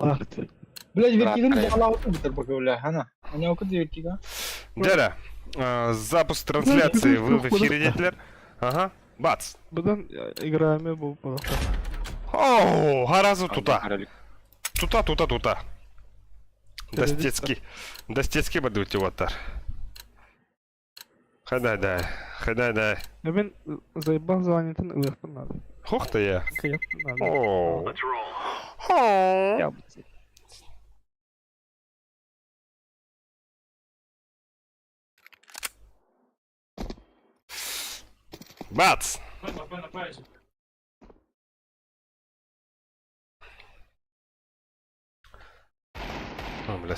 Блядь, вертиганы бля, она. Она у вертига. Дядя, запуск трансляции, вы в эфире, детлер? Ага, бац. Будан играем был О, гораздо тута. Тута, тута, тута. Достецкий. Достецкий бадути вот Хадай, дай, хадай, дай. Я мен заебал звонитын ылыхпын надо. Хух ты я. Кыяппын надо. О. О. Я Бац! О, бля,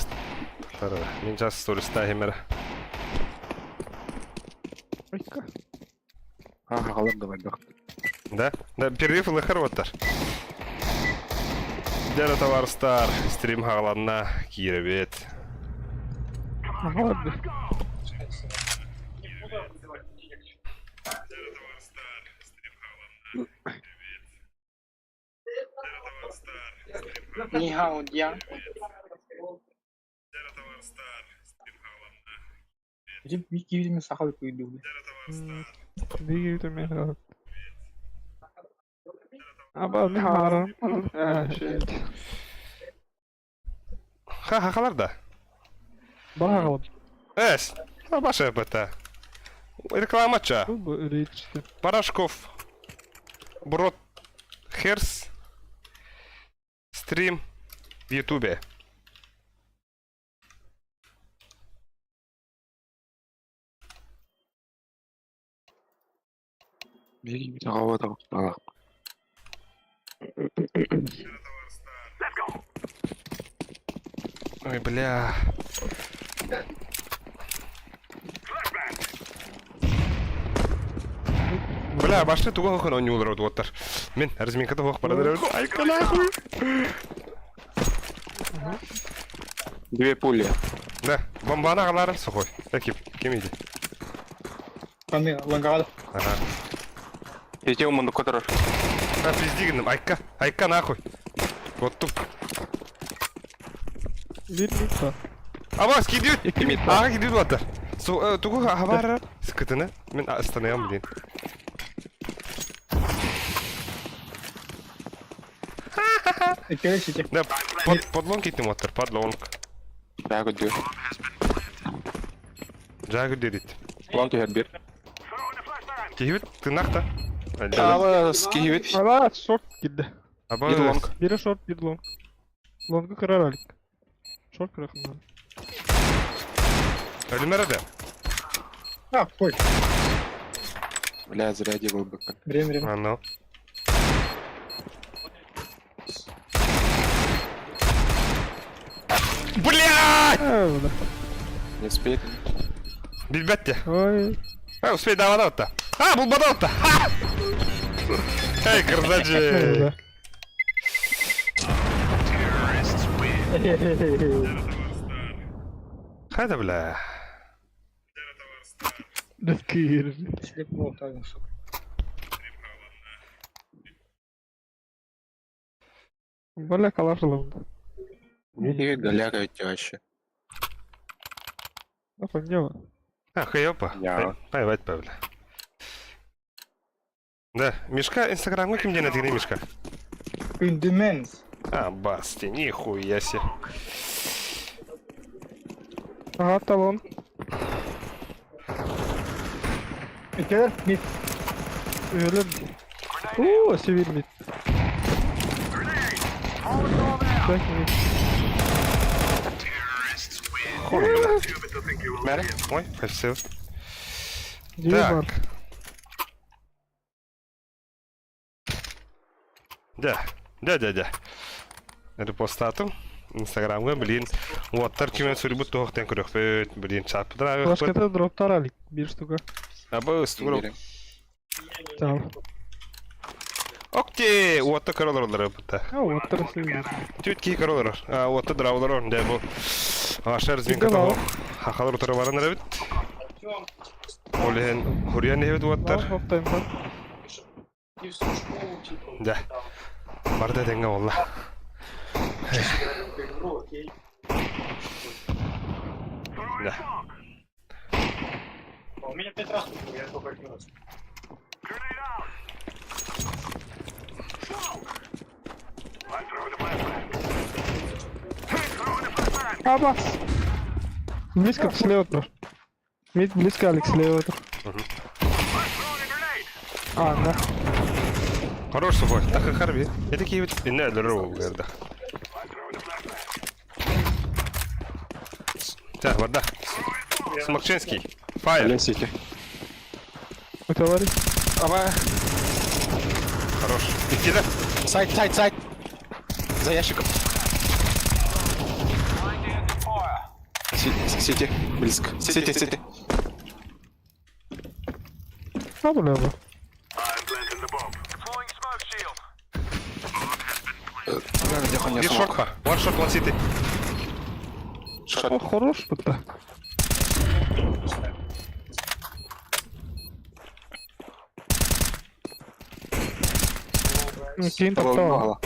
Мин сейчас сториста химера. Ойка. Ага, халар давай, да. Да? Да, перерыв лыхар оттар. Дядя товарыстар, стрим хагаланна кииребет. Ага, бля. Нихао, дья. Микки, видимо, сахал куйду. Биги мен. Аба, не харам. Ха, хахалар да. Бағалып. Эс, баша бата. Реклама ча. Бұл речті. Порошков. Брод. Херс. Стрим в Ютубе. Ой, бля. Бля, башты туга хохон он юлар оттар. Мен разминкада хох парадар. Ай, нахуй. Две пули. Да, бомбана галар сухой. Экип, кем иди? Паны, лагал. Ага. Эти уманду которых. А, пизди гынным. Айка, айка нахуй. Вот тут. Bir lütfen. Аба, скидют. Кимит. Ага, кидют оттар. Су, тугу хабар. Скытыны. Мен остановим, блин. Короче, Да, под, подлонг китим оттар, подлонг. Да, гудю. Жагы дедит. Лонг я бир. Кихибит, ты нахта. Ала, скибит. Ала, шорт кидdi. Аба, Bir long. Biri short, bir long. Long'u kırar Alik. Short kırakın Ölümere de. А, ой, Бля, зря делал бы. время, время. А, ну. Блядь! Öyle. Не успеет. Билбетте. Ой. А, успей давада отта. А, бұл бада отта. Ха! Эй, красавчик. Öyle. Хайда, бля. Киир. Слепо, так, сука. Бля, калаш алымды. Не голяка вообще. Апа, не var? А, хай, опа. Я. Пайвать, бля. Да, Мишка, инстаграмга ким ден атигни Мишка? Күндүмэнс. А, басти, нихуя себе. Ага, талон. Экер, мид. Öyle. Oo, sivil mid. Так, mid. Хуй, бля. Мэри? Ой, все. Две Так. бар. Да, да, да, да. Репостатым. Инстаграмга, блин. Уоттар кимен сүрбүт туохтан көрөхпүт, блин, чаппытыр Флашката дроптар Алик. Bir штука. Абы ыстугур. Tamam. Окте, уотта көрөлөр бутта. А, оттар sivil. Түт ки көрөлөр. А, уотта дравлар, да бу. Ашар зминка Кимде того. Хахалар утары баран бит. Олен хурьян небет уоттар. Хоптайм бар. Да. Барда деңге олла. Сейчас играли в эту игру, окей. Да. А у меня пять раз было, я только один раз. Абас! Близко слева тоже. Мид близко, Алекс, слева тоже. А, да. Хорош сухой. Так и харби. Это такие вот. Не, здорово, говорда. Так, вода. Смокчинский. Файл. Блин, сити. У товарищ. Аба. Хорош. Иккида. Сайт, сайт, сайт. За ящиком. Сити, близко. Сити, сити. А, бля, бля. Где хуйня Бир смог? шорт One short, one city. О, Шорт. хорош будто. Кинь топтал.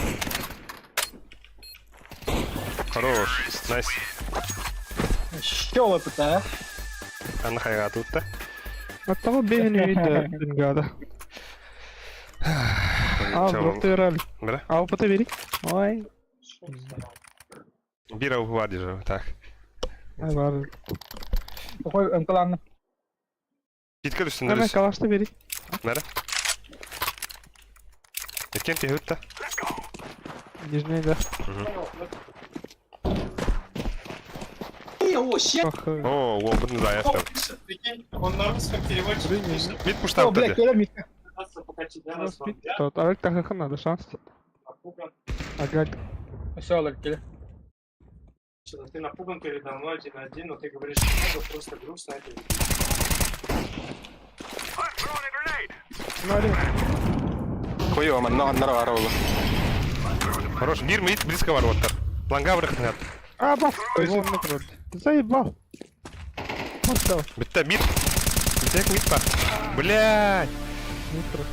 Хорош. Найс. Щелы пытая. Анна хайга тут-то. От того бегали видно Бенгада. А, вдруг ты ралли. Бра. А, опыта бери. Ой. Бира угварди же. Так. Ай, ладно. Такой МКЛАН. Питка düşsün Hemen дұрыс. калашты бери. Нара. Etken tehutta. Нижний, да. Ох, О, о, бұны да аяқтап. Пишет, прикинь, он на русском переводчик пишет. Мид О, пуштап блядь, dedi. кэлэ мидка. Пытаться пока тебя у нас назвал. пит тот. Алек так надо шанс. Напуган. Ага. Все, Олег, кэлэ. Что-то Ты напуган передо мной один на один, но ты говоришь много, просто грустно это видеть. Смотри. Хуёво, манна, аннара варвала. Хорош. Бир мид близко бар оттар. Ланга бырахнат. А, бах. Заебал. Поставь. Бітті мид. Бітек мид бар. Блядь. Утро.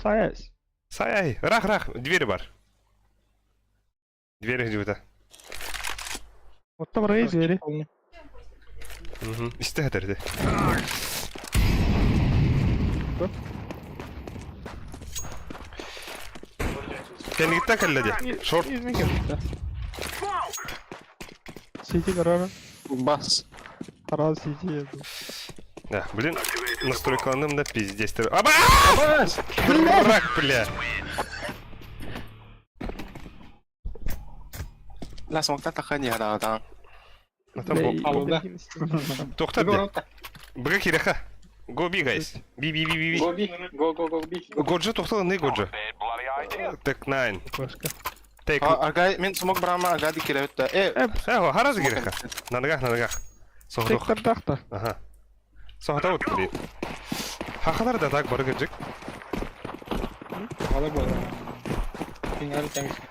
Саясь. Сай, рах, рах, дверь бар. Дверь где-то. Вот там рей двери. Угу. İste derdi. Кэнниттэн кэллэ дии. Шорт. Сити карара. Бас. Раз сити. Да, блин, настройкаланым да пиздец. Аба! Дурак, бля. Ла смогта тахани да да. Там Алло, да. Тоқтар бля. Быга киреха. Go B, guys. B, B, B, B, B. Go B, go, go, go, B. Годжа тоқтал, не Годжа. Take 9. Кошка. Take. Ага, мен смог брама ага ди киребит да. Э, Э, харазы киреха. На ногах, на ногах. Сохдох. Тек тардахта. Ага. Сохдох вот, блин. Хахалар да так бар гыджик. Олег был. Кингары тянется.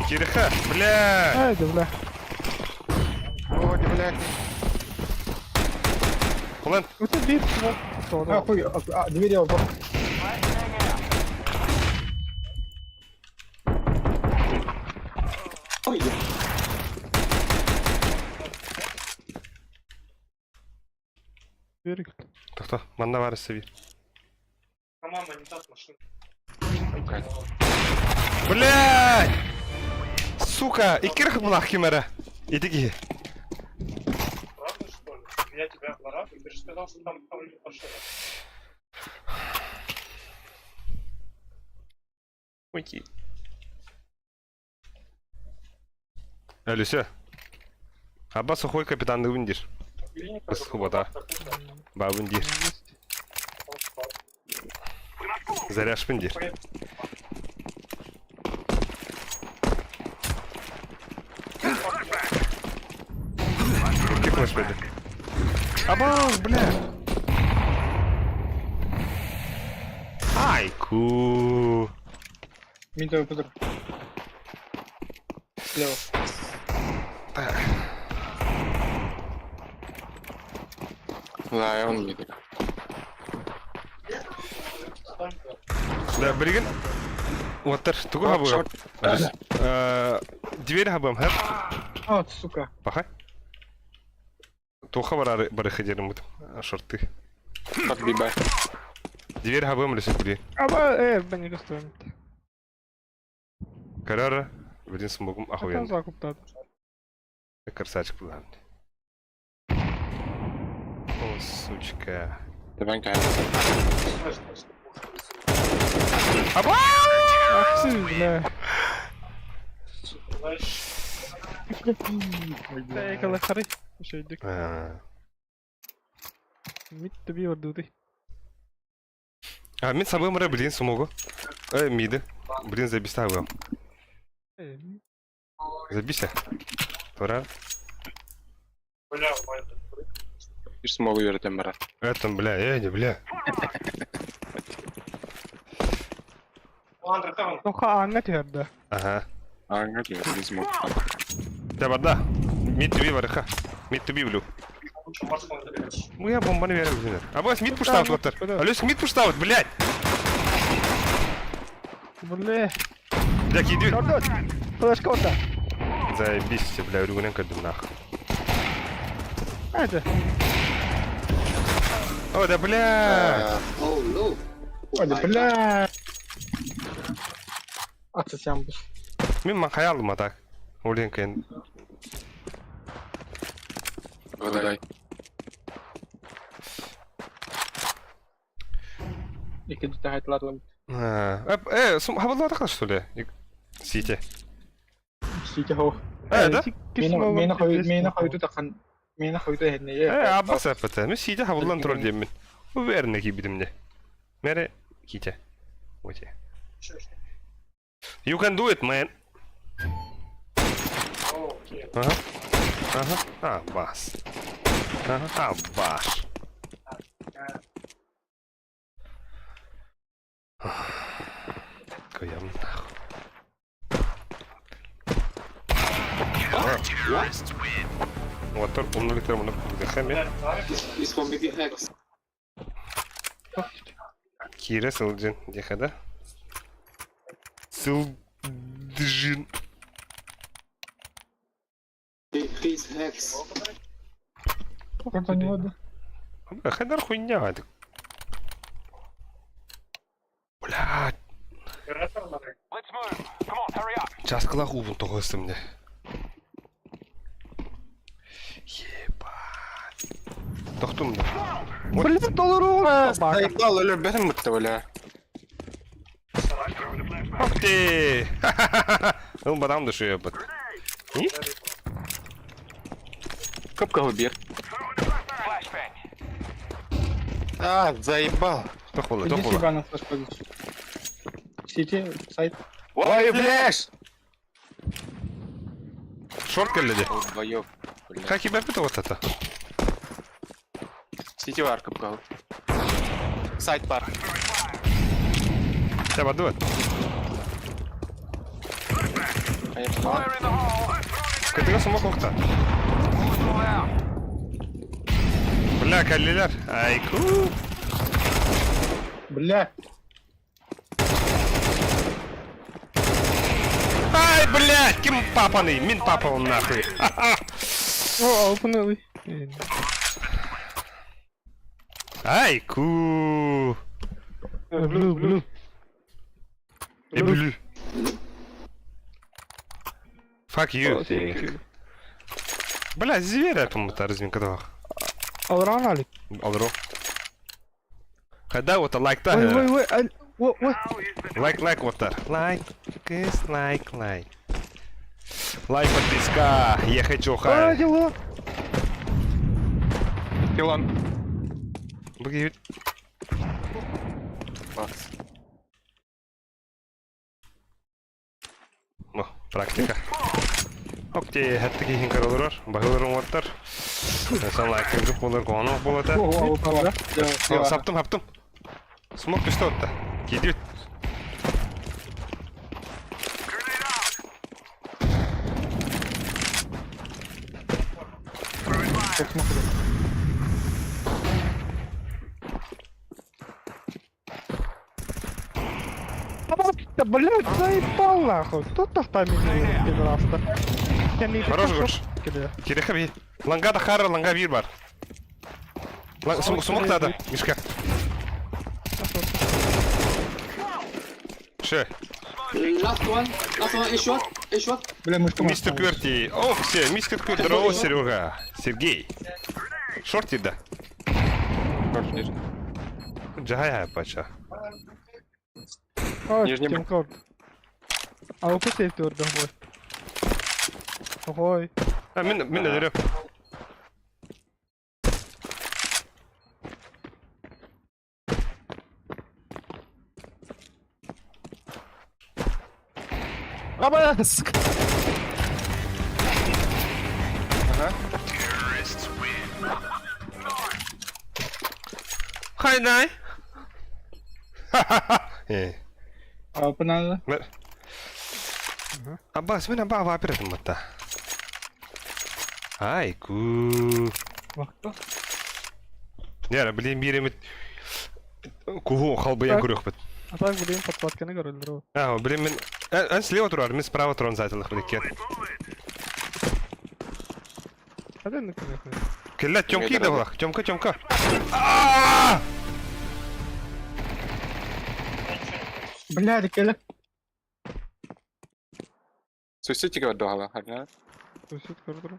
Киреха, бля. Ай, да бля. О, не блядь. Кулан, У тебя бит. А, хуй, а, двери оба. Ой, Берег. Тоқта, манна бар себи. А мама не даст машину. Бля! Сука, иккирх булах кимера. Итиги. Правда, что ли? Я тебя обвораживаю? Ты же сказал, что там там машина. Уйти. Алюся. Аба сухой капитан Вундир. Клиника, Свобода. Ба Вундир. Заряж Вундир. Как флешбеды? Аба, бля. Айку. Мидовый пузырь. Слева. Да, он мид. Да, бриган. Уоттар, тугу хабыам? Дверь хабыам, хэп? А, сука. Пахай. Туха барары барыхы дерим шорты. Подбибай. Дверь хабыам лесу куди. Аба, ben не стоим. Карара, блин, смогум Там охуенно. закуп да. Красавчик был. О, сучка. Давай кай. Аба! Ах ты, бля. Экала хары. Еще идик. Мид тебе ордуты. А, мин сабым ра, блин, смогу. Миды. Блин, забиста вам. Забися. Тура. Бля, Вайдер. Иш смогу үйрөтөм бара. Это, бля, не, бля. Андре, там. Тоха аңа түһэрдэ. Ага. Аңга тебе смог. Да, вода. Мид туби варыха. Мид туби блю. Лучше может он заберешь. Ну я бомбаны верю, блин. А бос мид пуштаут вот. Алёс, мид пуштаут, блядь. Бля. Бля, киди. Ордот. Флешка орда. Заебись, бля, үргүнен көрдүм нах. Это. О, да, бля. Ой, да бля. Атсасям бус. Мин ман хаялым а так. Олен кен. Угадай. Икки дүтэ Э, сум хабалла так что ли? Сите. Сити хоох. Э, да? Мена хойут, мена хойуту тахан. Мена хойуту хэнне. Э, аббас аппата. Мен сите хабаллан турар диэммин. Уверенно кийбитим де. Мере ките. Оте. You can do it, man. Окей. Ага. Ага. А, бас. Ага. А, баш. Кыям нахуй. Уотар умнуликтер муну курдыхами. Кире сылдьын диэхэ да? Сылдьын. Хайдар хуйня. Блядь. Часкалах уубун тоҕо мне. Ебать. Тохтум да. Блин, доллару. Заебал, өлөр бутта, бля. Ох ты! Ну, бадам душу ебать. И? Капка бир. А, заебал. Тохула, Иди тохула. себя на флешку. Сити, сайт. Ой, блядь! Шорт кэллэди. Вдвоем. Блядь. Как тебя это вот это? Сити бар капка. Сайт бар. Тебя бадует. Конечно. Кытыга смог охта. Бля, каллилер. Айку. Бля. Ай, блядь, ким папаный? Мин папа он нахуй. О, опынылый. Айку. Блю, блю. Э, блю. Fuck you. Бля, зверя, по-моему, разминка два. Алран алик. Алро. Когда вот лайк та. Ой, ой, ой, ой, ой. Лайк, лайк, вот так. Лайк, кис, лайк, лайк. Лайк, подписка. Я хочу А, хай. дела. Пилон. Выглядит. Класс. О, практика. Окей, хаттыки хинкаролорор, бахылырын оттар. Сан лайк кыргып болар, коно болата. О, о, о, Саптым, хаптым. Смок түстө отта. Кидит. Да блядь, заебал нахуй. Кто так там меня пидораста? Хорош, Гош. Кириха би. Ланга да хара, ланга бир бар. Сумок надо, Мишка. Все. Last one, last one, A short, A short. Бля, мы что Мистер Кверти. Ох, все, мистер Кверти. Здорово, Серега. Сергей. Шорти да. Шорт нижний. Джая пача. Нижний Нижний. А у сейф твердо Ой. А, мин, мин өлөрө. Абас! Ага. Хайнай. Ха-ха-ха. Э. А, надо. Аббас, мин аба вапир матта. Ай, ку. Вахта. Яра, блин, биремит. Куху халбыян көрөкпүт. А так, блин, подкладканы көрөлдөр. А, блин, мен эн слева турар, мен справа туран зайтылык билеккен. Хаден конечно. Келле, Тёмка да булак. Тёмка, Тёмка. Бля, келе. Суицид тиге дохала, хагна. Суицид көрдүр.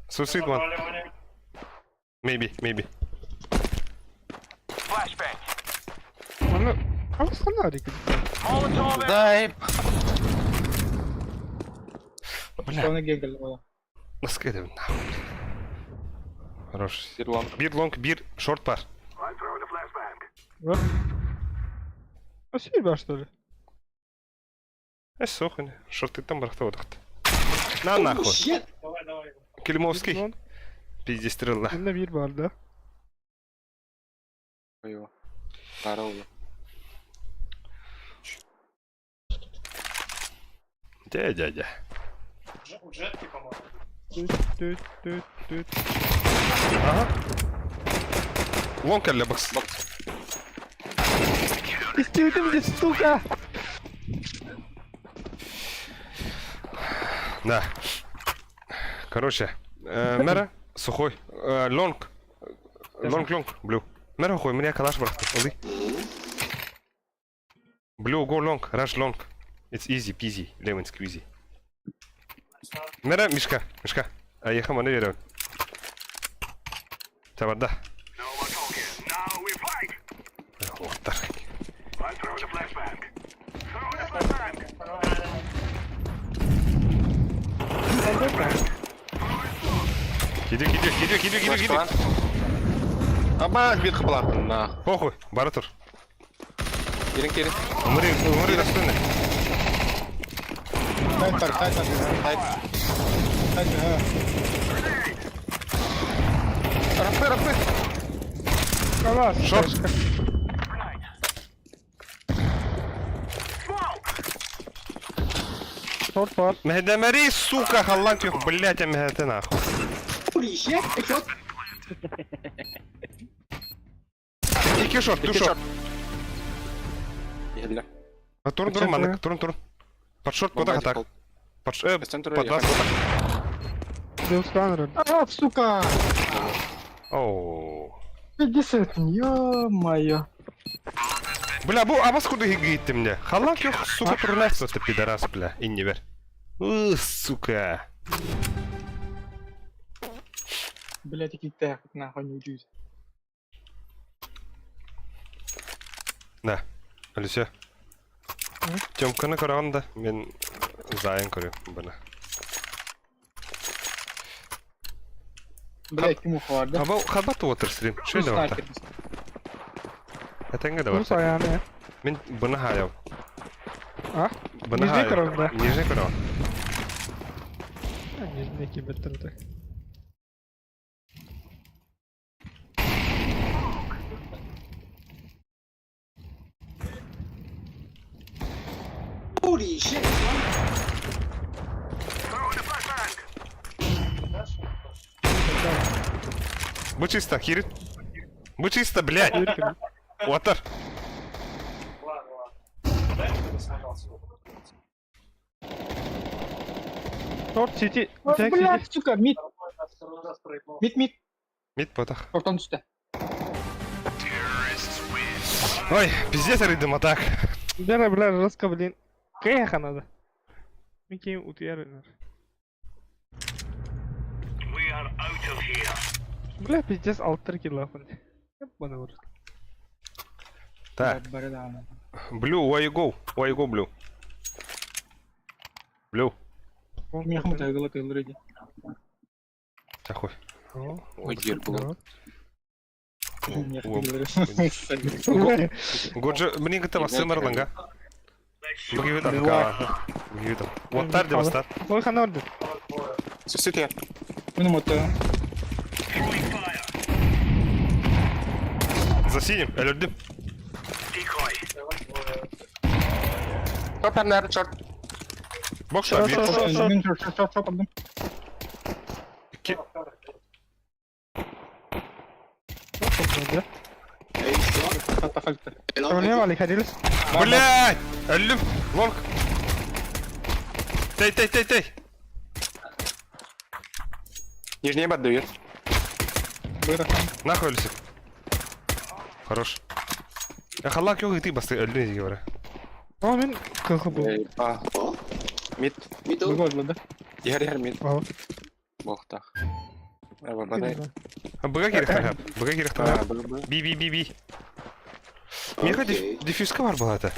Суицид one. Maybe, maybe. Аны алысқандар екен. Дай. Бля, Соны гегел була. насколько это нахуй. Хорош. Бир лонг. Бир лонг, бир шорт пар. Спасибо, что ли? Э, сохын. Шорты там барахта отықты. На нахуй. Shit. Давай, давай. Климовский. Пиздец стрелла. Менде бир бар да. Ой. Здорово. Дя, дядя. У джетки, по-моему. Түт, түт, түт, түт. Ага. Лонг әлі бакс. Бокс. Истеудім де, сука! Да. Короче, мэра сухой. Лонг. Лонг, лонг, блю. Мэра хуй, меня калаш барахты. Олы. Blue, go long, rush long. It's easy peasy, lemon squeezy. Мэра, Мишка, Мишка. А я хама не верю. Табарда. Оттар. Киди, киди, киди, киди, киди, киди. Абас, бир хыблар. На. Похуй, бара тур. Кирин, кирин. Умри, умри, достойно. Сайт бар, сайт бар. Сайт. Сайт, ага. Рафы, рафы. Калаш. Шорт. Шорт бар. Мехдемери, сука, халланг, блять, а мехде нахуй. Holy shit, A short. Ики шорт, ту Ики шорт. шорт. Еле. А турн, турн, маннык, турн, турн. Под шорт, куда так? Под Центр под вас, вот так. Деусканер. А, сука! Оу. 50, ё-моё. Бля, бу абас куда гигит мне? Халланг, сука, турнайс, ты пидорас, бля, и не вер. Сука. Блядь, який тех, нахуй не учусь. Да. Алисия. Тёмканы көрөҕүн да, мен зайын көрөм бына. Блядь, ким уховар, да? Хаба хаба туотыр стрим. Шөй да барта. Этеңге да Рус барта. аяны. Мен бына хаяв. А? Бына Нижний хаяв. көрөм да. Нижний көрөм. Нижний кибеттер. Holy shit. Бу чисто, хирит. Бу чисто, блядь. Уотар. Ладно, ладно. Дай мне Short city. О, Jack блядь, city. сука, mid, Второй раз проебал. mid, mid. Mid ботах. Ортон түстэ. Ой, пиздец арыйдым, а так. Бля, бля, жестко, блин. Кэха надо. Микки утуяр. Бля, пиздец, алтыр килла. Ебаный в рот. Так, Бары даҕаны. Blue, where you go? Where you go, Blue? Blue. Миэхэ мутайгыла кыыллар иди. Тахуй. Ой, дверь была. Миэхэ О, кыыллар. Годжа, блин, это вас сымырланга. Бүгүт арка. Бүгүт. Оттар деп бастар. Ой, хана орды. Сусит я. Мин мото. За синим, өлөрдүм. Шорт, наверное, шорт. Бокса, Шо, шо, шо, шо. Мин шоп шоп шоп алдым. Икки. A short. Хатта хальта. A long. Проблема, Алик, ходились? Блядь! Өллүм. Long. Тей, тей, тей, тей. Нижний ебать дает. Быра. Нахуй өлүсүк. Хорош. Я халлак yok ити басты өлдүн диге бара. О, мин кылхы был. А, О, мид. middle. Быга да. Яр, яр, мид. Ага. Бог так. Бадай. Быга керек тага. Быга керек тага. А, Б, Б. Би би би би. Меха Окей. диффюзка бар балата.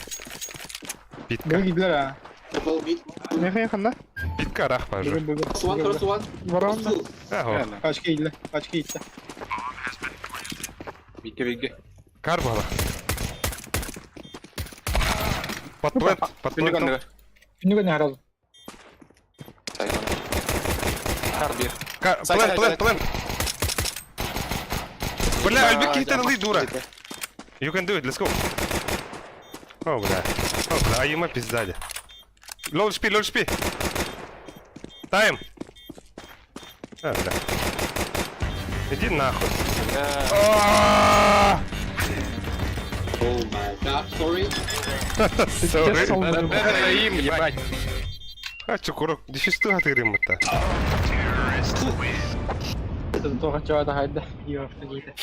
Битка. Быга кидлер а. Double mid. Меха яханда? Битка рах Быга бажы. быга. Cross one, cross one. Барам Cross да. two. Ахо. Пачка идле. Пачка идле. Биге, биге. Кар бала. Под плент, под Түнүк плентом. андыга. Күнүгө не харазы. Кар бир. Плент, Сай, сай, плент, сай. плент. Бля, Альбек кихтен ылый дура. You can do it, let's go. О, бля. О, бля, а ема пиздади. Low HP, low HP. Time. А, бля. Иди нахуй. Бля. А! Oh my god, sorry. Sorry. Это им, ебать. А, чукурок, дефисту атырым это. Это тоха чуада хайда. Йо, фтагита.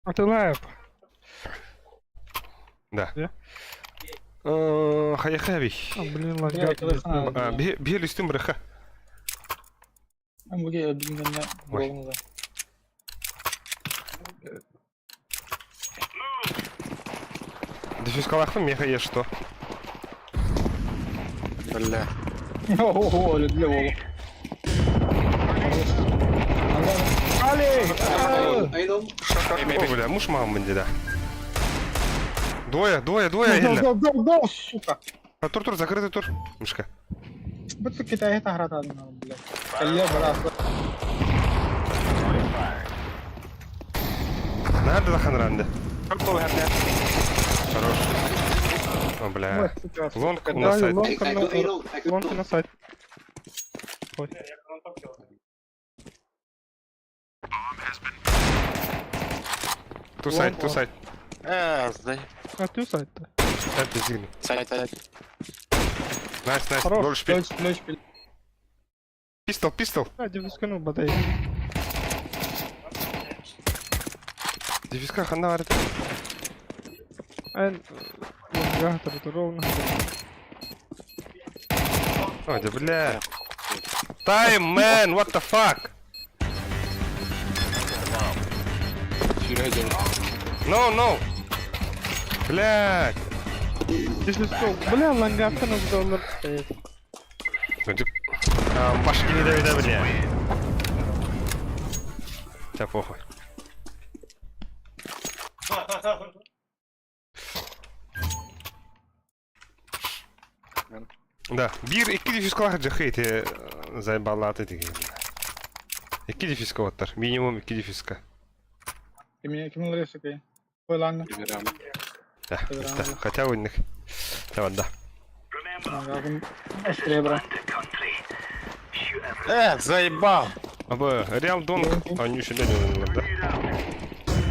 А ты лайп. Да. Да? Хаяхави. А, блин, Я лагает. телефон. Бе листым браха. Буге билгенне болгонда. Дефюз калахтым, меха ешь что. Бля. Ого, для волу. Али! A long. О, бля, муж мамы да. Двое, двое, двое, Гол, Элля. гол, гол, гол, сука. А тур, тур, закрытый тур. Мишка. Бу Китай это грата, блядь. Калле брат. Надо лаханранды. Шорт был, Хорош. О, бля. Лонг у нас Да, сайт. лонг I на go A long. I go лонг long. на сайт. Я гранату делал. Ту сайт, ту сайт. А, сдай. А ты сайт-то. Да, пиздили. Сайт, сайт. Найс, найс. Хорош. Лол шпи. Лёч, лёч, Пистол, пистол. А, дефюзканы бадай. Дефюзка хана варит. Эн... Лонга, ровно. О, да бля. Time, man, what the fuck? Сюря No, no. Блядь. Дефюзку. Бля, лонгаттан доллар. Башки не дави, бля. Да похуй. Да, бир икки дефюзкалах жахы заебалаты деген. Икки дефюзка оттар. Минимум икки дефюзка. Ким ким лөрөсү Ой, ладно. Да, да, хотя у них. Давай, да. Сребра. Заебал. Абы, Реал Донг, они еще не да?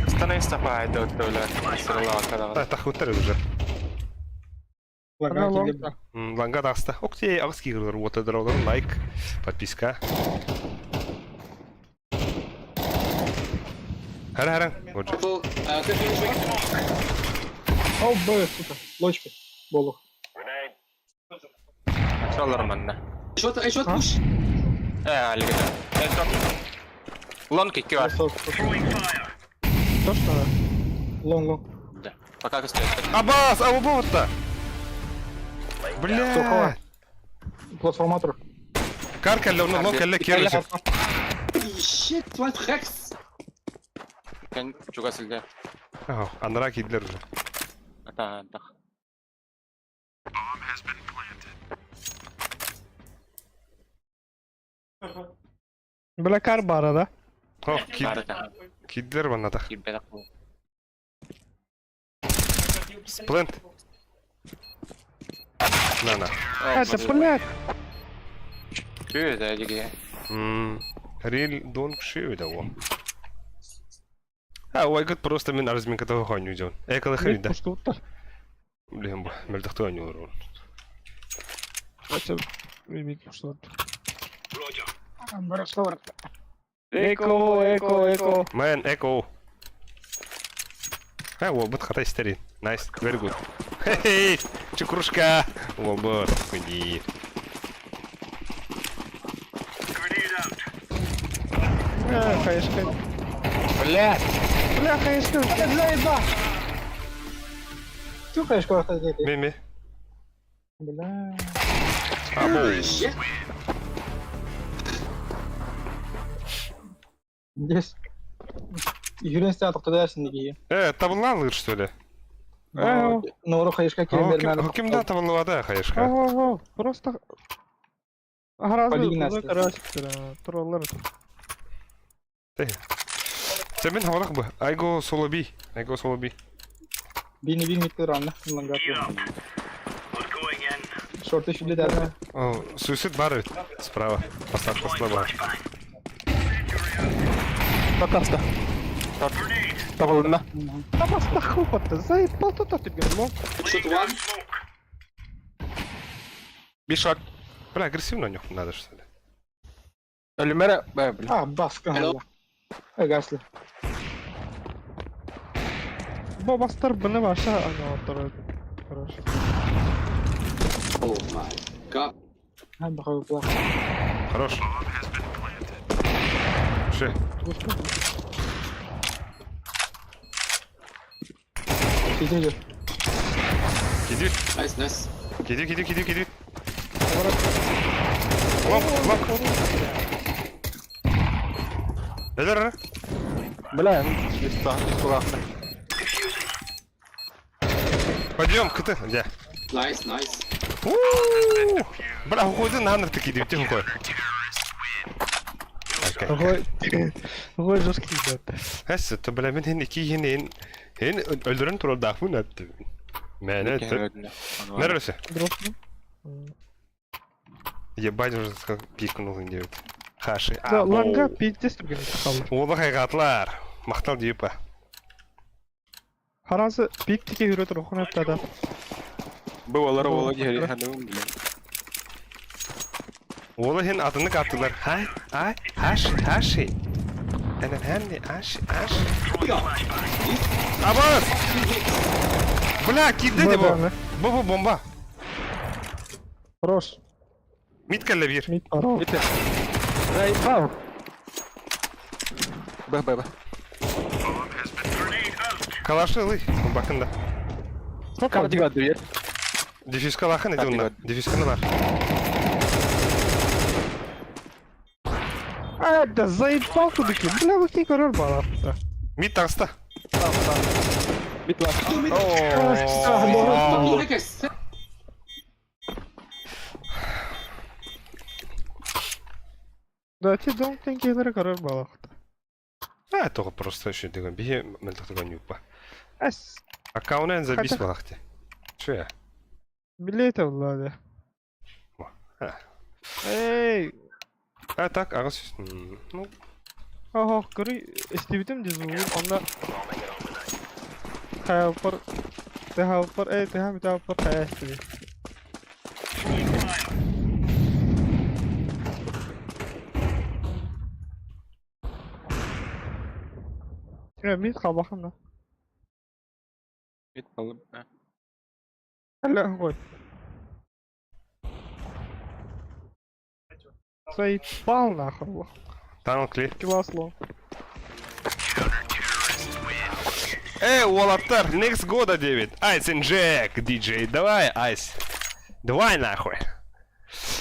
Становись стопа, это вот, бля. Срала, когда. Да, так вот уже. Лаган киирдэ. Ланга таҕыста. Окей, аҕыс киирдилэр уотадыр олорун лайк, подписка. Хара хара. О, б, сука. Лочка. Болох. Шалар манна. Short, A short push. Э, алигата. Э, short. Long икки бар. То что? Long, long. Да. Пока стоит. Абас, а вот-то. Бля. Платформатор. Каркалля, ну long кэллэ киэр. Shit, one Rex. Кэн чугас илде. Анара киирдилэр уже. Ата, антах. Бля кар баара да? О, Барыта. киирдилэр манната. Киирбэтэх бу. Plant. На, на. Это, блядь! Күө да диги. Рил донг шиви да во. А, ой, гот просто мин разминка того ханю дён. Экала хрен, да. Блин, мэлдэхтэй ханю рол. Эко, эко, эко. Man, echo. А, о, бут хата истерин. Nice, very good. Хей, чекрушка. О, бот, худи. Бля, хаешка. Блядь! Бля, хаешка. Блядь, заеба! Тю хаешка вахта дете. Мими. Бля. А, боу. Shit. Здесь. Юрин стен тоқтады әрсін неге. Табылалыр, что ли? Нору хаешка кирен Кимда табыллада хаешка? Ого, просто... Полигон Гораздо короче, троллер. Сэмин хавалах бы. I go solo B. I go solo B. Бини бин митте ранна. Шорты еще да. О, суицид бар справа. Поставь слабо. Татаста. Табылына. Табаста хупата, заебал тут тебе, лох. Short one. Бишок. Бля, агрессивно у них надо, что ли? Өлүмәрэ, бля. А, баска. Гасли. Бо бастар быны баша, ана второй. Хорошо. Oh my god. Хорош. Ши. Киди. Киди. Nice, nice. Киди, киди, киди, киди. Long, long. Өлөр. Бля, листа, листа. Подъем, КТ. Где? Nice, nice. Бля, уходи на ты киди, ты уходи. Ой, ой, жесткий да. Эс, то бля, мен хин ики хин хин хин өлдөрөн турар дахмын атты. Мен это. Нервсе. Дропну. Ебать уже пикнул не Хаши. Да, ланга пиздец түрген қалды. Ола хайгатлар. Мактал дейпа. Харазы пик тике жүрө тур охун да. Бывало, ола дери, ханым, бля. Ола хин атыны каттылар. Хай, ай, хаш, хаши. Энен хенни, аш, аш. Абас! Бля, кидди бу. Бу бу бомба. Хорош. Мид кэллэ бир. Мид хорош. Заебал. Б, Б, Б. Калашы ылый, бакында. Кардига дверь. Дефьюзка лахын иди онна. Дефьюзканы бар. А, да заебал кудыки. Бля, выкей көрөр балапты. Мид таҕыста. Мид лах. Fuck you, Rex. Да, ти don't think келер көрөр балапты. А, тоҕо просто еще деген биһи мэлтэхтэгэн юппа. Эс, Аккаунен забис Хотя- балахте. Чуя? билете Владя. А. Эй, А так, аҕыс ну, охо, көрүй, истибитим дезур, онда Хайалпар, тэхалпар, эй, тэхам, тэхалпар, хая истиби. Мид халбахан да. Mid алып. Әллә қой. Заебал нахуй. Tunnel clear. Класс long. Эй, уолаттар, next года 9. Ice and Jack, DJ, давай, Ice. Давай нахуй.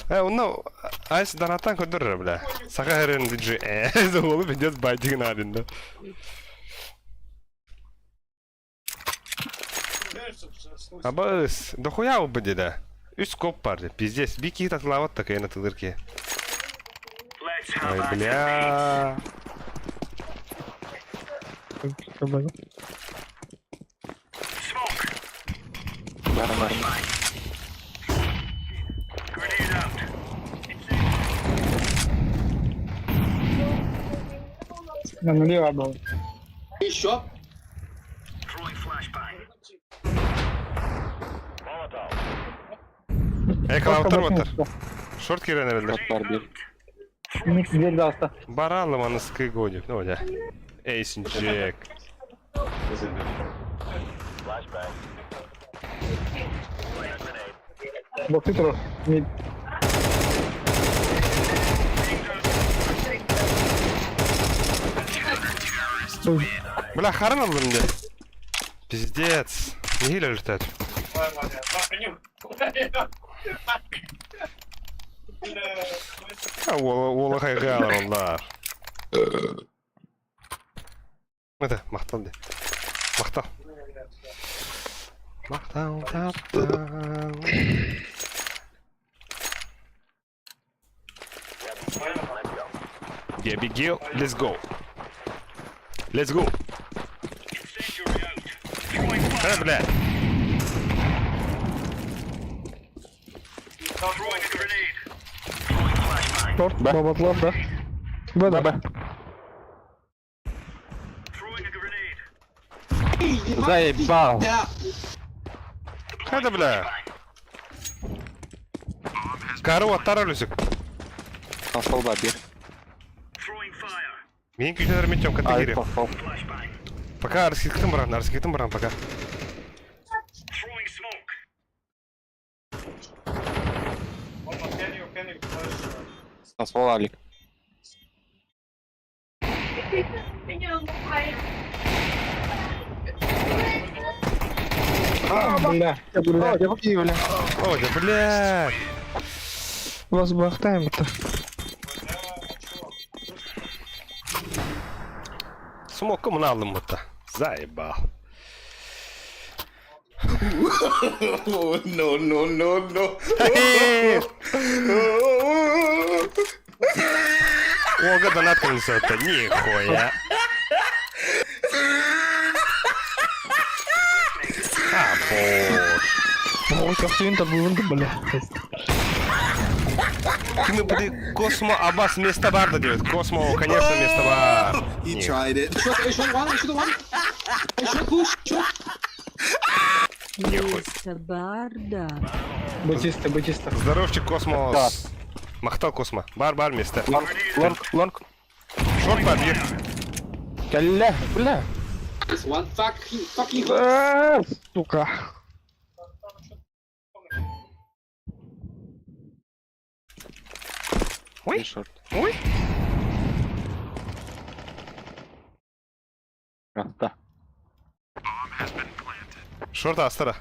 Э, ну, Ice донатан көдөрөр, бля. Саха хэрэн DJ. Э, уолу пиздец байтик надо, да. Абыс, дохуя убыди, да. Үс коп бар, пиздец. Бики татлават такая на тылырке. Ой, бля. Бар бар. На нуле был. Еще. Эй, клаутер ватар. Шорт кирен Шорт бар бир. Микс дверь даста. Баралым аныскы годик. Ну, бля. Эйс Джек. Боксы тур. Мид. Бля, харан алдым де. Пиздец. Не өлтәт. Ола хайгалар олар. Это, мақтал де. Мақтал. Мақтал, таптал. Yeah, big deal. Let's go. Let's go. Э, бля. Шорт, бабатлар, да? Б, да. Б. Заебал. Да. Это, бля. Корова таралюсик. Пошел ба бир. Мен күйдер мен ката Ай, керек. пошел. Пока арскиктің баран, арскиктің баран пока. Назвал Алик. Бля. Бля. Бля. О, да бля. Вас бахтаем это. Смоком алдым бұта. Заебал. No, no, no, no. Ого, донат это нихуя. А, боже. Ой, как свинта был, бля. Кими буди Космо Аббас место бар да делает. Космо, конечно, место бар. He Не. tried it. Short, a short one, a short one. A short push, short. Нихуй. Барда. Батиста, Батиста. Здоровчик, Космос. Махтал Космо. Бар, бар место. Лонг, лонг, лонг. Шорт бар, бир. Бля, бля. This one fucking fucking. А, Сука. Ой. Шорт. Ой. Да. Шорта астара.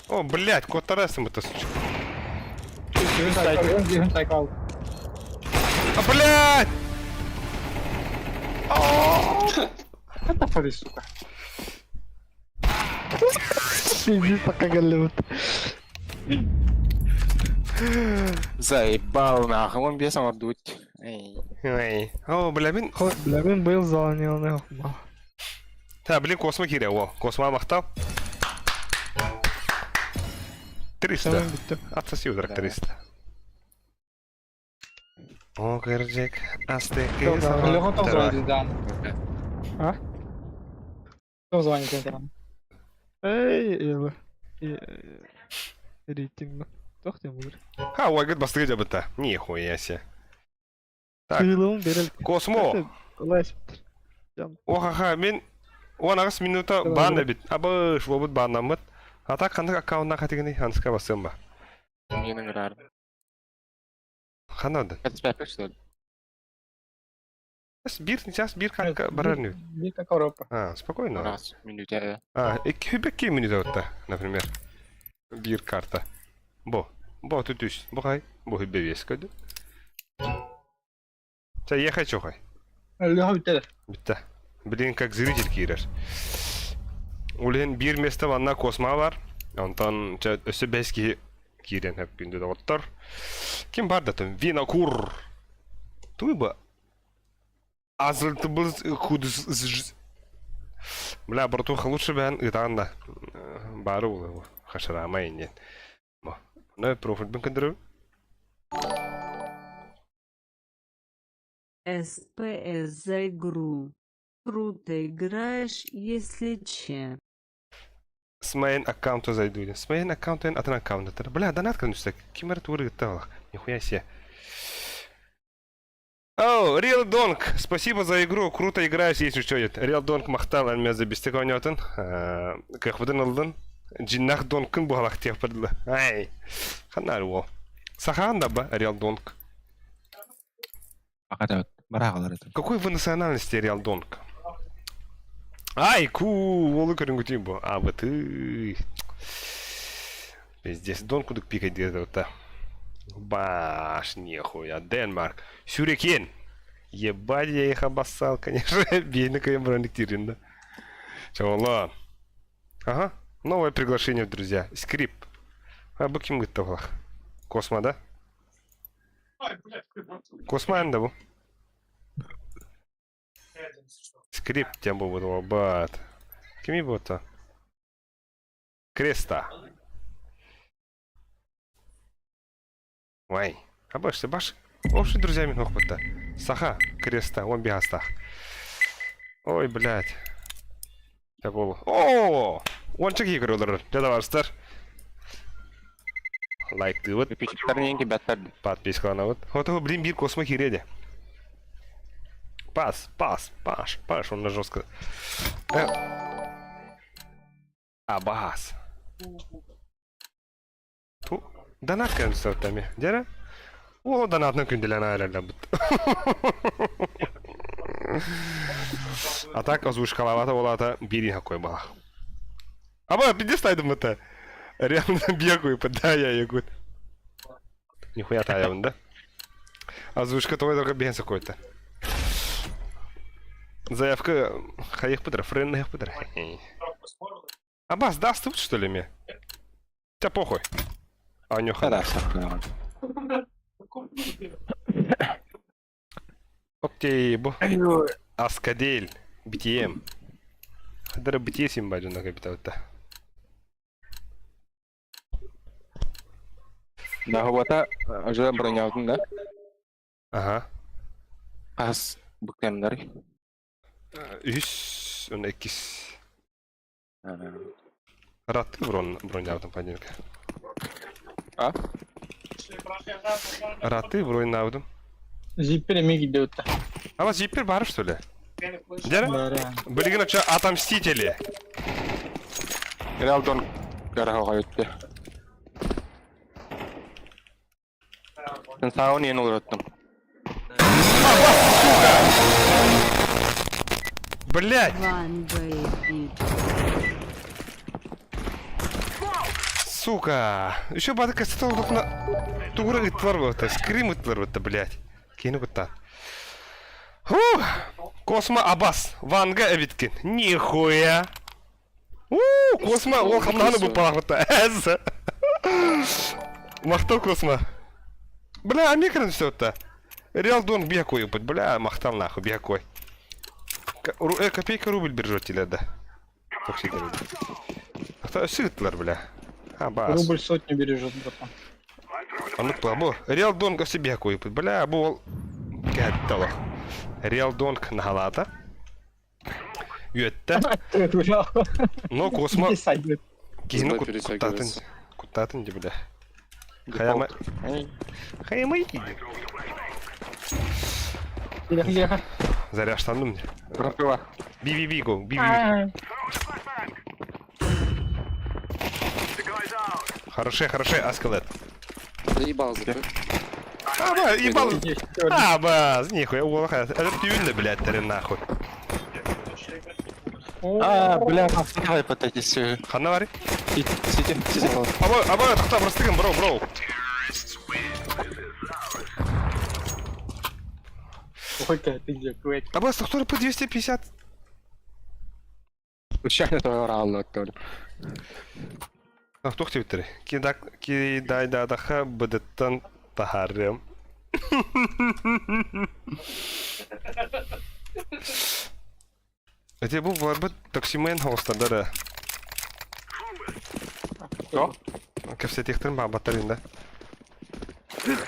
О, блядь, кот Тарасом это, сучка. А, блядь! Это фари, сука. Пиздец, пока голливуд. Заебал нахуй, он бесом отдуть. Эй. Ой. О, бля, мин... Ой, бля, мен был заланил, нахуй. Та, блин, космо кире, о. Космо махтал. 300. Tamam bitti. Отсоси удар 300. О, кырджик, астеки. Леха там звонит, да. А? Кто звонит, там? Эй, ела. Рейтинг. Тох тем olur. А, ой, бастыры жабыта. Нихуя себе. Так. Kıyılığım beril. Космо, Kolay. Охаха, мин 18 минута баан эбит. Абыш, буолбут бааннаммыт. А так ханнык аккауннаах этигиний? Анска басыам ба. Миэнэ ыҥыраар. Ханна Кэспэппэ что ли? Биир сейчас биир картка барар нү. Биир как Европа. А, спокойно. Раз, минута. А, икки минута например. Биир карта. Бо. Бо тут үс. Бо хай. Бо хүббэ биэс көдү. Чэ, ехай чохай. Леха бүтэр. Бүтте. Блин, как зритель киирэр. Улин биир место манна косма бар. Онтон чэ, өссө бэс киһи киирэн хөп күндү доҕоттор. Ким бар да тым? Винокур. Туй бы. Азылтыбыз худыз. Бля, братуха, лучше бээн ытаан да. Бары улы. Хашырама иннен. Ну, профиль көндөрөбүн. СПС за игру. Круто играешь, если че. С main аккаунта зайду. С main аккаунта атын аккаунт. Бля, донат көнүстек. Ким эрэ тугу ыытта Нихуя себе. Оу, Real Donk, спасибо за игру, круто играешь, если что. Real Donk махтал, эн меня забистек оонньоотун. Кыахпытын ыллын. Дьиннээх Донкын буһалах диэхпит Ай, ханна уол. Сахаан да ба, Real Donk. Пока барагалар это. Какой вы национальности Real Donk? Ай, ку, уолу көрүнгүтүй бу. А, вот ты. Пиздец, Дон кудук пикать где-то. Баш, нихуя, Денмарк. Сюрикен. Ебать, я их обоссал, конечно. Бейный броник да. Чего, Ага, новое приглашение, друзья. Скрип. А бу ким ыытта Космо, да? Космо да бу? Скрип тем бу бат. Кими бота? Креста. Вай. А баш, баш. Общий друзьями нохпатта. Саха, креста, он бихастах. Ой, блядь. Я был. О! Ончик игры олар. Дядаварстар. Лайктыыбыт. Репетиторненьки бәттер. Подпискаланабыт. Вот блин, бир космо киреде. Пас, пас, паш, паш, он на жестко. Абас. Ту, донат кәмсөттәме. Дәрә? О, донатны күнделән айралла бит. А так озвучкалавата болата бири какой была. Аба, пиздец тайдым это. Реально бегаю, да, я якут. Нихуя таябын, да? Озвучка твой только бенз какой-то. Заявка хаих пыдыр, френ хаих пыдыр. Абас, даст тут, что ли, мне? Тебя похуй. А у него Хорошо. Окей, бу. Аскадель. BTM. Хадара BTS им бажу на капиталта. Да, хуата ажы бронялдың да? Ага. Ас бүктемдер. Үс, он экис. Ратты брон бронявдым понедельник. А? Ратты бронявдым. Зиппер эми кидеутта. А вас зиппер бар, что ли? Дәрі? Билигин оча отомстители. Реал Дон гарахога өттү. Сен саун ен олороттум. Блять! Ван Бэйби. Сука! Еще бадыка стол на... Тугура ыттылар вот, скрим ыттылар вот, блять. Кени кутта. Фух! Космо Абас, Ванга эбиткин. Нихуя! У, Космо, ол хамнаны бу палахыта. Эз. Махтал Космо. Бля, Американ все это. Реал Дон бьякой, бля, махтал нахуй, бьякой. Копейка рубль бережет да. Сыттылар, бля. Абас. Рубль сотню бережет, братан. А ну бу. Реал Донг себе какой, бля, бу Кәтталах. Реал Донг нагалата. Үөттэ. Но космо киһини куттатын куттатын ди бля. Хаяма Хаяма. Заряжтанным. Пропила. Би-би-би, го, би-би. Хороше, хороше, аскелет. Заебал закрой. А, ба, ебал. А, ба, нихуя, уолаха. Это тюнь, блядь, тарин нахуй. А, бля, давай пытайтесь. Ханна вари. Сити, сити. Абой, абой, тохта, простыгын, бро, бро. Ой, ты где, квек. Абой, структура по 250. Случайно твоего рауна, Толя. Тух твиттери. Кидайдадаха быдыттан тахарым. Эти бу барбыт таксимен хостадары. Что? Кэпсетихтен ба батарин, да?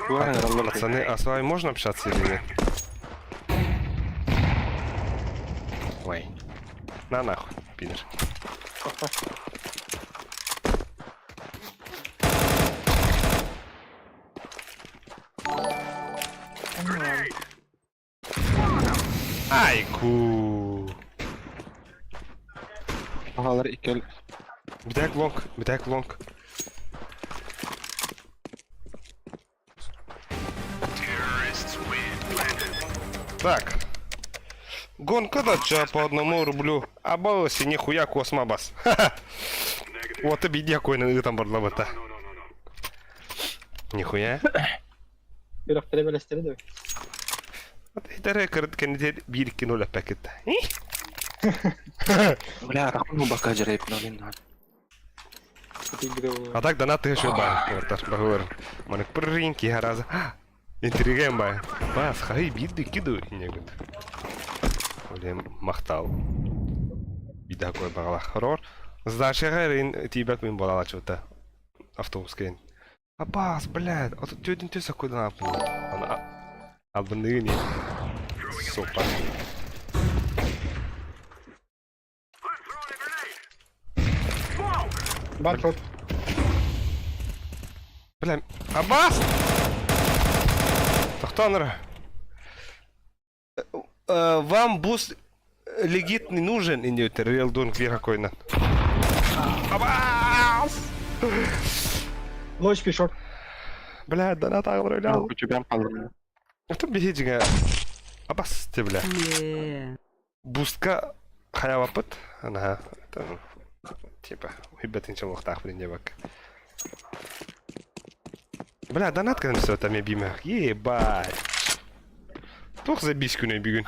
Пацаны, а с вами можно общаться или нет? Ой. На нахуй, пидор. Айку. Агалар икел. Битек лонг, битек лонг. Так. Гонка дача по одному рублю. А балоси нихуя космобас. Ха-ха. Вот обиди какой на там барлабата. Нихуя. Үрэхтэрэ бэлэстэрэ да. Итере кырыт кенде бир кино лепекет. Бля, какой бака джерейп, ну блин. А так донат еще ба. Багор. Маник прынки гараза. Интригаем ба. Бас, хай биды киду негут. Олем махтал. Бида кой багала хорор. Здашега рин тибет мин балала чута. Автобус кен. Абас, блядь, а тут тёдин тёса куда напну. Ана албыныни. Сопа. Бакшот. Бля, Абас! Тохтанра. Вам буст легит не нужен, индиотер, реал дон квир какой на. Абас! Лочь пишот. Бля, да на так У тебя палка. Это бегиджига. Абас ты, бля. Е. Бустка хаявапыт. Ана, это, типа, уйбетин чолохтах, блин, девок. Бля, донат кадым все там бимах. Ебать. Тух забись күнө бүгүн.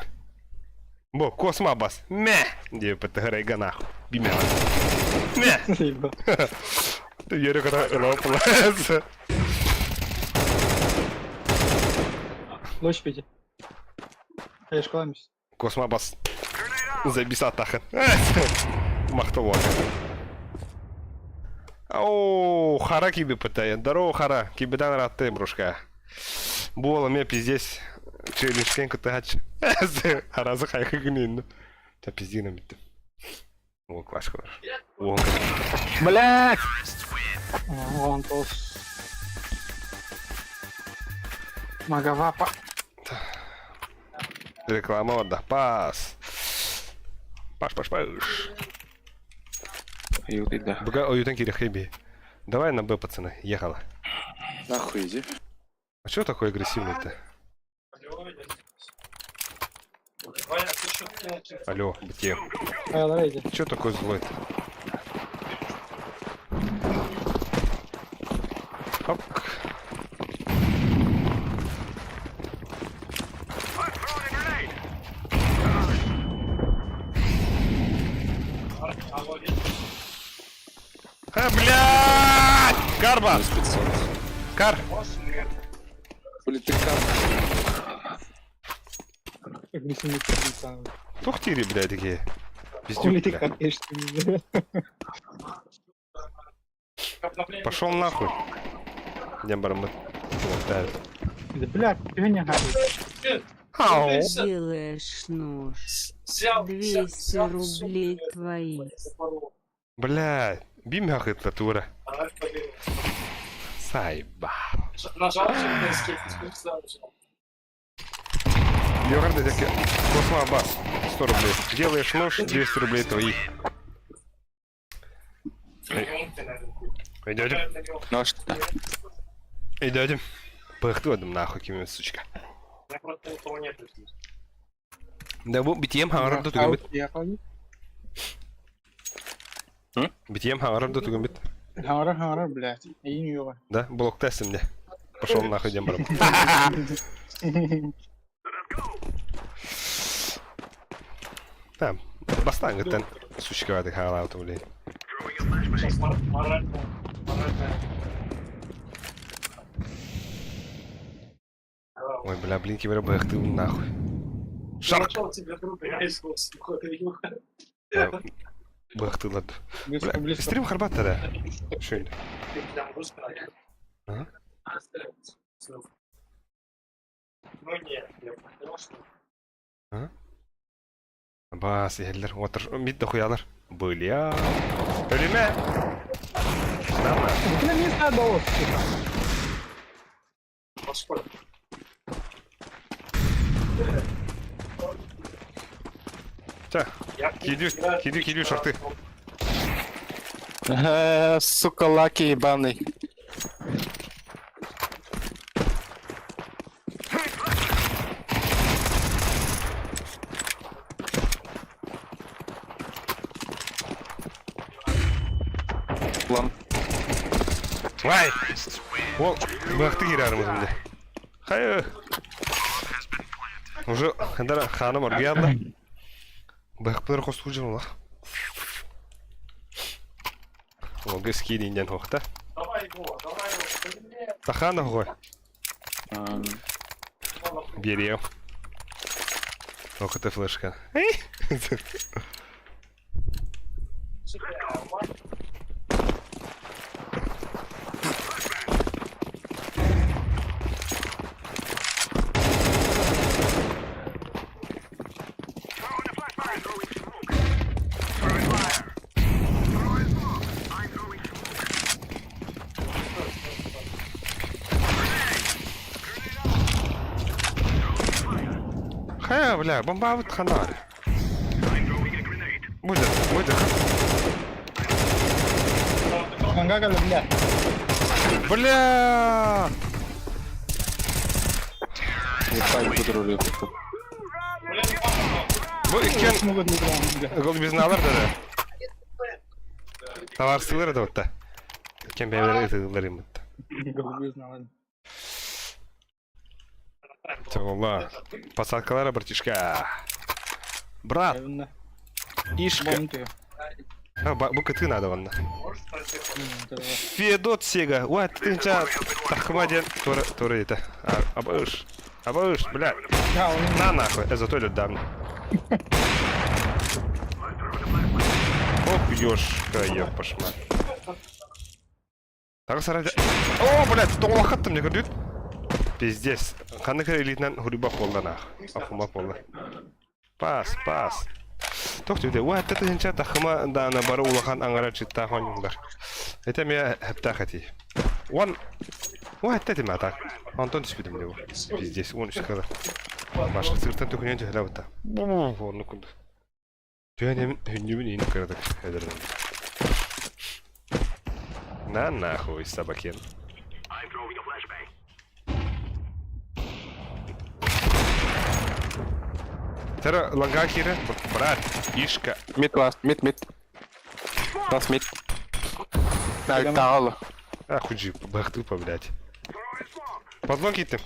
Бо, косма бас. Мә! Деп бітті нахуй. Бимә. Мә! Ты ері қара ылап Лочь пите. Хаешкаламис. Косма бас. Забис атахын. Мақтау Оу, хара киби пытает. Здорово, хара. Кибидан раты, брушка. Буола ме пиздец. Челлендж кытач. Аразы хайхы гүнен. Та пиздина битти. О, клашка бар. О, Блядь! Вон тос. Магавапа. Реклама отда. Пас. Паш, паш, паш. Юты, да. Буга оютан кири хэби. Давай на Б, пацаны. Ехала. Нахуй иди. А чё такой агрессивный-то? Алло, бытие. Чё такой злой-то? Оп. А, блядь! Карба! Кар! Блин, ты как? Тухтири, блядь, такие. Хули Пиздюк, ты бля. какаешь? Пошел нахуй. Я бармы. Бля, ты не гадай. Ау. Делаешь нож. 200 рублей твои. Бля, бимях это тура. Сайба. Нажал на escape, сразу. Йогарда дяки. Космо Аббас. 100 рублей. Делаешь нож, 200 рублей твоих. Идете? Нож. Идете? Пыхту нахуй, кими, сучка. Да бу битием хаҥарар да түгэн бит. Битием хаҥарар да түгэн бит. Хаҥарар хаҥарар, блядь. Эйин юга. Да, блокта эсимде. Пошел нахуй дем барам. Там, бастан гыттан сучка вадык хаалаабыта блин. Ой, бля, блин, кибер быахтыыбын нахуй. Шарк! Быахтыылар. Бля, стрим харбатта да. Шөйн. Бас иһэллэр. Отыр мид дохуялар. Бля. Өлүмэ. Нама. Ча, кидю, кидю, кидю шорты. Э, сука, лаки ебаный. Лан. Вай! Ол, быахты киирэрим дэ. Хайы. Уже хандара ханым оргуйалла. Быахпылар хостуу дьон улах. Олга скидин диэн хохта. Тахана хой. Биэриэм. Ох, это флешка. Хайа, бля, бомбабыт ханаар. Будет, будет. Ханга бля. Бля! Ебать, буду Бу иккен голубизналар да. Товарсылар да отта. Иккен бәйләр ытыгылар имитта. Голубизналар. Тяжело. Посадкалара, братишка. Брат, Ишка. А, бу кыты надо ванна. Федот Сега. Ой, ты нча тахмаден тура тура это. Абыш. Абыш, бля. На нахуй, я за туалет дам. Ох, ёшка, ёпашма. Так сарай. О, блядь, тоңлахаттым не көрдүт. Пиздец. Ханнык элитнен хуриба болла нах. Ахума болла. Пас, пас. Тох түдэ. Уа, тата хинча тахыма даана бары улахан аңара чытта хонюңдар. Это ме хепта хати. Уан Уа, тата ма так. Антон түспүдүм деп. Пиздец, он үч кала. Башка сырттан төкүнөн төһөлө бутта. Орну кунду. Түһэн эмин хүннүбүн иин кырадык эдерден. На нахуй, собакен. Тара ланга кире, брат, Ишка. Mid last, mid, mid. Last mid. Так, таалы. А, худжи, бахтупа, блядь. Подлог киттим.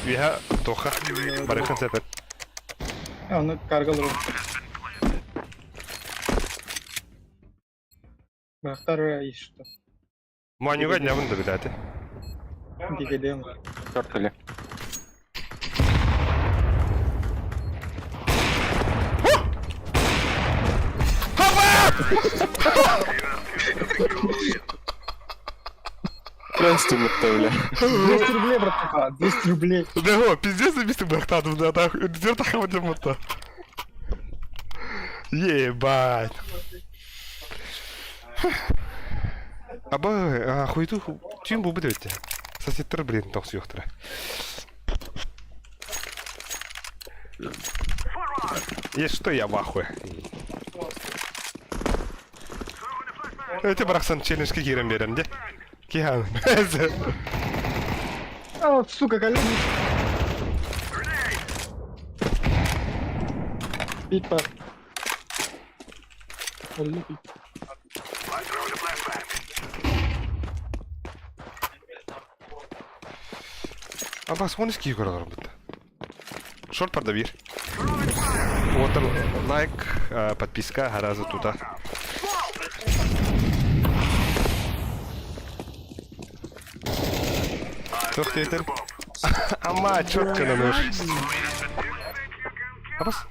Виха, тоха, барыхан сәпәт. Оны каргалар. Бахтар ишто. Манюга днявын да блядь. Дигедем. Тортали. Просто бля. 200 рублей, братуха, 200 рублей. Да, пиздец, забисты бахтаду, да, нахуй. Где тахама демо-то? Ебать. Аба, хуйту, тюн бу бит Сосеттер, блин, тохсу юхтара. Есть что я в ахуе. Эти барахсан челленджке киирэн биэрэн де. Киһан. А, сука, колени. Пипа. Абас, он из киһи көрөр бутта. Шорт парда бир. Вот там лайк, подписка, харазы тута. Тух тетер. Ама, четко на нож. Абас.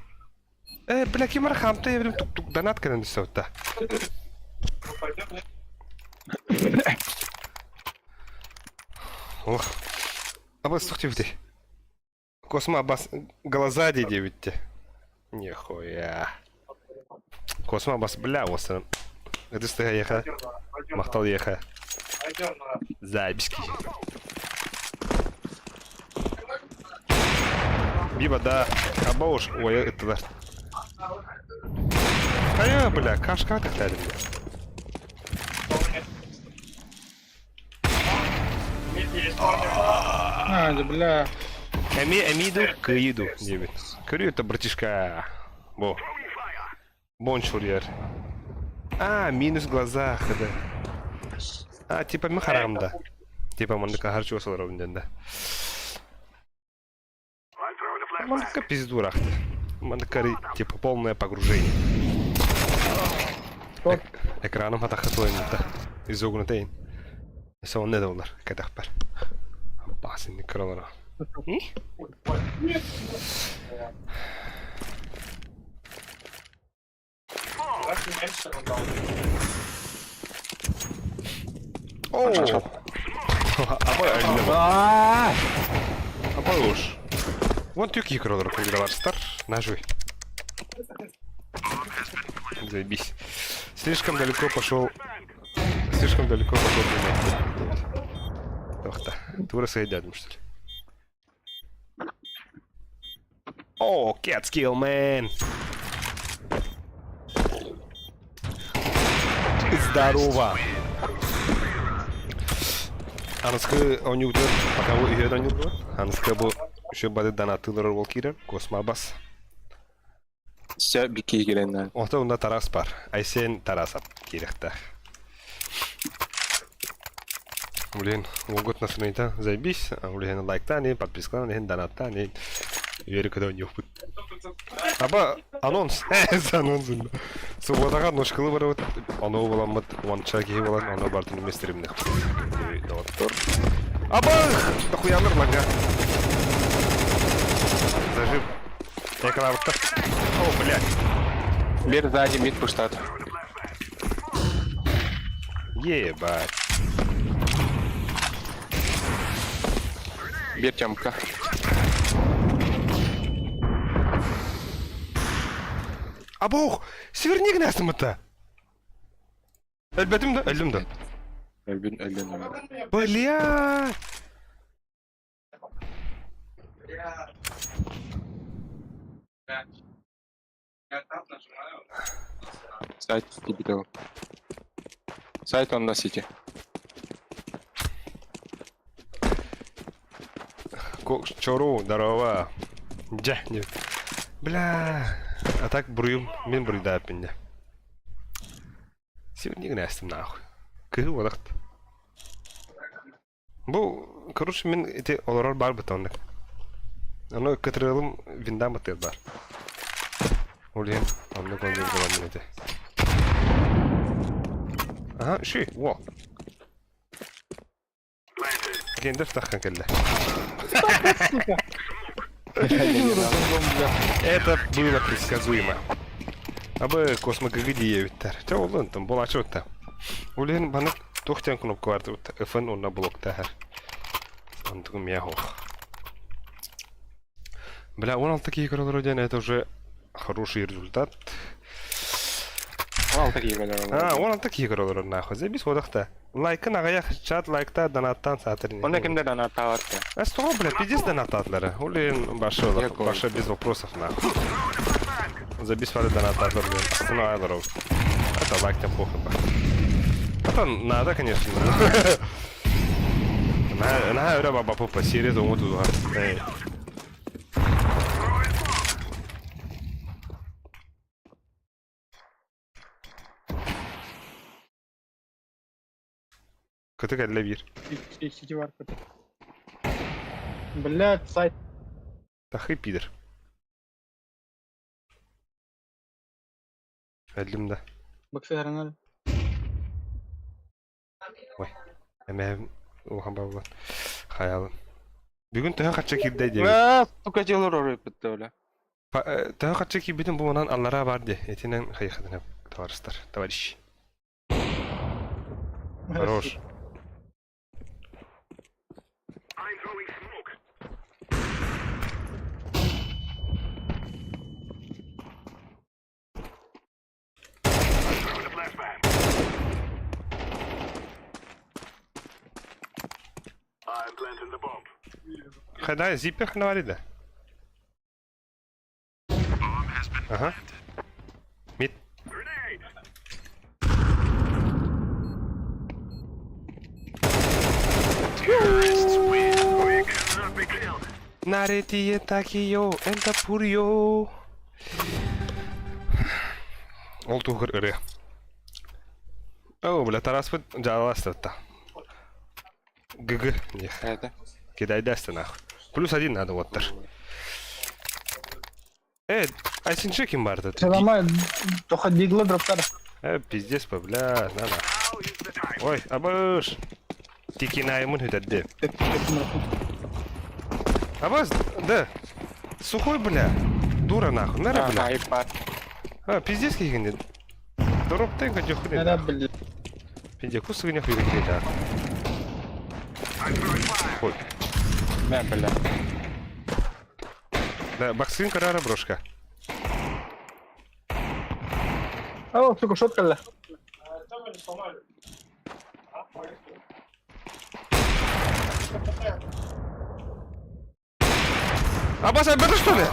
Э, бля, ким хамта я тук-тук донат кэнэн түсөтта. Ох. Абас, тух тибити. Косма бас глаза дедебитте. Нихуя. Косма бас бля осын. Ыдыстыга еха. Махтал еха. Заебиски. Биба да. Аба уж. Ой, это да. Хайа, бля, кашка как бля. А, да, бля. Эми, эмиду, кыиду, диэбит. Көрү это братишка. Бо. Бончурьер. А, минус глаза, да. А, типа мен харамда. Типа мандыка харчу осалар да. Мандыка пизду рахты. Мандыка типа полное погружение. Экраном хатахатуин да. Изогнутейн. Сон не доллар, кадахпар. Басын кролора. О! Абай Абай уж. Вон тюки кроллер кулгаларстар. Нажуй. Заебись. Слишком далеко пошел. Слишком далеко пошел. Ох-то. Тура съедят, что ли? О, cat skill, man! Здорово! Аныскы онюгдер, пока вы үйен онюгдер. Аныскы бу еще бады донатылар ол кирер, космобас. Все бики киреннер. Охта унда Тарас бар. Айсен Тарасап кирехта. Блин, логот на страница, заебись. Блин, лайктани, подпискани, донаттани. Верю, когда у них будет. Аба, анонс. Анонс. Субботаға ношкылы бар вот. Аны боламыт, уанча кихи болан, аны бартын местримних. Аба! Дохуяныр лага. Зажим. Экран О, блядь. Бер сзади мид пуштат. Ебать. Бер Тёмка. Абох! Северни гнасым-то! Әлбәтім да, әлдім да. Әлбин, әлбин. Бля! Сайт кибитал. Сайт он на сити. Чору, здорово. Джа, не. Бля. А так бруем, мен бруйда аппинде. Сегодня гнастым нахуй. Кы водахт. Бу, короче, мен эти олорор бар бетонник. Аны кытырылым винда мытыр бар. Улен, онны конжур болам мен эти. Ага, ши, во. Гендер таххан келді. Это было предсказуемо. Абы космо ГГ Те олын там була чотта. Улен баны тухтян кнопка бар тут FN онна блок тахар. Антугум я хох. Бля, он такие король это уже хороший результат. Алта киһи көрөр А, олорор. 16 киһи көрө олорор нахуй. Заебись одахта. Лайкын аҕыйах чат лайкта донаттан саатыр. Онно кимдэ донаттаабат да. А что, бля, пиздец донаттаатылар. Улин башы, Якой. башы без вопросов нахуй. Забис вары донаттаатылар, блин. Астына айлар Это лайк тем похуй. Это надо, конечно. На, на, баба пупа, серия умуту. Көтө кэллэ биир. Сити бар көтө. Блядь, сайт. Тахы пидор. Өллүм да. Баксы харанар. Эмэ улахан бабылан. Хаялым. Бүгүн төһө хачча киирдэ диэбит. Аа, сука дьылыр оройбут да бля. Төһө хачча киирбитин бу манан аллараа бар дии. Итинэн хайыхатына товарищтар, товарищ. Хорош. Хайда, зиппер ханаварида. Ага. Мид. Наретие такио, энта пурио. Ол туһугар ырыа. О, бля, Тараспыт дьааластыбыт ГГ. Не, Это. кидай дасты нахуй. Плюс один надо вот тар. Э, Айсинчи ким бар тут? Нормально. Только дигла дроптар. Э, пиздец, по, бля, на на. Ой, абыш. Тикинаймын хүтәдде. Абас, да. Сухой, бля. Дура нахуй, нара, бля. Хайп бар. А, пиздец кигинде. Дороптен кадёхуне. Нара, блядь. Пиздец, кусыгыня хуйгинде, да. Ой, Мэ, бля. да, баксын карара брошка. О, сука, шотка, бля. Артема не сломали. А, поехали. Абас, это что ли?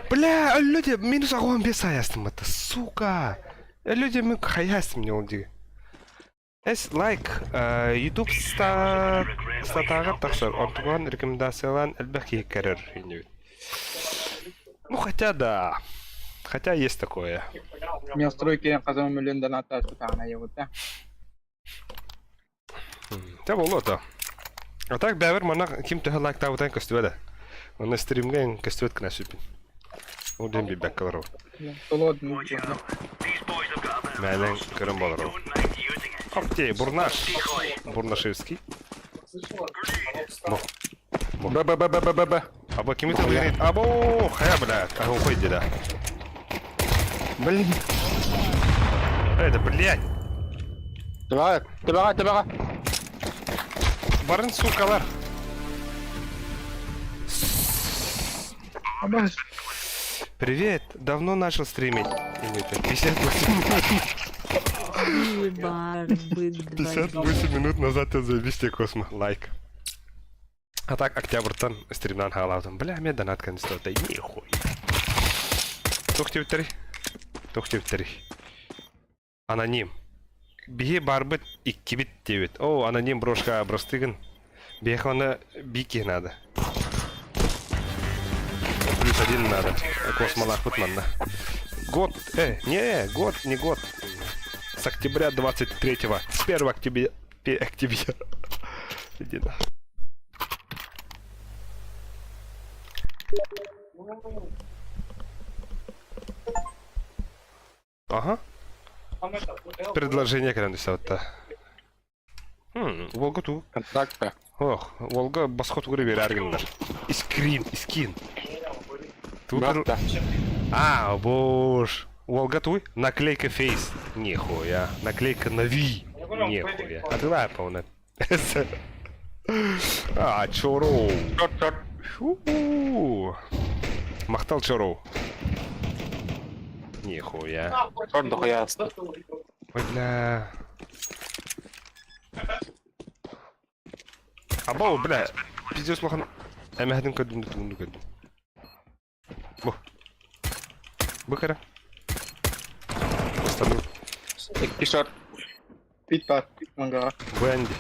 Бля, люди, минус огонь без аястым это, сука. Люди, мы хаястым не ол Эс лайк, YouTube ста статаҕар тахсар, онтуган рекомендациялаан элбэх киһи көрөр иннибит. Ну хотя да. Хотя есть такое. Меня стройки казам миллион доната сутана его, да. Тэ болуо А так бэбэр манна ким төһө лайктаабытан көстүбэт. Онно стримҥэ көстүбэт гына сүпүн. Ол диэн билбэккэ олоробут. Солодный. Мээнэн көрөн буолар ол. Окей, Бурнаш. Бурнашевский. Бо. Б Б Б Б Б Б Б. Або кими тылыгын Або, хая, блядь. Ага, уходит да. Блин. Это, блядь. Төбөҕө, төбөҕө, төбөҕө. Барын сукалар. Абас. Привет, давно начал стримить. Или это 58, Бар бык 58 минут назад я зависте космо. Лайк. А так, октябрьтан стримнан халаутан. Бля, мне донат конечно, да нихуй. Тухтивтери. Тухтивтери. Аноним. Биһи барбыт иккибит диэбит. О, аноним брошка бырастыы гын. Биһиэхэ оны бики надо. Плюс один надо. Космолах манна. Год, не, год, не год. С октября 23-го. С 1 октября. Октября. Иди на. Ага. Там это, Л, Предложение кэлэн түстэ. Хм, Волга ту. Контракт. Ох, Волга босхот угры берер Искрин, искин. Тут... Барта. А, боже. Волга туй. Наклейка фейс. Нихуя. Наклейка на Ви. Нихуя. А ты лапа А, чороу. Шорт, шорт. Фу. Махтал чороу. Нихуя. Шорт дохуя. Ой, бля. Абау, бля. Пиздец улахан эмэһэтин көрдүм да тугун да көрдүм. Бу. Бу кэрэ. Остану. Икки шорт. Пит бар, ангаҕа. Бу Энди.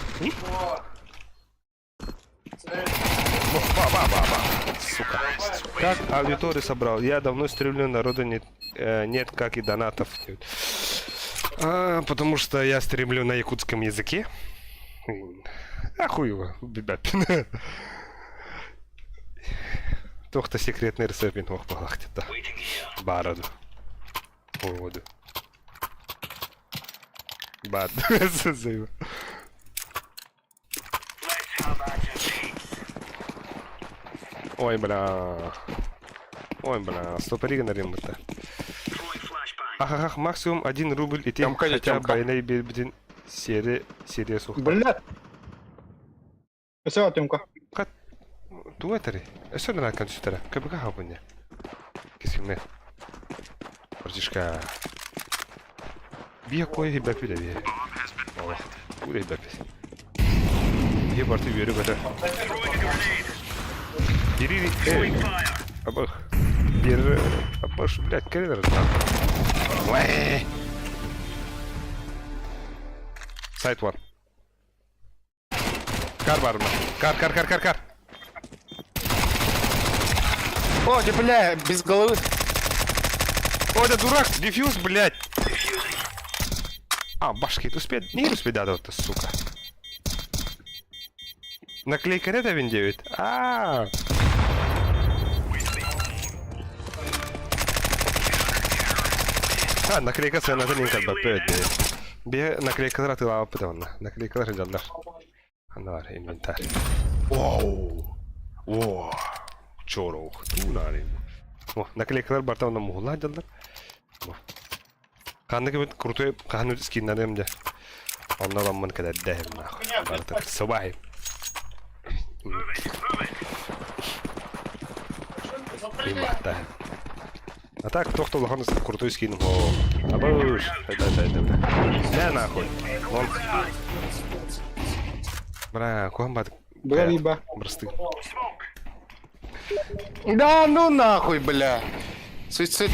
Ба-ба-ба-ба. Сука. Как аудиторию собрал? Я давно стримлю, народа нет, нет, как и донатов. А, потому что я стримлю на якутском языке. А хуй его, ребят. Тохта секретный рецепт ох балахтета. Бараду. Воду. Бад. Ой, бля. Ой, бля, стопори нариммыта. Ахахах, максимум 1 рубль и тем Тёмка, хотя Тёмка. байнай биэрбитин серия серия суох. Блядь! Өссө Тёмка. Тугу этэрий? Өссө нара сүтэрэ. КБК хабыня. Кисимме. Братишка. Бия кой хибэпи да бия. Олох. Уре хибэпи. Бия барты үөрэ көтө. Дири эй. Абах. Бир абаш, блядь, кэлэр Уэ. Сайт one. Кар бар мына. Кар, кар, кар, кар, кар. О, ты, бля, без головы. Ой, да дурак, дефьюз, блядь. А, башки, успеть, не успеть, да, вот, сука. Наклейка это Win 9? А. А, наклейка сыаната мин көрбөппүт Бе наклейкалар атыылаабаппыт уонна. Наклейкалар сылдьаллар. Ханна баар инвентарь. Воу! Во! Чороох, туунаары. О, наклейкалар барта онно муһулла сылдьаллар. Во. Ханнык эбит крутой хаһан скиннаныам дьэ. Онно ыламмын кэлэрдээһим нахуй. Барыта сыбай. Имахта. А так, кто кто улахан крутой скин. О, абыш. Это, это, это, бля. Бля, нахуй. Он. Бля, куһан бат. Бля, либо. Бросты. Да ну нахуй, бля. Суицид.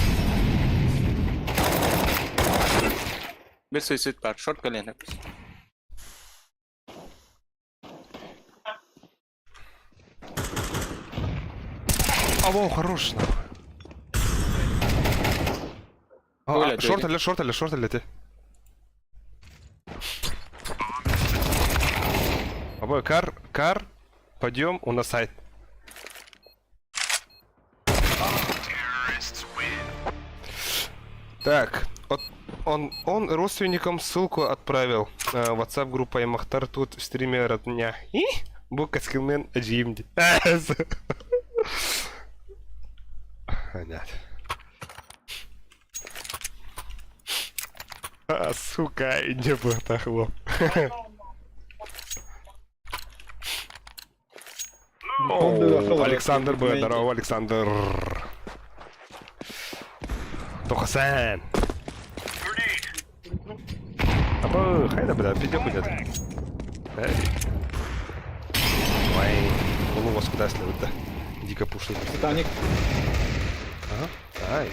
Без суицид бар. Шорт колено. Або, хорош, нахуй. А, Оля, шорт ты- әле, шорт әле, шорт әле ти. Або, кар, кар, подъем, у нас сайт. Так, вот он, он родственникам ссылку отправил. WhatsApp группа Аймахтар тут в стриме родня. И? Бу каскилмен эдьиим Понятно. А, сука, и не было О, Александр Б. Здорово, Александр. Тохасен. Абы, хайда, бля, пиздец будет. Эй. Ой, полу куда да. Дико пушит. Титаник. Ага. Ай.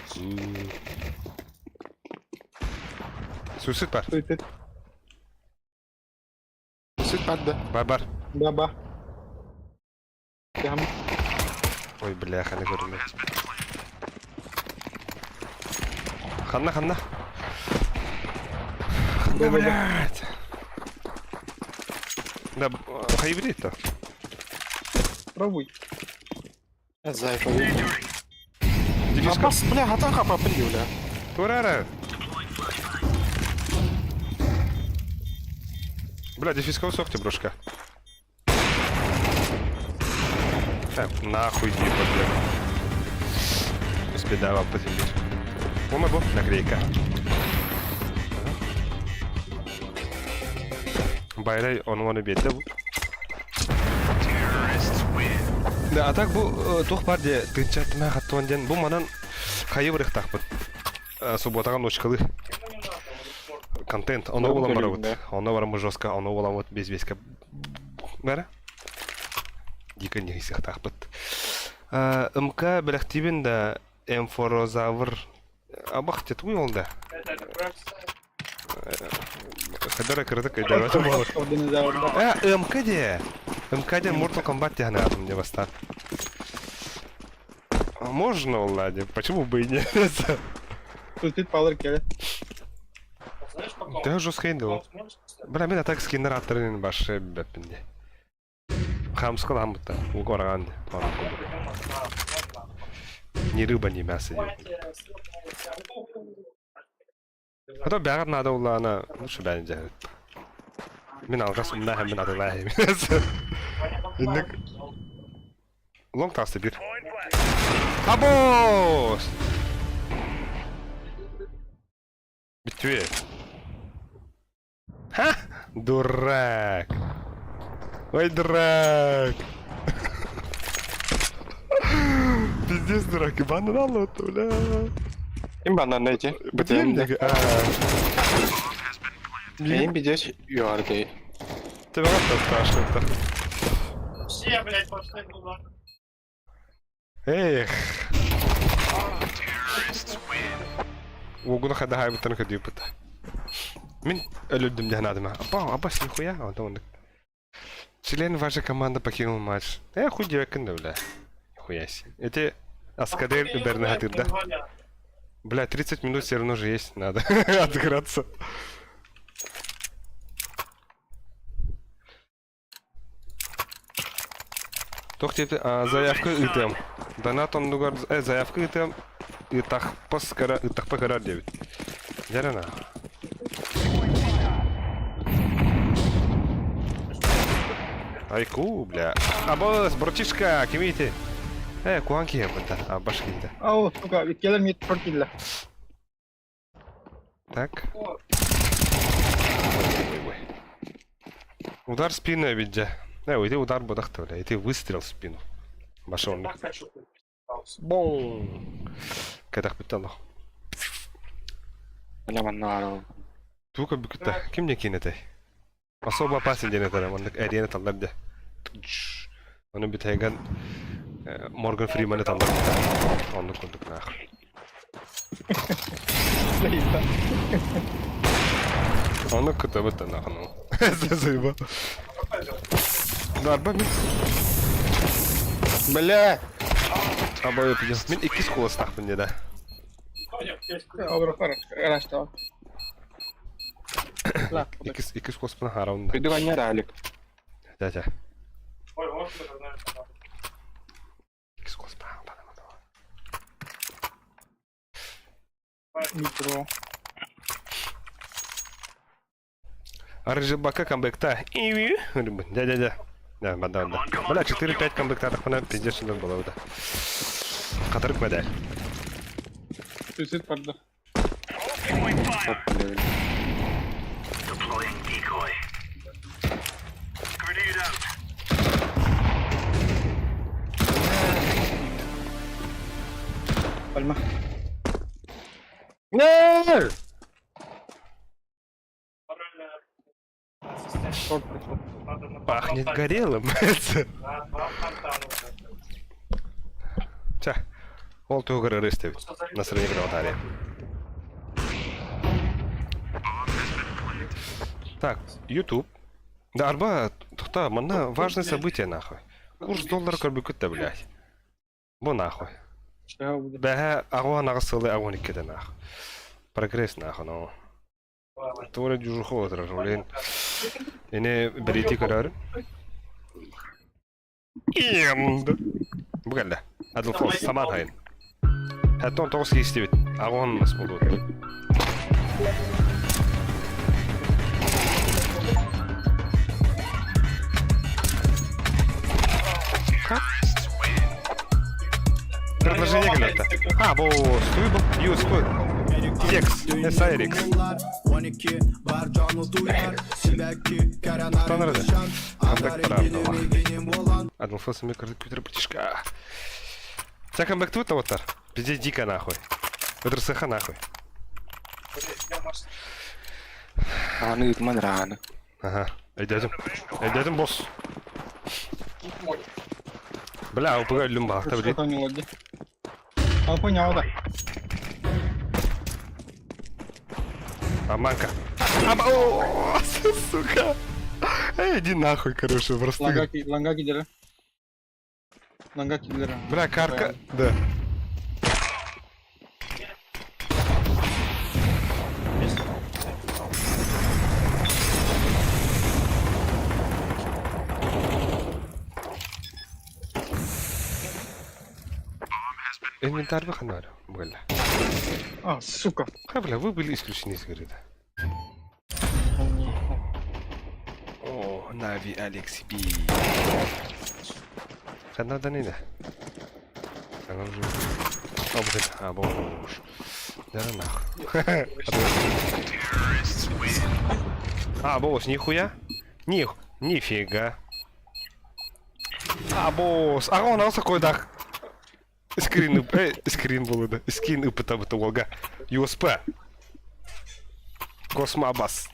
Суицид бар. Суицид. Суицид бар, да. Бар, бар. Ба-ба. Прям. Ой, бляха, не көрүнү. Ханна, ханна. Ханна, блядь. Да, хайбрид-то. Пробуй. Зайка. Дефиска. Абас, бля, атака попри, бля. Турара. Бля, дефиска усохте, брошка. Так, нахуй иди, бля. Успедава по земле. Ома бо, наклейка. Байрай, он вон бедде бу. Да, а так бу тух бар де тынчатма хаттуан ден бу манан хайы бырыхтахпыт. Субботаҕа ночкалыы контент. Ону булан барабыт. Ону бараммыт жестко, ону буламмыт без-бескэ. Бара. Дико не сыахтаахпыт. МК бэлэхтиибин да эмфорозавр абах тугуй ол да? Хадара кыратык өйдөөбөтүм буолар. Э, МК де. МК де Mortal Kombat диэн аатым де бастаан. Можно, Влади, почему бы и нет? Суицид палыр келе. Ты жестко индил. Бля, мен атак скиннер аттарын башы бәппинде. Хамска ламбыта, угоран. Ни рыба, ни мясо. А то бәҕэр наада улаана лучше бэйэн дьаһыт. Мин алҕас умнаһым мин атылааһым. Инник лоҥ таҕыста биир. Абоос! Бүттүө. Ха! Дурак! Ой, дурак! Пиздец, дурак, ебаный народ, бля. Им банан эти. Бытым Им бидешь юарды. Тебе как страшно-то. Все, блядь, пошли туда. Эх. Угуна хадаһай бутан кадыпыта. Мин өлүрдүм диэн аадыма. Апа, абас нихуя, онтон Член вашей команды покинул матч. Э, хуй девекин да, бля. Нихуя себе. Эти Аскадель Бернагатыр, да? Бля, 30 минут все равно же есть, надо отыграться. Туох диэбит заявка ыытыам. Донат оннугар э, заявка ыытыам ыытахпас кыра ыытахпа кырар диэбит. Дьэ Айку, бля. Абыс, братишка, кимите? Э, куан киһи быта, абаш киһитэ. Ау, сука, иккилэр мид киллэ. Так. Ой, ой. Удар в спину видя. Э, уйди удар бодахта, бля. Иди выстрел в спину. Башон. Бом. Кэтэх бүттэ Бля, манна Тука бүкүтэ. Ким не кинетэй? Особо опасен диэн этэрэ. Маннык эриэни таллар дэ. Ону бүтэйгэн Морган Фриманы таллар. Оннук курдук наах. Оннук кытабыт нахну. Заеба. Дарба мин. Бля! Абай пиздец. Мин иккис куоластаахпын дии да. Иккис иккис куоласпын хараунда. Иду гоняр, Алик. Дядя. Иккис куоласпын Метро. Аржибака камбэкта. Дядя-дядя. Да, да, да. Бля, 4-5 камбэкта тахпына пиздец что было да. Хатырык медаль. Суицид барда. Пальма. Нет! Шорт пришел. Пахнет горелым. Ча. Ол тугар ырыстебит. Настроение граватария. Так, YouTube. Да, арба, тухта, манна важное событие нахуй. Курс доллара көрбүкүт блядь. Бу нахуй. Бэһэ аҕуан аҕыс сылы аҕуан иккитэ нахуй. Прогресс нахуй, ну. Туора дьужуху отырар, блин. Эне берити көрөр. Иэмд. Бу кэллэ. Адыл саман хайын. Хаттон тоҕус киистибит. Аҕуан мас буолуот. Предложение кэллэ. А, бу стой бу. Ю, стой. Текст. SIRX. Тохтон эрэ. Камбэк правда. Адмфос ми компьютер братишка. Тебя камбэк тут вот Пиздец дико нахуй. Это РСХ нахуй. Ааны ыытыман эрэ ааны. Ага. Өйдөөтүм. Өйдөөтүм босс. Бля, ОПГ өллүм баахта Что блин. там не лади? А понял, да. Обманка. Оба... О, сука. Эй, иди нахуй, короче, просто. Ланга, ланга кидера. Ланга кидера. Бля, карка. Да. Инвентарь выходной, бля. А, сука. Ха, бля, вы были исключены из игры, да. О, Нави Алекси Би. Ханна Данина. О, блин, а, боже. Да нахуй. А, босс, нихуя? Них, нифига. А, босс, а он такой дах. Скрин, скрин был, да. Скин это Волга. USP. Космобас.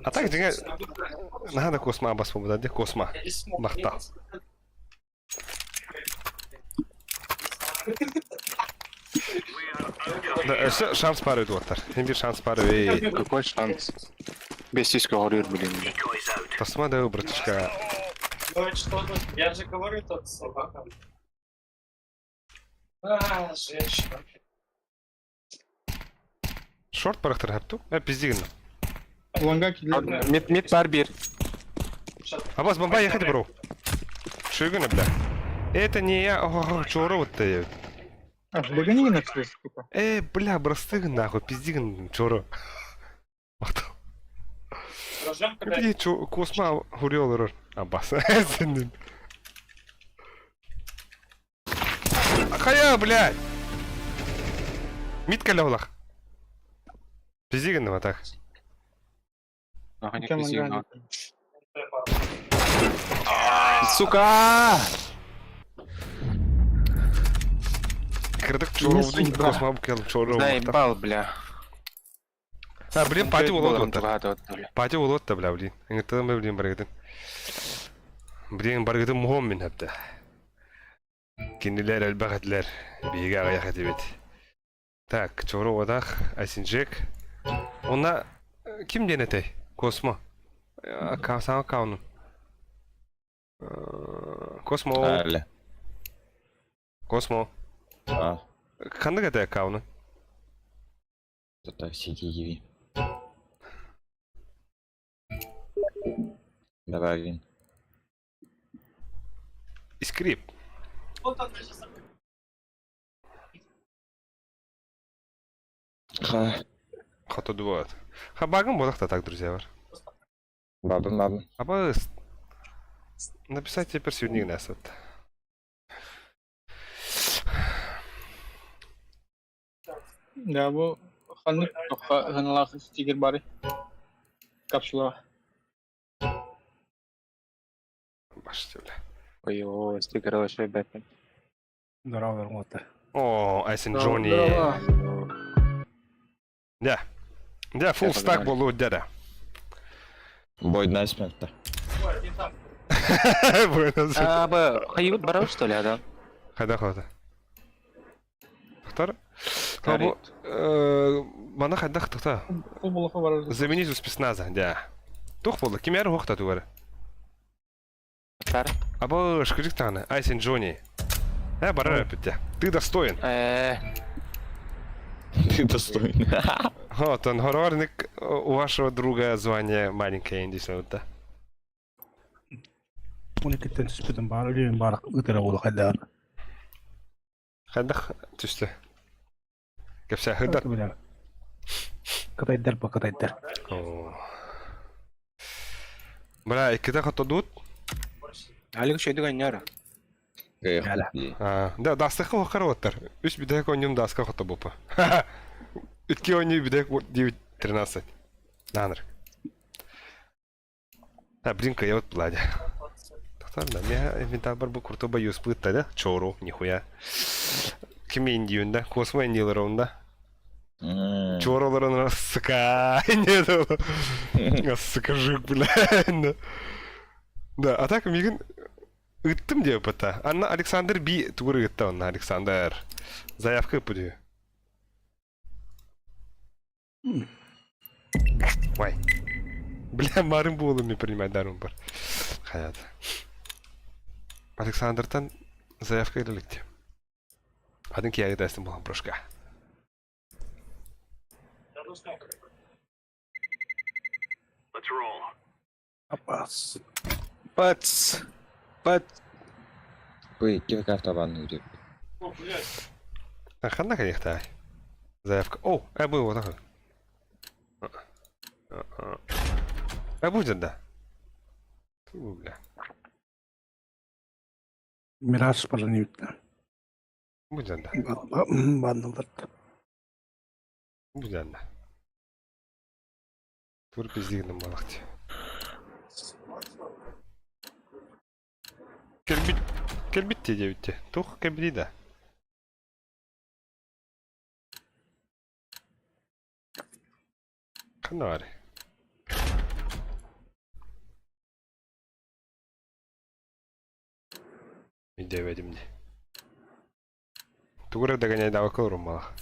А так, деньга... Надо Космобас побудать, где Космо? Махта. Да, шанс пары дуоттар. Хим шанс пары. Какой шанс? Без сиськи говорю, блин. Тасма да, братишка. Ну и что тут? Я же говорю, тот собака. А, женщина. Шорт барахтар хапту? Э, пиздигин. Ланга кидера. Мид, мид бар бир. Абас, бомба ехать, бро. Шигана, бля. Это не я. Ого, чоро вот ты. А, догони на сука. Бля, бростыгын нахуй, пиздигин, чоро. Рожем, когда Блин, чо, косма хурел рор. Абас. Сенин. Хая, блядь! Митка левлах. Пиздигин вот так. Ага, не Кем пизди, ланга? Сука! Кырдык чоро Не судьба. косма букел чоро. Заебал, бля. А, блин, пати улот вот. Пати улот бля, блин. Ингтен блин баргытын. Блин, баргытын муһом мин хапта. Кинилер элбэхэтлер. Биһиги аҕыйах этибит. Так, чоро одах, Айсинжек. Она ким диэн этэй? Космо. Саҥа аккаунун. Космо. Әлі. Космо. А, Ханнык этэй аккаунун? это CTV. Давай, Вин. Скрип. Вот он даже Ха. Хото дуот. Хабагым бодахта так, друзья. Бар. Бабын, бабын. Аба написать теперь сегодня нас вот. Да, бу ханнык тоққа ханалах стикер бары. Капсула. Баште, бля. Ой, ой, стикер вообще бэтмен. Здорово, Вермота. О, Айсен Джонни. Да. Да, фулл Я стак погнали. болу дяда. Бой насмерть-то. А, б, хайют барау, что ли, да? Хайда хода. Хтар? Тарит. Мана хайда хтахта. Ол болаха бар. Заменить у спецназа, да. Тух болу, кимер хохта тугары. Тар. Аба шкрик таны, Айсен Джонни. Бара петя. Ты достоин. Ты достоин. Вот он, горорник у вашего друга звание маленькое индийское, да. Уникеттен түспүтүм бар, үлүм бар, ытыра болу хайдар. Хайдах түсті. Кепсе хыдар. Кытайдар ба кытайдар. Бля, икките хотодут. Алик еще дыган Да, дастыхы хохар оттар. Үс бидек онюм даска хото бупа. Үтки оню бидек 9-13. Наныр. А, блинка, я вот пладя. Тохтар, да, меня инвентарь бар бу курто боюсь плытта, да? Чору, нихуя. Ким индиюнда, космо индиларонда. Чуор олорон сука, нет, сука, жук, бля. Да, а так мигин ыттым диэбит та. Анна Александр Би тугур ыытта онно Александр. Заявка ыппыт Ой. Бля, марын буолум не принимать дарым бар. Хаят. Александртан заявка илиликти. Один киягы дастым булан прошка. Апас. Пац. Пац. Бу икки картабан үрүп. Ханна кайыхтай. Заявка. О, э был вот такой. Э будет, да. Ту, бля. Мираж паранивитна. Будет, да. Баннылар. Будет, да. Тур пиздигнем балахти. Кэлбит, кэлбит диэбитте. Тух кэлбити да. Ханна баар? Өйдөөбөтүм дии. Тугу эрэ догоняйдаабакка олоруммалах.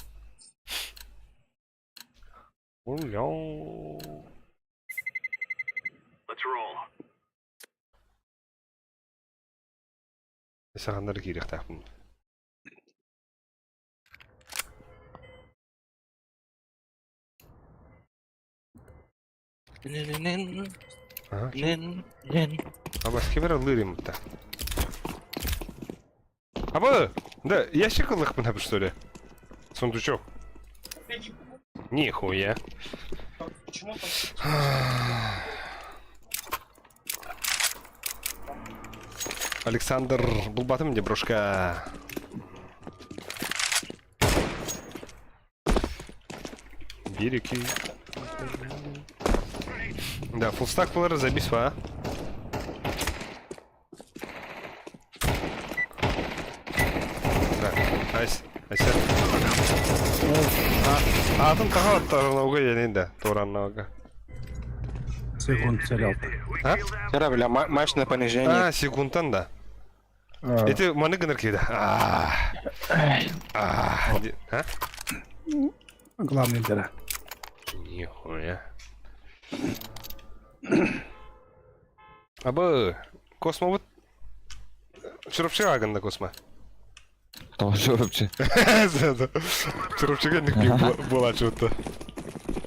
Саханнары киириэхтээхпин. Абаскебер ыллыыр иммутта. Аба! Да, ящик ыллахпын хапы что ли? Сундучок. Нихуя. Александр булбатым де брошка. Бирики. Да, фулстак булар забис а? Да, айс, айса. Атын таға оттарынауға енейді, тораннауға. Секунд сериал. А? Вчера, бля, матч на понижение. А, секундтан да. Эти маны гыныр кейді. А. А. А? Главный дыра. Нихуя. Абы, Космо вот... Чурапчы агында Космо. Тоҕо чурапчы? Чурапчыга ник была что-то.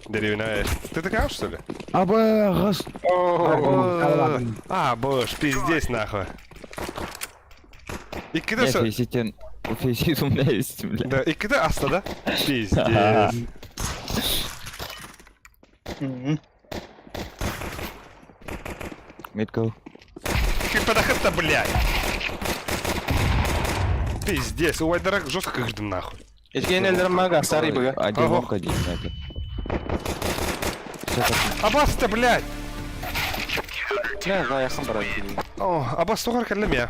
Деревня. Ты такая, что ли? Абы, гыс. А, боже, пиздец нахуй. И когда Я фейситен... Фейсит у меня есть, бля. Да, и когда аста, да? Пиздец. Mid go. Кипадахата, блядь. Пиздец, у Вайдарак жестко кырдым нахуй. Один лонг, один это. Аббас-то, блядь! О, Аббас тоғар кәлім я.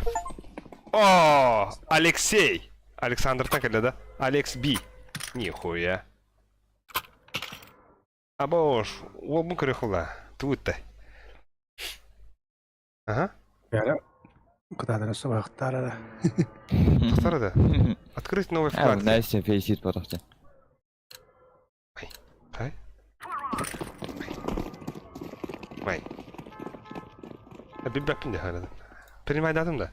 О, Алексей! Александр так да? Алекс Би. Нихуя. Абош, ол бұл көрі Туытта. Ага. Куда-то сабақтары. Тоқтар да. Открыть новый вклад. Настя фейсит потохте. Ай. Ай. Биббәппин де харадым. Принимай дадым да.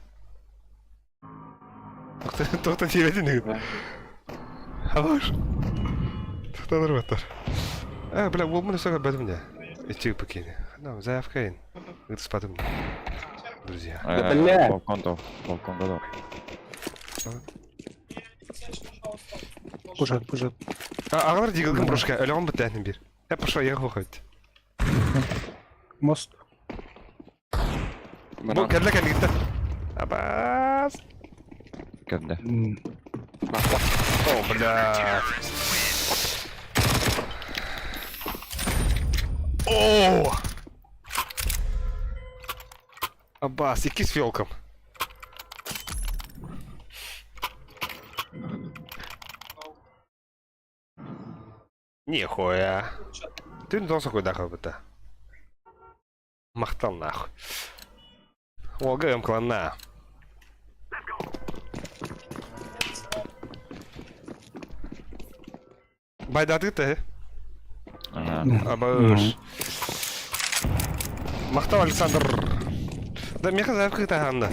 Тоқта, тоқта тиебедин Абош. Тоқтаныр баттар. А, бля, ол мұны соға бәдім де. Итчиг пекини. Ну, заявка ин. Спатым. Друзья. Бля. Балкон то, балкон готов. Пужат, пужат. А, ағалар дигілгін брошка, өліғын бұт бир. Я пошла, я хоть. Мост. Бұл кәрлі кәрлі кетті. Абас. Когда? О, бля. О! Абас, ики с фиолком. Нихуя. Ты должен куда как будто. Махтал нахуй. Уолга ымкаланна. Байдаатыгыт эһи? Абыш. Махтал Александр. Да меха заявка таһаанна.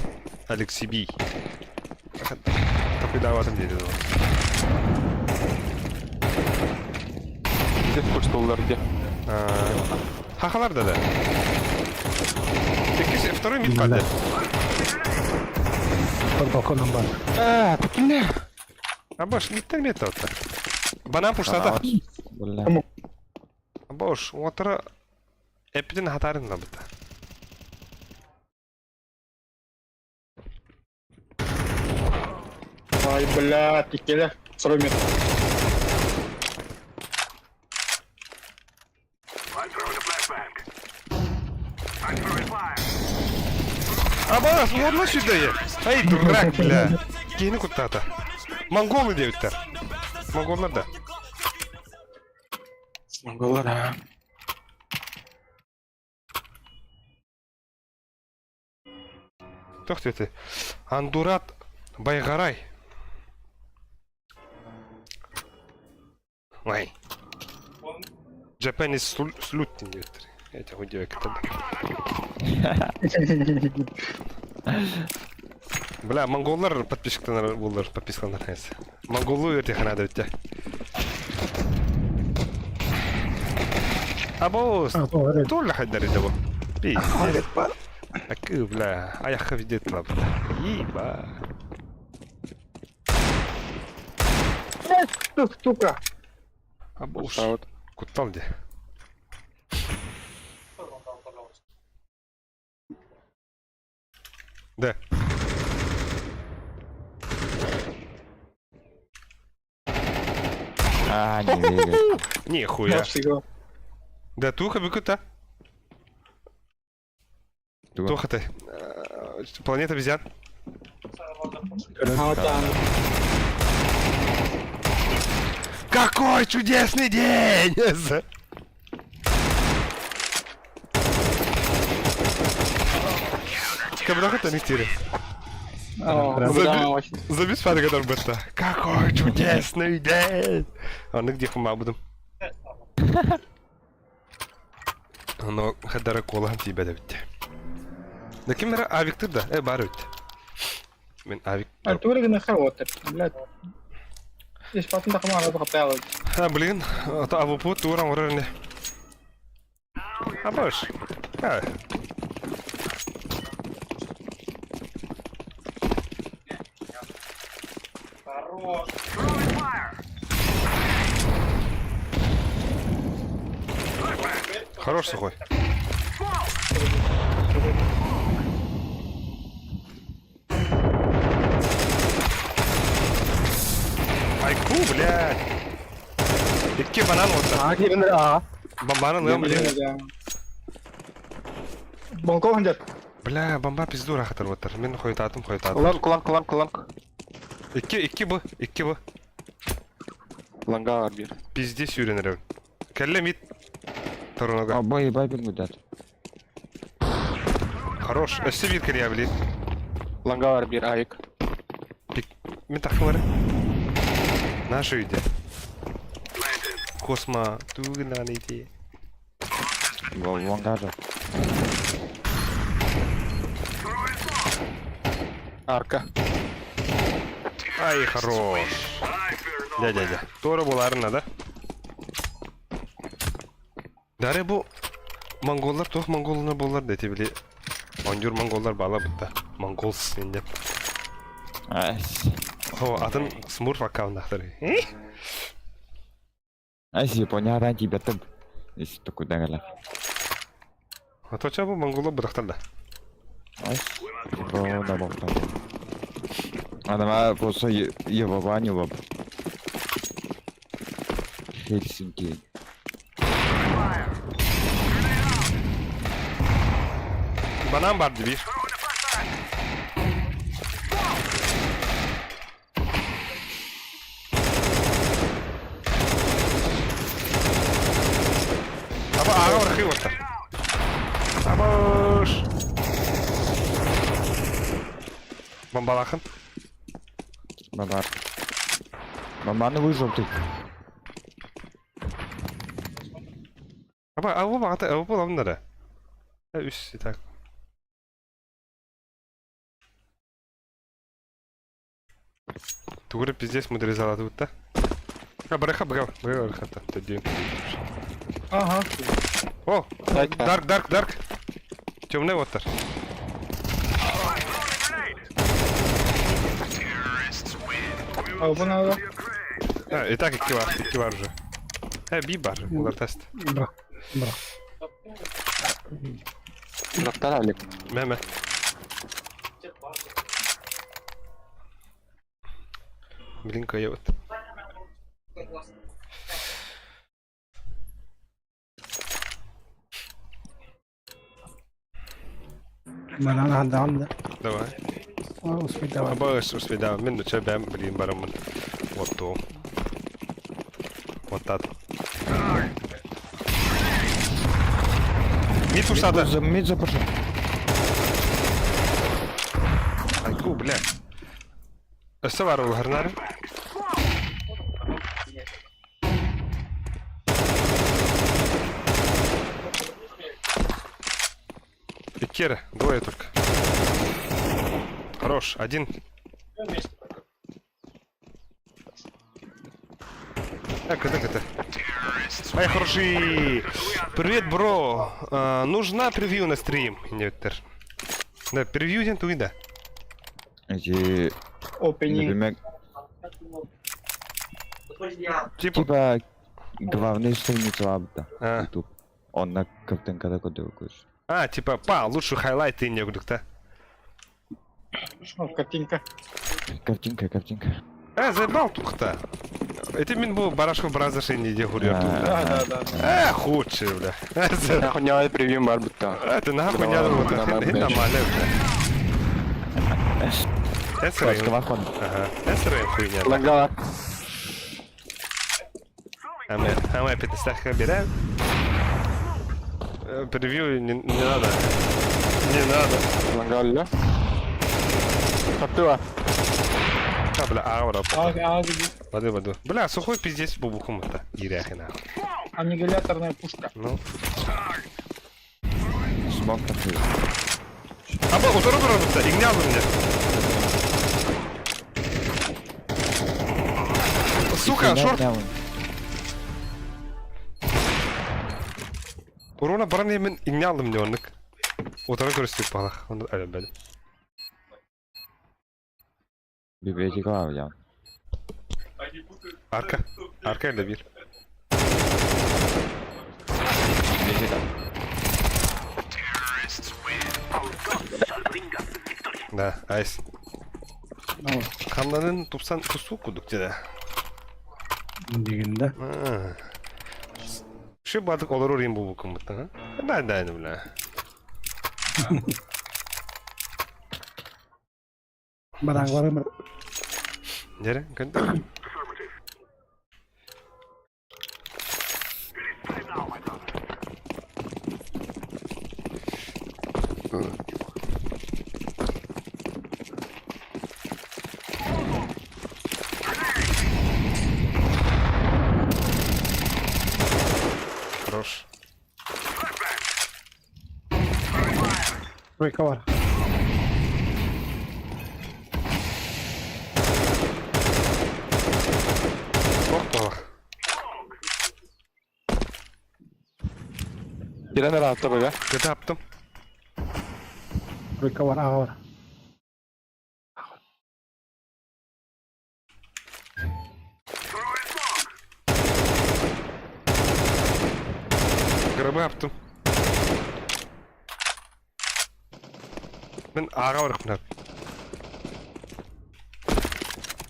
Алексей Би. Такуйдаабатым диэти. Где курстуллар где? Хахалар да да. Иккис, второй мид падает. Под балконом бар. А, бля. Абаш, мидтер мид отта. Банан пуштата. Бля. Абаш, отара эпидин хатарын лабыта. Ай, бля, тикеле. Второй метр. Абас, уонна сюда Эй, дурак, бля. Киһини куттаата. Монголы диэбиттэр. Монголлар да. Монголлар, а. Туох диэтэй? Андурат Байгарай. Ой. Japanese slut диэбиттэр. Эти хуй диэбэккэ Бля, монголлар подписчиктанар буллар, подпискалар несі. Монголлу өрте ханада өтте. Або, тула хаддар это бу. Пиздец. Акы, бля, аяққа видет лап. Еба. Сука. Або уж. Куттал де. Да. А, не верю. Нихуя. Да туха быкута. Туха ты. Планета обезьян. Какой чудесный день! Кабрахата не тире. Забис фаргадар бытта. Какой чудесный день! Аны где хума будем? Оно хадара кола тибе да битте. Да ким эре авиктыр да? Э бар битте. Мен авик. А тура гына хорош, блядь. Здесь потом так мало хапяло. А, блин, это АВП тура урарне. А бош. А. Хорош. Хорош сухой. Айку, блядь. Икки банан вот. А, кирендер, а. Бомбаны лым, блин. Балкон где? Бля, бомба пизду рахатар вот. Мен хойтатым, хойтатым. Лонг, лонг, лонг, лонг. Икки, икки б, икки б. Лонга арбир. Пизде сүйренер. Кәлле мид. Торонога. А, бай, бай, бир Хорош. Өссө бир кирия, блин. Лонга арбир, авик. Мен тахтылары. Наша үйде. Космо тугынан иди. Лонга же. Арка. Ай, хорош. Дядя, дядя. Тора буларына да. Дары бу монголлар тух монголлар болар дети били. Ондюр монголлар бала бутта. Монголс инде. Ась. О, атын смурф аккаунтахтар. Ась, Япония тебя там. Если такой дагала. А то чабу монголлар будахтар да. Ась. Да, да, Ана просто Евованю лоб. Хельсинки. Банан барды bir. уоттар. Абыш! Бомбалахын. Бабар. Бомбаны выжил ты. Аба, а бу баҕата, а бу буолабыннара. Үс, так. Тугу эрэ пиздец модернизалаатыбыт да. А, быраха, быраха, быраха, төдүйүн. Ага. О, дарк, дарк, дарк. Темный уоттар. А, бу надо. А, и так икки бар, икки бар уже. Э, би бар, улар тест. Бра. Бра. Бырахтар Алик. Мэ-мэ. Блин, кайот. Манан хадаҕым да. Давай. Успейдавай. Абы успейдавай. Мин чэ бэм билигин бараммын оттуом. Оттаат. Мид ушады. Мид запошел. Айку, бля. Өссө бар улаһарнары. Икки двое только. Хорош, один. Так, это, это. Ай, хороший. Привет, бро. А, нужна превью на стрим. Нет, Да, превью день туида. Эти, Opening. например, Типа, типа главный страница абда. А. YouTube. Он на картинка такой делает. А, типа, па, лучше хайлайты не да. О, картинка. Картинка, картинка. Э, заебал тут-то. Это мин был барашков бразер не де гурьер тут. Да, да, да. Э, худший, бля. Нахуй не превью бар бутта. Это нахуй не надо, вот это нормально, бля. Это Ага, это хуйня. Лагала. А мы, а мы опять на берем. Превью не, не надо. Не надо. Лагала. Хаттыва. А, бля, аура. А, а, Воды, воду. Бля, сухой пиздец бубукум это. Иряхи нахуй. Аннигиляторная пушка. Ну. Смог такой. А был, утро работа, игнял мне. Сука, шорт. Урона баран мен игнял мне оннык. Утро көрүстүк балах. Оны әлі Библиотека я. Арка. Арка или бир. Библиотека. Да, айс. Канланын тупсан тусу кудук деди. Дегенде. Şu badık olur orayım bu bu ha? Ben de aynı bile. Баран бар. Nere? Gönder. Хорош. Тройка бар. Ох, балах. Кирен rahatla böyle. Kötü yaptım. Тройка бар, ага бар. Гробы yaptım. Ben ağa varıp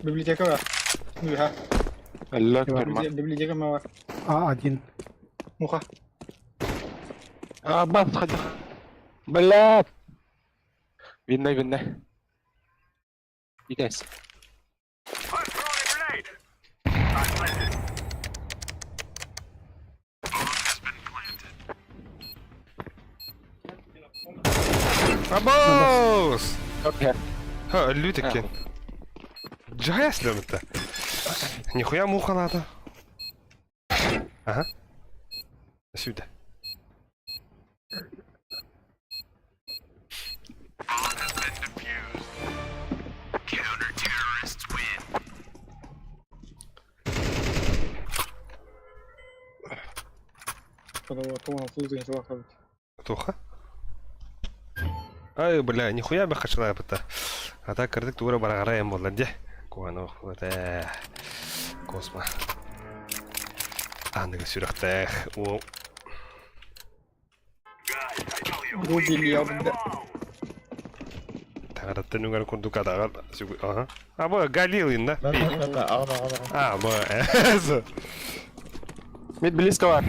Библиотека бар. Муха. Әллә тюрьма. Библиотека бар. А1. Муха. А, бас, ходи. Бля. Видно, видно. Идес. Абоос! Ха, өллүү теккен. Жая слемітті. Нихуя мухалады. Ага. Сюда. Туха. Ай, бля, нихуя бы хачылай быта. А так кырдык тура барагарайым болла де. Куаны э Космо. Аныгы сүрэхтээх. О. Тагараттан үгэр курдук атаҕар Аха. А бу Галилин да? А, бу. Мид близко бар.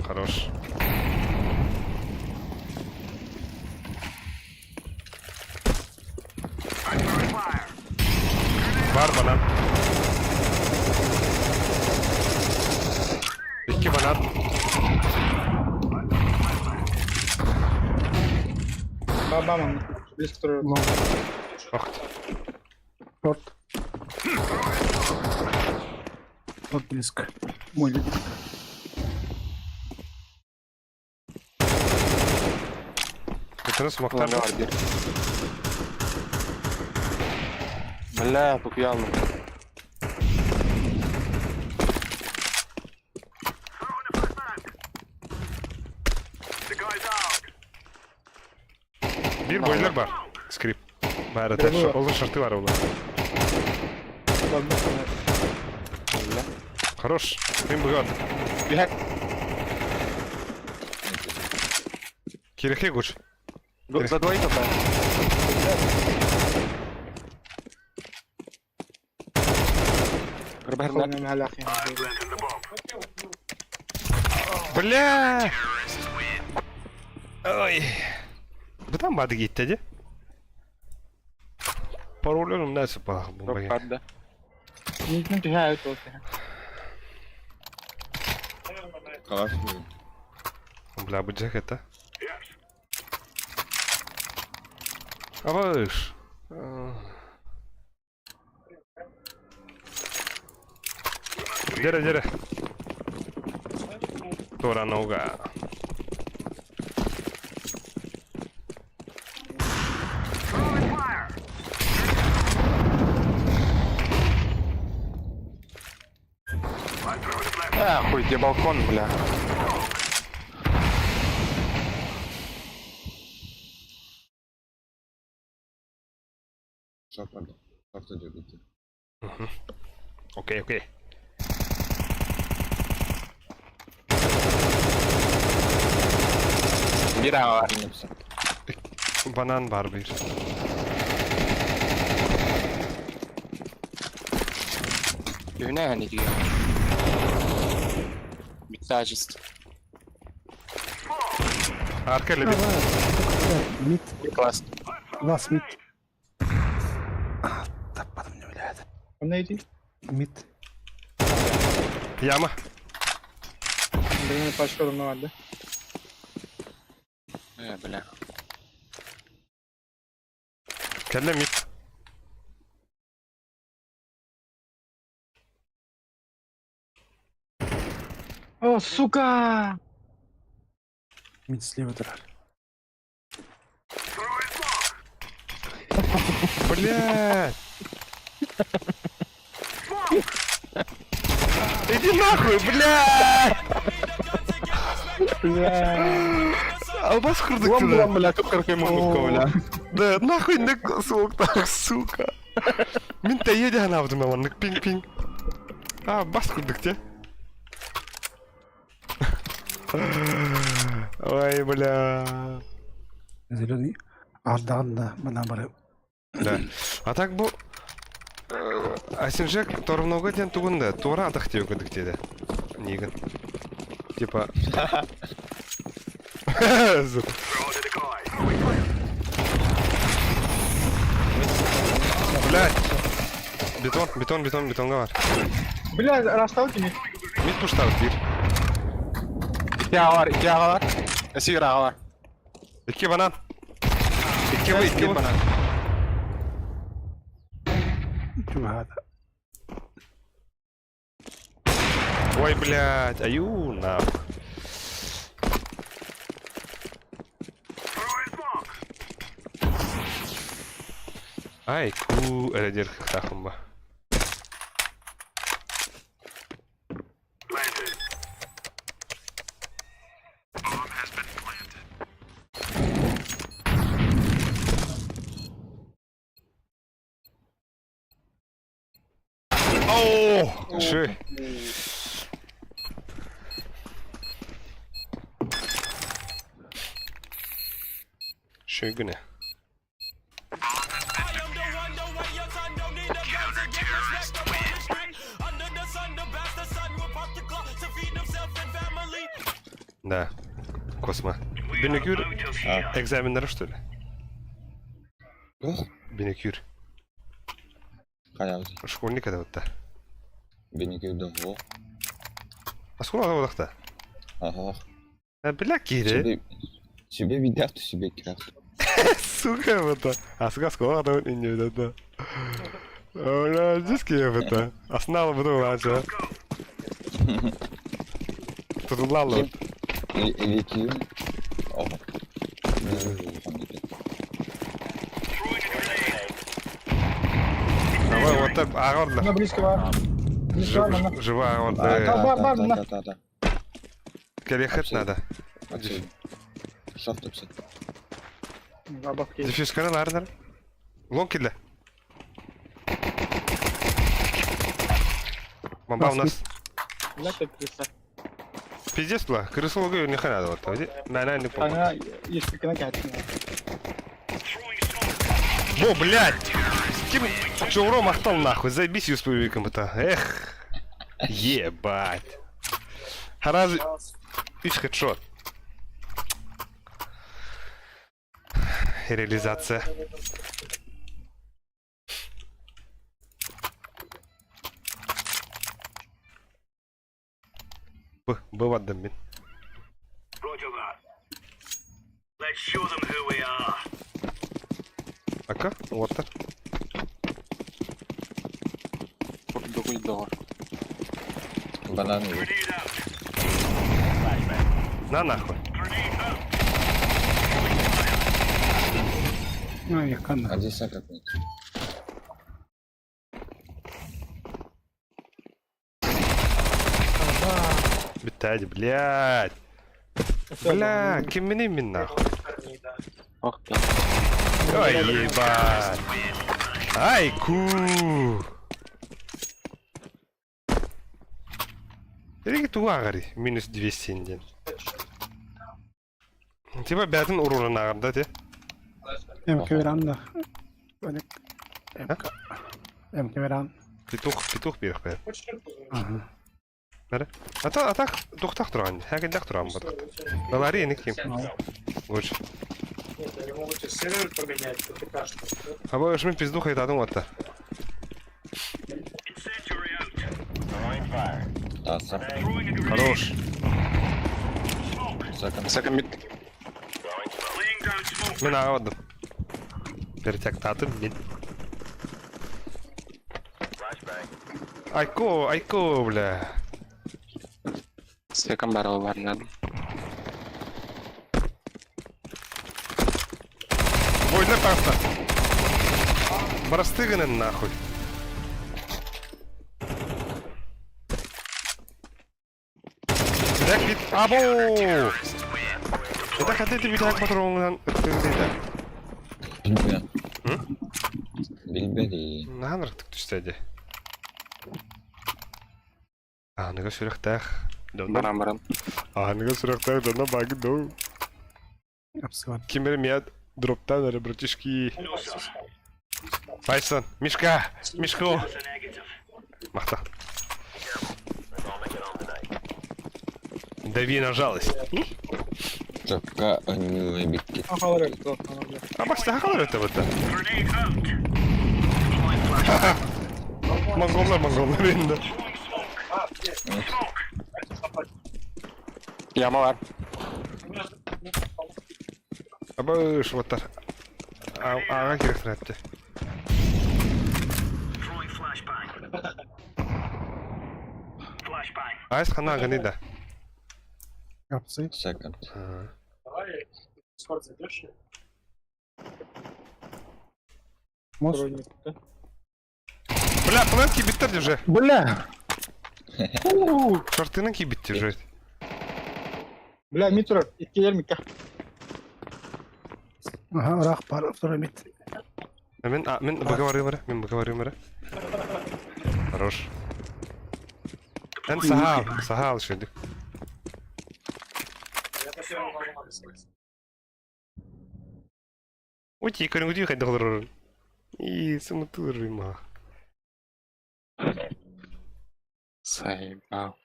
Хорош. Бар банан. Икки банан. Бабам, близко турар. Ох. Шорт. Шорт близко. Мой любимый. Бүтүнү смоктар. Лонга бар бир. Бля, тупьялым. Бир бойлер бар. Скрип. Бары тәр. Олың шарты бар олар. Хорош. Мен бұғат. Бихак. Кирехе күш. За двоих да. Бля! Ой. Бытан бады кетті де. Пароль нәрсе Бомба. Бля, бу это. Абыш. Дере, дере. Тора нога. А, хуй, где балкон, бля. Окей, окей. Бир аға бар. Банан бар бир. Düğüne hani diyor. Bitti aciz. Арка лебед. Мид. Класс. Лас мид. Таппадым не блядь. Мид. Яма. Э, бля. Кәлле мид. О, сука! Мид слева турар. Блядь. Иди нахуй, блядь! Албас курдук Лом, лом, бля, тут каркай муха, бля. Да, нахуй не смог так, сука. Мин тәйе ханабдым аманнык пинг-пинг. А, бас курдук те. Ой, бля. Зеленый. Ардағында мына бар. Да. А так бу Асинжек торнога ден тугунда, тура атах тебе көдүк деди. Нигин. Типа. Блядь. Бетон, бетон, бетон, бетонга бар. Бля, расставьте мид. Мид пуштар бир. Ики аға бар, ики аға бар. Эсигир аға бар. Икки банан. Икки вы, икки банан. Чугаһаата. Ой, блядь, аю, нахуй. Ай, ку, эрэ диир кыахтаахпын ба. Оо, ши. Шөгүнэ. Да. Космо. Бинекюр экзаменнары что ли? Туох? Бинекюр. Хайабыт. Школьник это вот та. Бинекюрдэ суох. Оскуола буолахта. Аһаах. А, бля, кире. Себе себе видях, то себе кирах. Сука, вот это. А сука, оскуола да не это. Бля, диски это. Основа буду лача. Тут лало. Или Оһо. Давай, вот так, агорда. На близко бар. Близко бар, манна. Жива Да, агорда. Бар, да, бар, да, да, да. Переехать надо. Шорт тупсы. Бабки. Дефьюз канал арнер. Лонг килля. Бомба у нас. Бля, ты крыса. Пиздец была. Крысу лугаю не надо вот. На, на, не помогу. Ана, есть кына кәтсин. Бо, блядь! С кем? Чоуро махтал нахуй, заебись юсповиком это. Эх. Ебать. Хараз... Иш хедшот. Реализация. Б, Б ваддам мин. Ака, уоттар. Курдугуй доҕор. Банан На нахуй. Ну, я канна. А здесь как нет. Блядь, блядь. Бля, ким мин нахуй. Ох, да. Ой, ебать. Ай, ку. Эриги туга минус 200 ден. Типа бәтін урурын ағырда, те? МК веран да. МК. МК веран. Петух, петух беріп бер. Хочешь шерпу заменить? Ага. Ата, атак, тухтақ тұрған, хәкендақ тұрған бұдақ. Балари, не кем. Лучше. Нет, они могут тебе сервер поменять, ПТК что ли. Аба ышмын пизду хайтадың отта. Таса. Хорош. Секонд. Second mid. Мен ағадым. Перетяктатым мен. Айко, айко, бля. Second barrel бар надо. Бойна паста. Барастыганы нахуй. Бля, бит... Або! Это хотите битак патронынан өттүгү Билбен. Билбеди. Наанырык түстәде. Аныга сүрәхтәх. Баран баран. Аныга сүрәхтәх дона багы доу. Апсыват. Кимер мият дроптан әле братишки. Тайсон, Мишка, Мишко. Махта. Дави на жалость. Чакка анюэ бикки. Ахалар өттү. А башта хакалар өтө бутта. Монголлар, монголлар инде. Яма бар. Абыш, вот Ааҕа кириэхтэрэ Айс хана гыны да. Капцы. Second. Давай, Дискорд зайдешь? Мост. Бля, плент кибиттер уже. Бля! Шортының кибиттер уже. Бля, мид турар. Иккилэр мидкэ. Ага, рах пар, второй мид. Мин, а, мин б/га барыам эрэ, мин б/га барыам эрэ. Хорош. Эн саһаал, саһаал шөдүк. Я по первому волну надо Ути, көрүҥүтүү хайдах олорорун. И, сымытыыр ма. Заебал.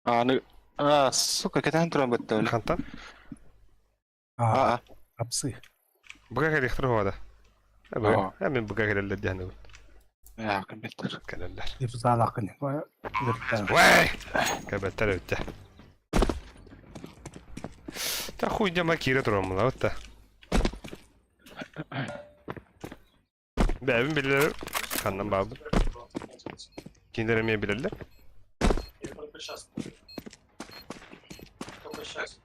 А, ну... А, сука, кэтээн туран бытта өлө. Хантан? А, А, апсы. Б/га кэлиэхтэрэ уода. Аа. Э, мин б/га кэлэллэр диэн а. Кэлбиттэр. кэлэллэр. Дифзалакын. Вэй! Кэбэттэр өттэ. Та хуй дьама киирэ тураммын, вот та. Бэйэбин билэр, ханнан баабын. Кинилэр эмиэ билэллэр. Я только сейчас. Только сейчас.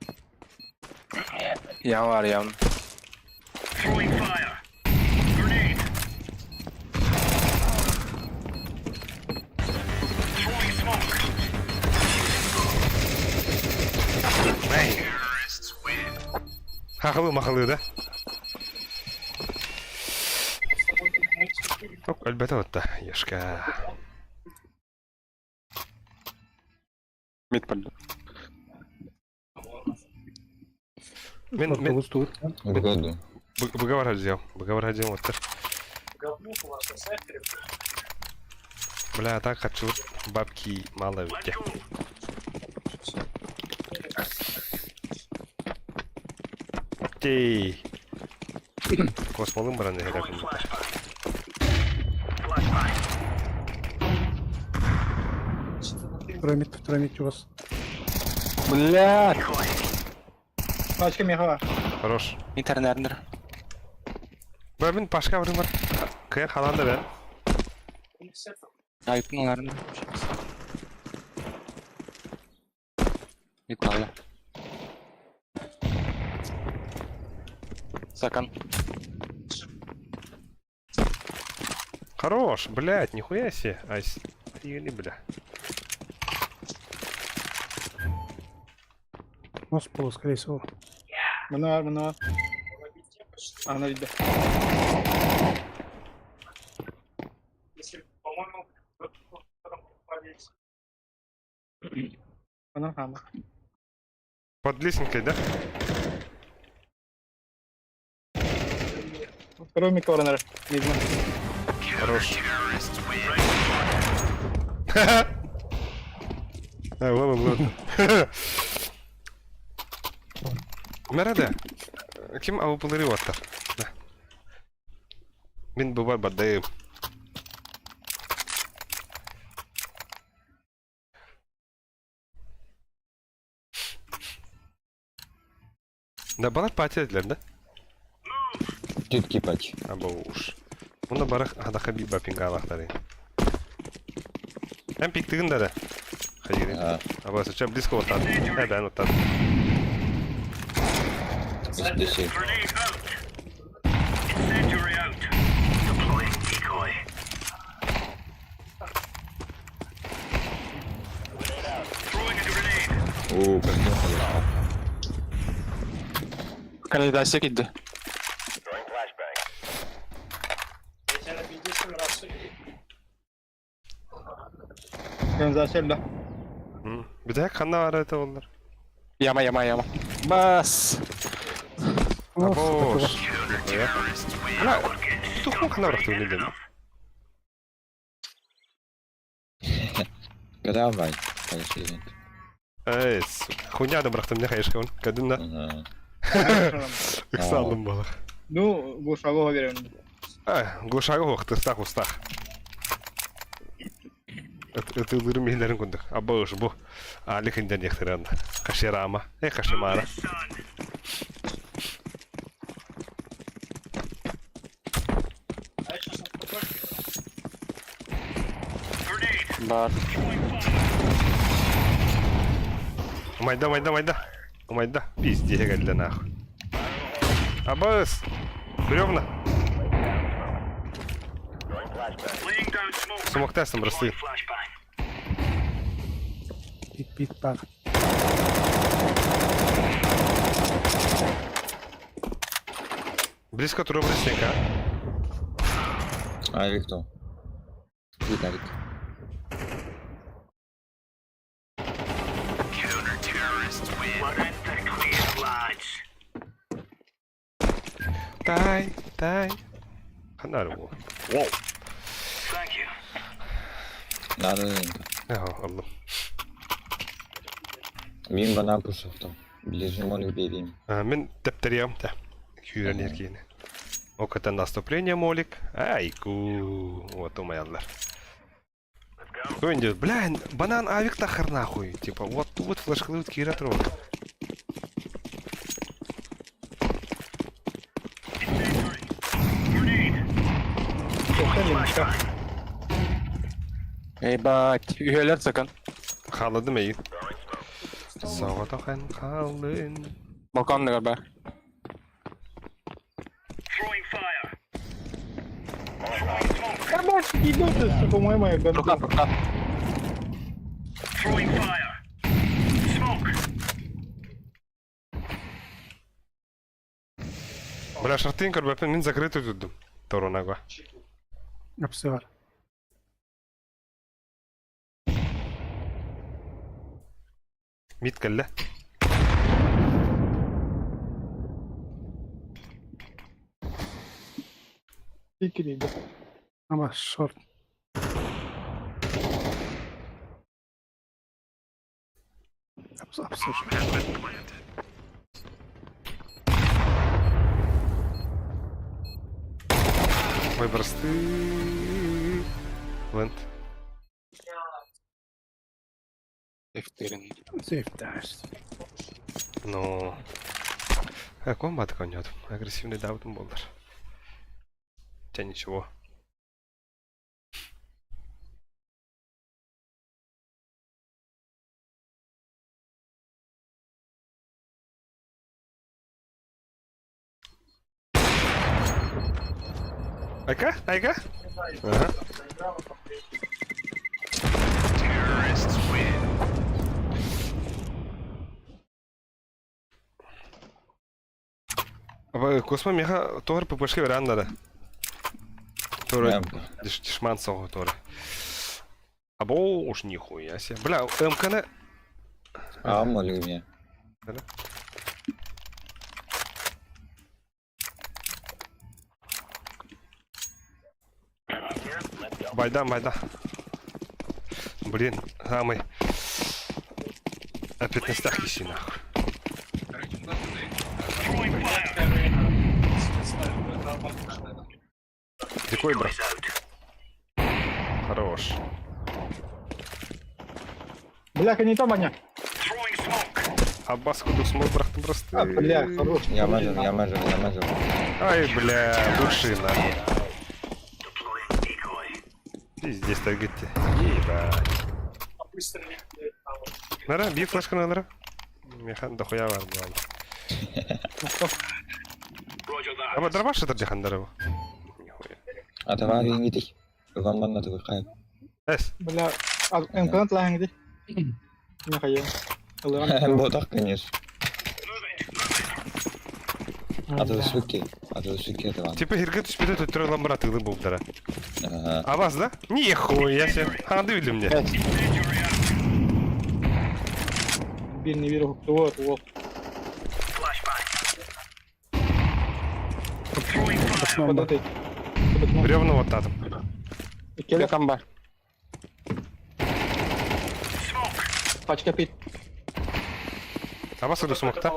Я бар, я. Хахылы махылы да? Ок, өлбөтө отта, ешка. Мид пальды. Мен, мен, Угоду. б/га бар взял, б/га бар взял, вот Говнюк у вас на сайфере. Бля, так хочу бабки мало где. Тей. Космолым баран не Второй мид, второй мид у вас. Бля! Пачка меха. Хорош. Интернет. Бля, мин пашка барым бар. Кая халанда бен. Айыптын аларын. Мид алды. Сакан. Хорош, блядь, нихуя себе. Айс. Или, бля. Мост полу, скорее всего. Мына, мына. Ана видно. Если, по-моему, попадете. Мына хама. Под лесенкой, да? Второй мидкэ баран. Видно. Хорош. А, ладно, ладно. Мереде. Ким авупылыры ваттар? Да. Мин бывар бадайым. Да, балар пати этилер, да? Тютки пач. Аба уж. Муна барах адаха би бапинга алахтары. Эм пиктигин да. Хайгирин. А, Аба сейчас близко вот так. Э, да, вот так. здесь. О, как я Канализация кидди. Я тебя на 50 раз судил. Канализация, да. Битәк ханна бар это олар. Яма, яма, яма. Бас! Абош. Ана, тухман ханна бар түгел Давай. Конечно. Эй, сука. Хуйня да брахтым не хайшкон. Кадымна. Ага. Ыксалдым бала. Ну, глушаго берем. А, глушагы хох, тыстах устах. Ытыылыырым иһиллэрин курдук. Абба уж бу Алик инден диэхтэрэ Хаширама. Э, Хашимара. Бар. Умайда, умайда, умайда. Умайда. Пиздец, кэллэ нахуй. Абыс! Бревна! Смоктестом бросли. Пит-пит бар. Близко туру бросника. Авик то. Виталик. Тай, тай. Ханар бу. Воу. Надо. Ага, аллым. Мин банан пушахтам. Ближе молик берем. Мин тэптэриэм тэ. Күүрэн эркиини. Оката наступление молик. Айку. Вот умаяллар. Кто идет? Бля, банан авик тахар нахуй. Типа, вот вот флешклют кира трон. Ебать, үйелер сакан. Халадым эй. Соғатахан қалын. Балконныгар бар. Карбашки идут, сука, мой мой Рука, рука. Бля, шартын көрбөппүн мин закрытый түрдүм. Торонага. Апсыгар. Мид кэллэ. Пикери, Ама шорт. Апс апсы. Ой, просты. Ленд. Эфтерин. Сейф даш. Ну. Комбат конет. Агрессивный даутом болдыр. Хотя ничего. Айка? Айка? Ага. Космо меха тор ППшки веран надо. Тор дешман соғы тор. Або уж нихуя себе. Бля, МКН. А, молик мне. Байда, байда. Блин, самый. А 15 киси нахуй. Дикой брат. Хорош. Бляха, не там, Аня. Аббас куду смог брахтым просто. А, бля, хорош. Я мажу, я мажу, я мажу. Ай, бля, души нахуй. Пиздец, так гетте. Ебать. Нара, би флешка нара. Механ дохуя бар була. Аба дробаш это джахандарова. Нихуя. А давай ингитих. Вам манна такой хайп. Эс. Бля, а МКН тлаһың ди. Не хая. Ботах, конечно. А то суки. А то суки это вам. Типа хирге түспеді төттөрө ламбара тыгды булдара. Ага. А вас, да? Нихуя себе. Ханды билим мне. Бир не бир вот, вот. Подоты. Бревна вот татом. Келе Кам бар. пачка пит. А вас уду смокта?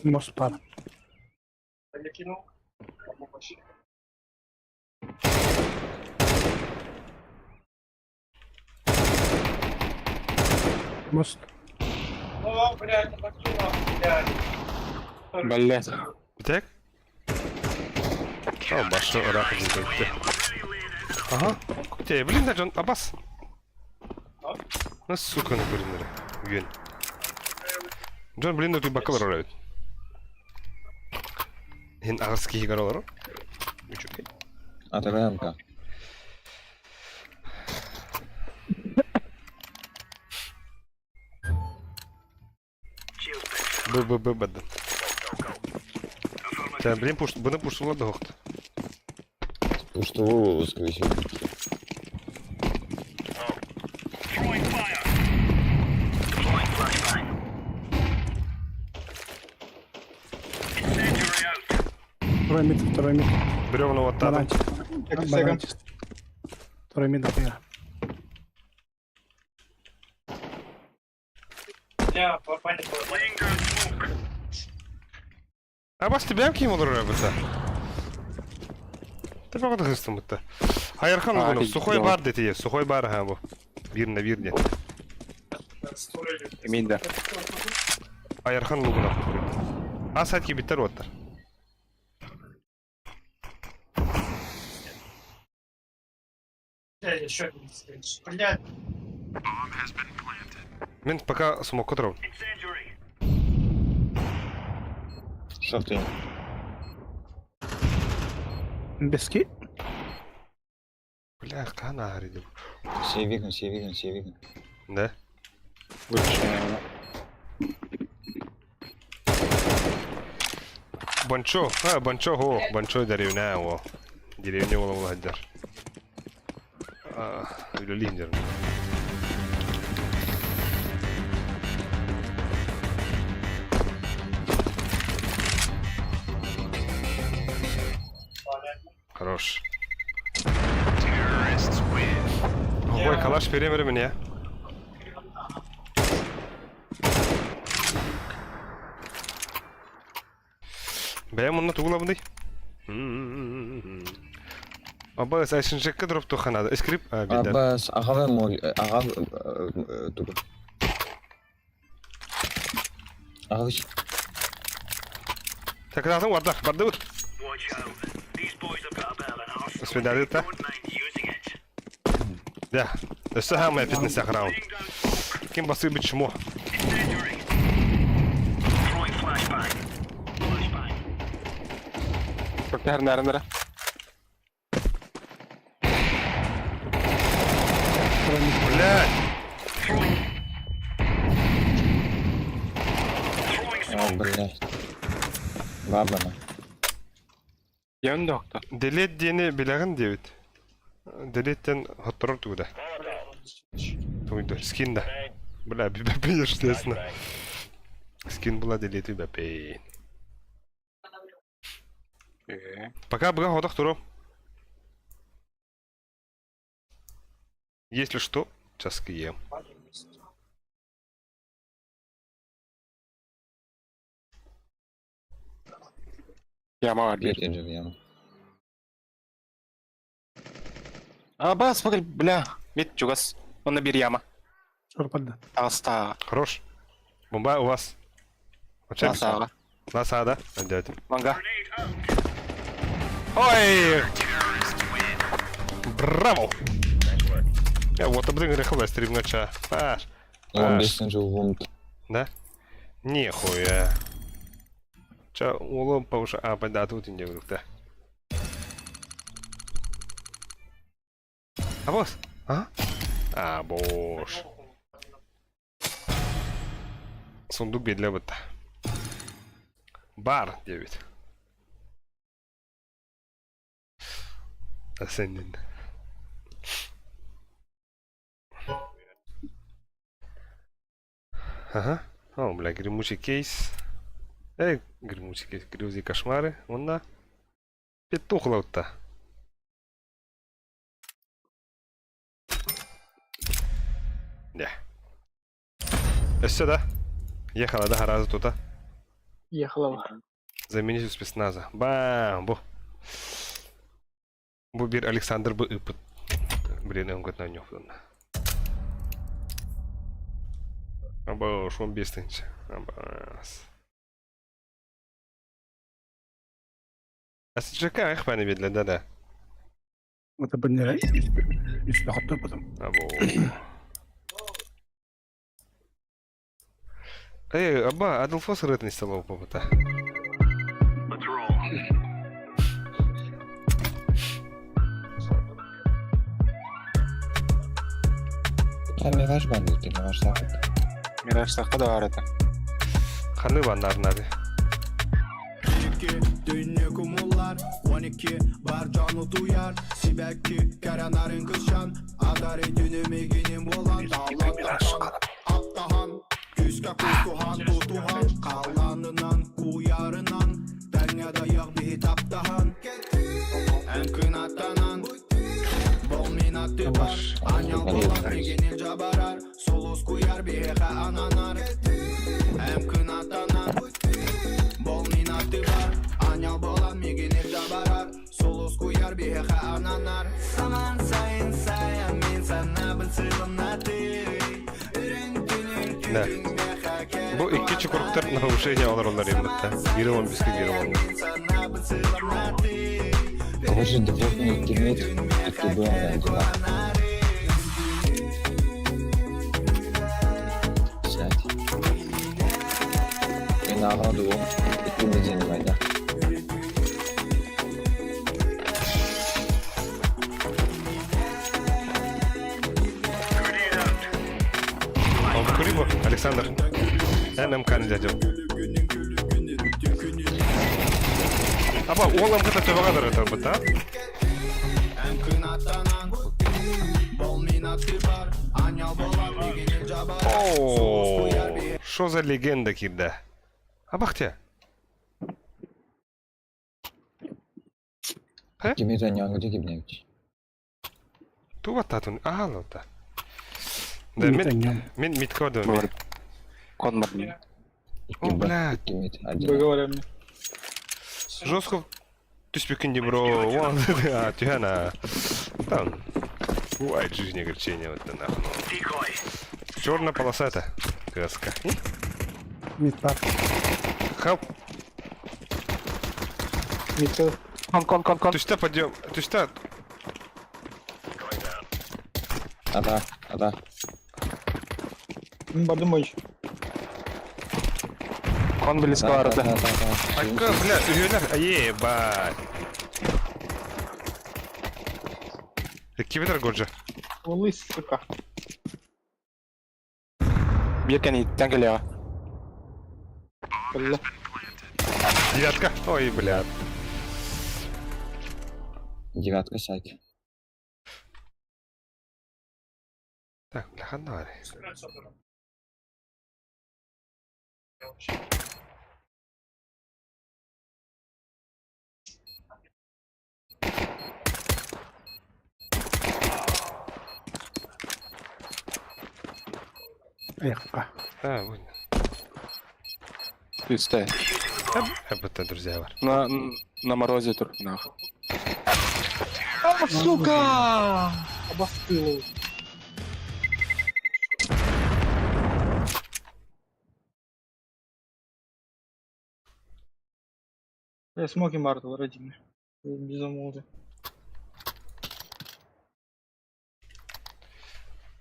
Мост бар. Я кинул. Мост. О, блядь, отвалила, блядь. Блять. Так? О, башы ыраах дии Ага. Те, блин, да, Джон, Абас. Ну, сука, на көрүннэрэ. Үөн. Джон, блин, ты бакалар оройут. Һин аҕыс киһигэр олорор. Үчүгэй. АТВМК. Б Б Б бадын. Та, блин, пуш, бұны пуштулар да хоқты. Пуштову скорее всего. Второй мид, второй мид. Бревна вот там. Бананчик. Бананчик. Второй мид, да. Я попали. Абас тебя ким олорор эбитэ? Ты пока хыстым бутта. Хайырхан А, угунуп, ты сухой дела. бар дети, сухой бар ха бу. Бирне бирне. Мид да. Айырхан лугунап. А сайтки биттер оттар. Бля, еще один встреч. Блядь, Мен пока смок отырам. Шорты. Бески. Бля, кана ариди. Все видно, все видно, все видно. Да? Лучше, наверное. Банчо, а, банчо го, банчо деревня о. Деревня ола ола хаджар. А, үлелейін деревня. Хорош. Ой, калаш берем мне. Бәйем онна тугула бундай. Абас, айшынжекке дроп туханады. Скрип, а, бидер. Абас, ага мой, ага тугу. Ага, Так, атың барда, барды бут. Свидали та. Да. Өсө хамай фитнес раунд. Ким басы бит чмо. Шорт наверное, Блядь. О, блядь. Баба на. Ян доктор. Делет диэни билэҕин диэбит. Делеттен хотторор тугуда. Тугуйду. Скин да. Бля, бибэпэй честно. Скин была делет бибэпэй. Пока быга ходох туру. Если что, час ем. Яма бар. Бир же яма. Абас, погал, бля. Мид чугас. Он на бир яма. Шорпада. Аста. Хорош. Бомба у вас. Ласага. Ласада. Давайте. Манга. Ой! Браво! Я вот об этом греховая стримгача. Паш. Он Паш. бесен же вунт. Да? Нихуя. Ча, улом повыше. А, да, тут не вдруг, да. А босс? А? А, боже. Сундук для вот. Бар 9. Ascending. Ага. О, бля, гремучий кейс. Эй, гремучий кейс, грюзи кошмары. Онна. Петух лаутта. Да. Все, да? Ехала, да, раза тут, а? Ехала. Заменитель спецназа. Бам! Бу. Бу биир Александр бу ыыппыт. Блин, өҥгөтүн оонньуохпун. Аба, 15 тысяч. Абас. СЖК эх баны бедле, да-да. Это быннера үс потом. Або. Эй, аба, Адолфос рыт не стало попыта. Мираж банды, Мираж Сахат. Мираж сахха да бар это. Ханы баннарнады. Да. Бу икки чукуруктар нарушение олороллор иммитта. Бири он биске бири он. Короче, дефолтный тиммейт, икки Б, один А. Сядь. И на раду, икки Б занимай, да? Он курибо, Александр. НМК не дядю. Аба, ол МК төбөҕө это быта. О, что за легенда кирде? Абахте. Тиммейт няңгы кибневич. Тува татун аалота. Да, мен мен митко да. Кон бар. О, блядь. Тиммейт один. Договори мне. Жестко түспекин бро. Вон, а, түһәна. Там. Бывает в жизни огорчение вот это нахуй. Черная полоса это. Краска. Мид бар. Хап. Митка. Кон, кон, кон, кон. Түстә подъем. Түстә. Ада, ада. Бардым мой. Кон близко Да, да, арда. да, да, да. Айка, бля, үйелер. Ебать. Кибетер годжа. Улы, сука. Биркен иттен келеға. Бля. Девятка. Ой, бля. Девятка сайт. Так, бля, ханна Эх, А, вот. Үсте. Это, друзья, бар. На, на морозе тур, нахуй. А, сука! Обостылый. Я смоки мартл, родимый. Безумолвие.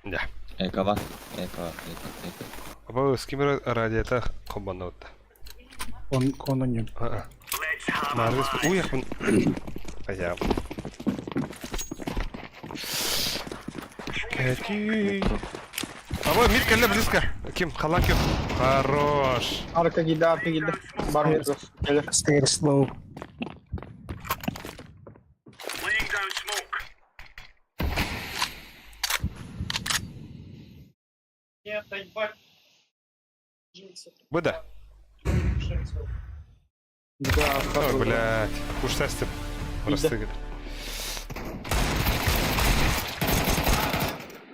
Да. Экова, эко, эко, эко. Аба, с кем ради это комбанота. Кон, кон не. А. Марвис, уехал. А я. Кати. Аба, мид кэллэ близко. Ким, халан ким. Хорош. Арка гида, арка гида. Бар Келе. Stairs low. Нет, да ебать. Быда. Да, Ой, блядь. Уж састып. Растыгыр.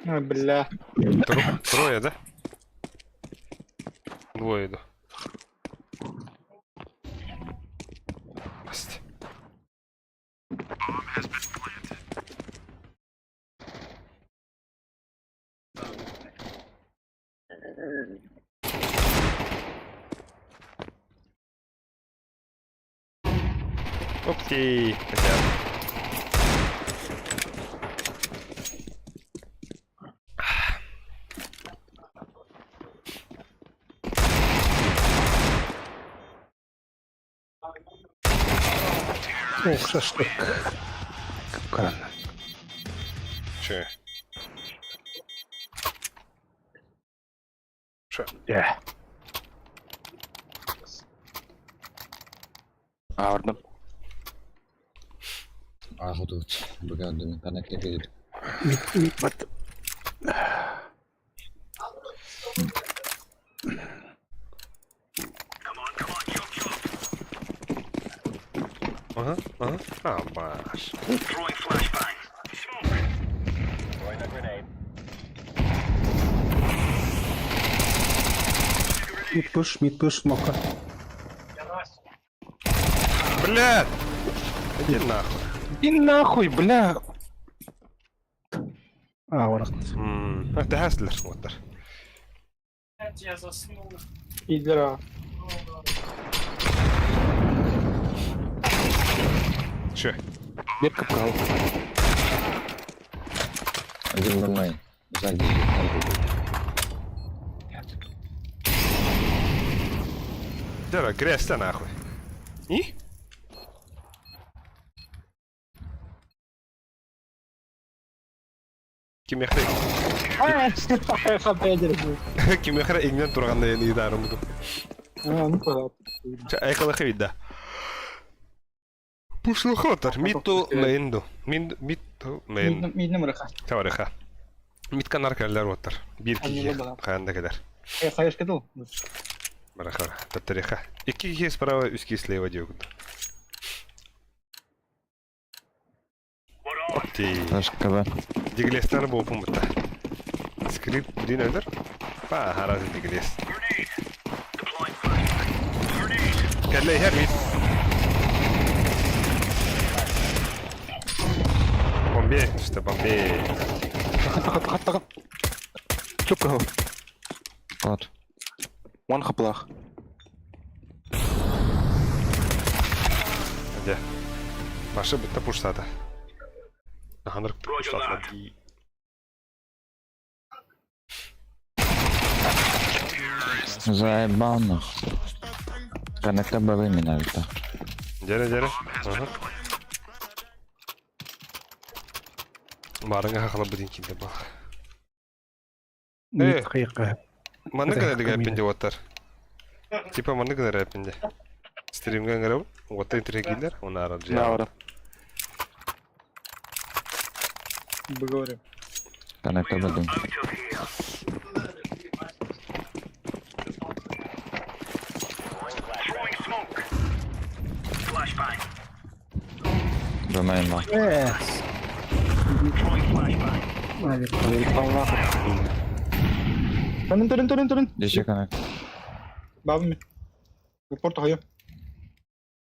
Ой, бля. Трое, да? Двое иду. Пасть. Окей. Хотя. Ох, шашлык. Капкан. Че? Че? Э. Аардым. Ах, тут. Бүгін коннектор. Мид, мид бат. Ага, ага. А, баш. Мид пуш, мид пуш, смока. Бля! Иди нахуй. Иди нахуй, бля. А, варах. Это хаслер, вот. Я заснул. Идера. Че? Бир капкан. Один бумай. Сзади. Давай, грязь-то нахуй. И? Кимехре. Кимехре иңнен турганда эни идарым буду. А, ну пожалуйста. Айкалахы вида. Пушлухотар, миту мейнду. Миту мейн. Мидне мырыха. Таварыха. Митка наркалар оттар. Бир Аннела кихи бала. каянда келер. Э, хаешка дул. Бараха. Татариха. Ики кихи справа, үс кихи слева диогду. Окей. Флешка Б. Диглестер болупун бутта. Скрип блин öldür. Па, харазы диглес. Кәлле хер мид. Бомбе, что бомбе. Тагы, тагы. Чүп кахыл. Кот. One хаплах. Где? Башы бітті пуштады. Аханыр пуштады. Заебал нахуй. Коннектор Б вымена это. Дере, дере. Ага. Барыңа хақылы бұдин кейді бұл. Мид кыйка. Маны Это гына как деген мина. әппенде оттар. Типа маны гына рэппенде. Стримген гырып, отта интерегилер, оны ара жия. Навара. Говорим. Коннектор Б дым. Б мейн бар. Э. Алик. Турun турun турun турun. Еще коннектор. Бабы. Репорт хайо.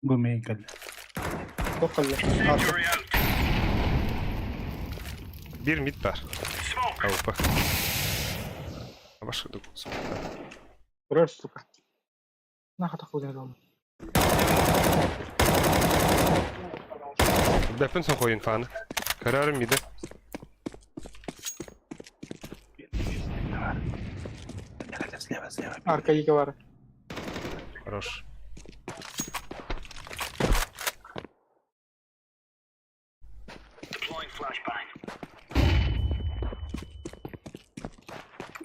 Б мейн кэллэ. Токалла. Бир мид бар. Аупа. Башка да Урар, сука. Нахуй такой дом. Бәпін сон қойын фаны. Карарым миді. Слева, слева. Арка Еговара. Хорош.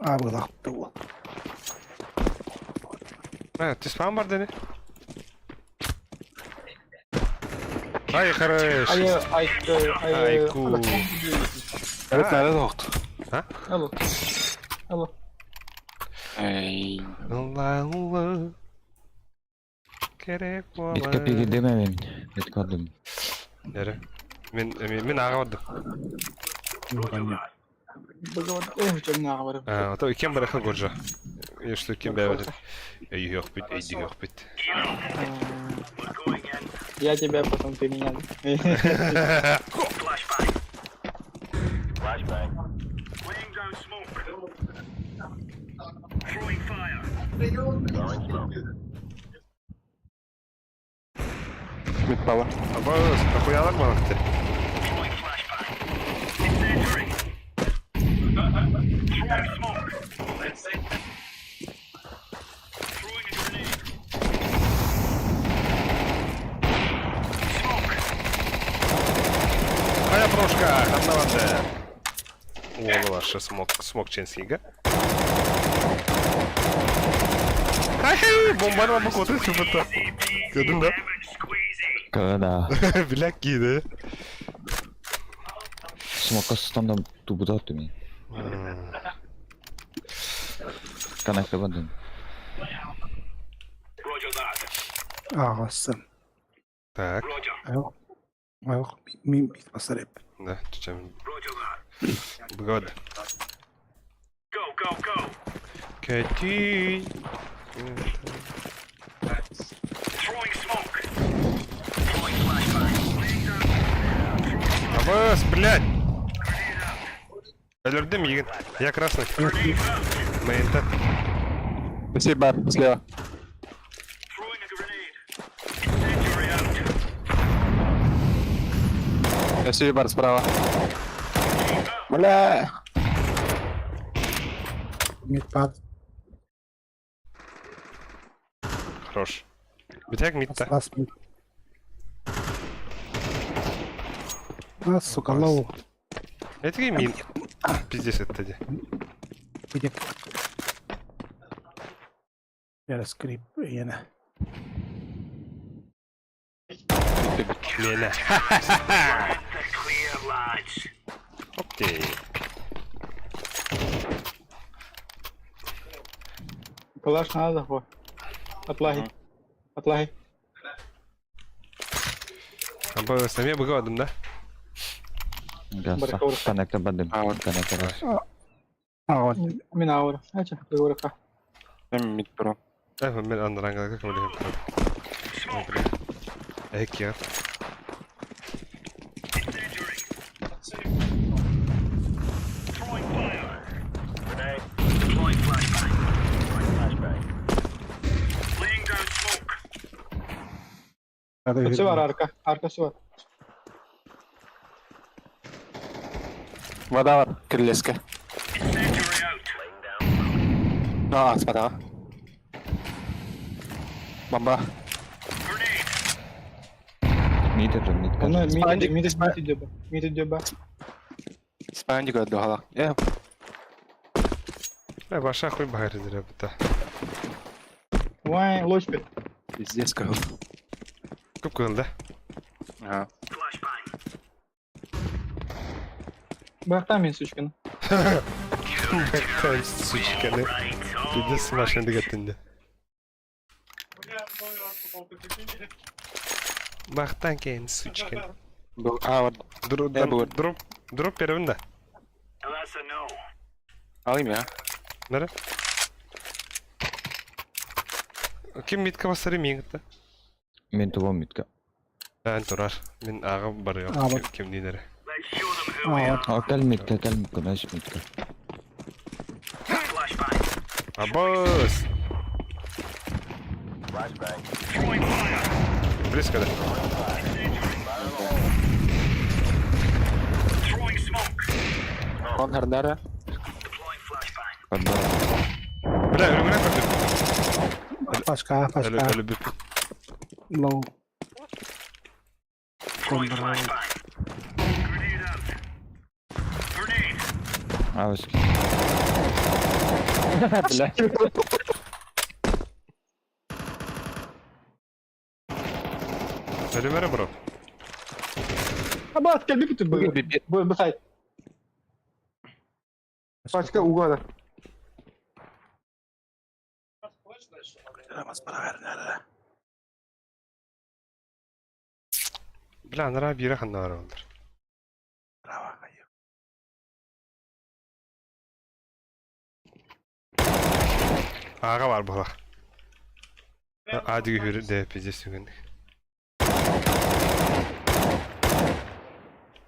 А, было. Было. А, ты спам бар дені? Ай, хорош. Ай, ай, ай, Айку. Evet nerede doğdu? Алло. Алло. Ey. Allah Allah. Керек Мидка бола. пиги дым мен. Мидка дым. Нере? Мен мен мен аға бардым. Быгавар. Ох, чем на говорю. А, ото икен бараха горжа. Если кем бәбәт. Эй, yok бит, эй, yok бит. Я тебя потом ты меня. Mid Power. Абас, нахуялар балыкты. Хайа прошка, ханна Уолу ваша смок, смок ченсига. Хай, бомбаны бомба коты чупата. Gördün да? Когда Bilek giydi. смока стандам тубудат ми. Канакта бандым. Ағасы. Так, Аяқ. Аяқ. Мен бит басар еп. да, чечем. Бгод. Кати. Абас, блядь! Өлөрдүм егін. Я красный. Мейнта. Спасибо, слева. Спасибо, бар справа. Бля! Мид пад. Хорош. Битек мидта. Лас мид. А, сука, лоу. Этиги мин. Пиздец это де. Где? Я скрип, ена. Мена. Окей. Калаш надо, во. Отлаги. Отлаги. Абас, на меня бгодом, да? Гаса. Канакта бандым. Канакта бандым. А, вот. Мин аура. Ача, говорю, Мид про. Э, мен андыраңга как мы Эк я. Arkası var arka. Arkası var. Вода бар, кирилеска. А, спада. Бомба. Мид это мид. Onu mid Спанди- mid mid diyor. Mid diyor bak. Спанди говорит, догала. Э, Э, баша хуй багар зря бута. Vay loş bir. пиздец, как. Көп кылды да? Ага. Bıraktan beni suçkunu. Бактан сучканы. Пиздец машина дегеттинде. Бактан кейін сучканы. Был, а, вот, Дроп, Э, был. дроп, дроп первым да. ал имя. Нары? Ким митка басары миңгітті? Мен тубам мидка. Ән турар. Мен ағы бар А, yok. вот. Ким дидері. А, вот. А, кал мидка, кал мидка, наш мидка. Абас! Близко, да? Он Хардара. Подбор. Бля, өлгірен көрдім. Пашка, пашка. Өлі бүп. Лоу. Кондор. Абас. Бля. Өлімері бро. Abat gel bir bütün bu. Bu bu say. Başka uğra. Бля, анара бира ханнары олдар. Аға бар бұла. Адиги хүрі де пиздец сүгендік.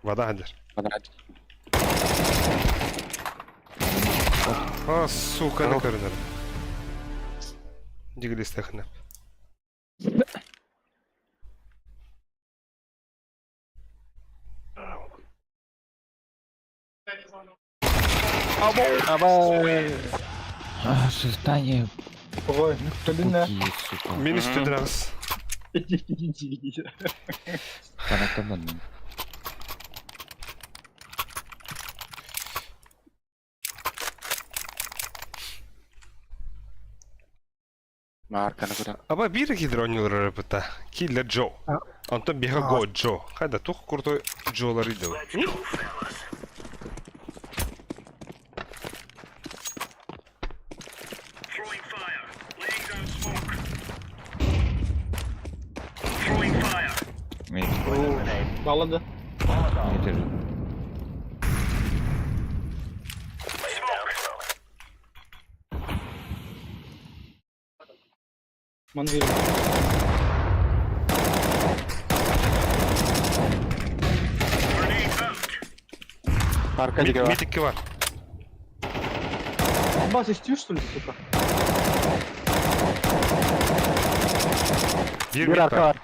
Вода хадыр. Вода. А, сука, не көрінер. Дигілі стахнап. Абай. А, шестание. Ой, блин, Какие, сука. Минус 112. Иди, иди, иди. Каратабан. Маарканы көрөн. Аба биир гидронилар репета. Киллер Джо. Антон биха го Джо. Хайда тух крутой Джолар идел. Мид. Баллада. Мид же. Манвиль. Арка диге бар. Мид 2 бар. Аббас, истю, что ли, сука? Бир Бир мид арка бар. бар.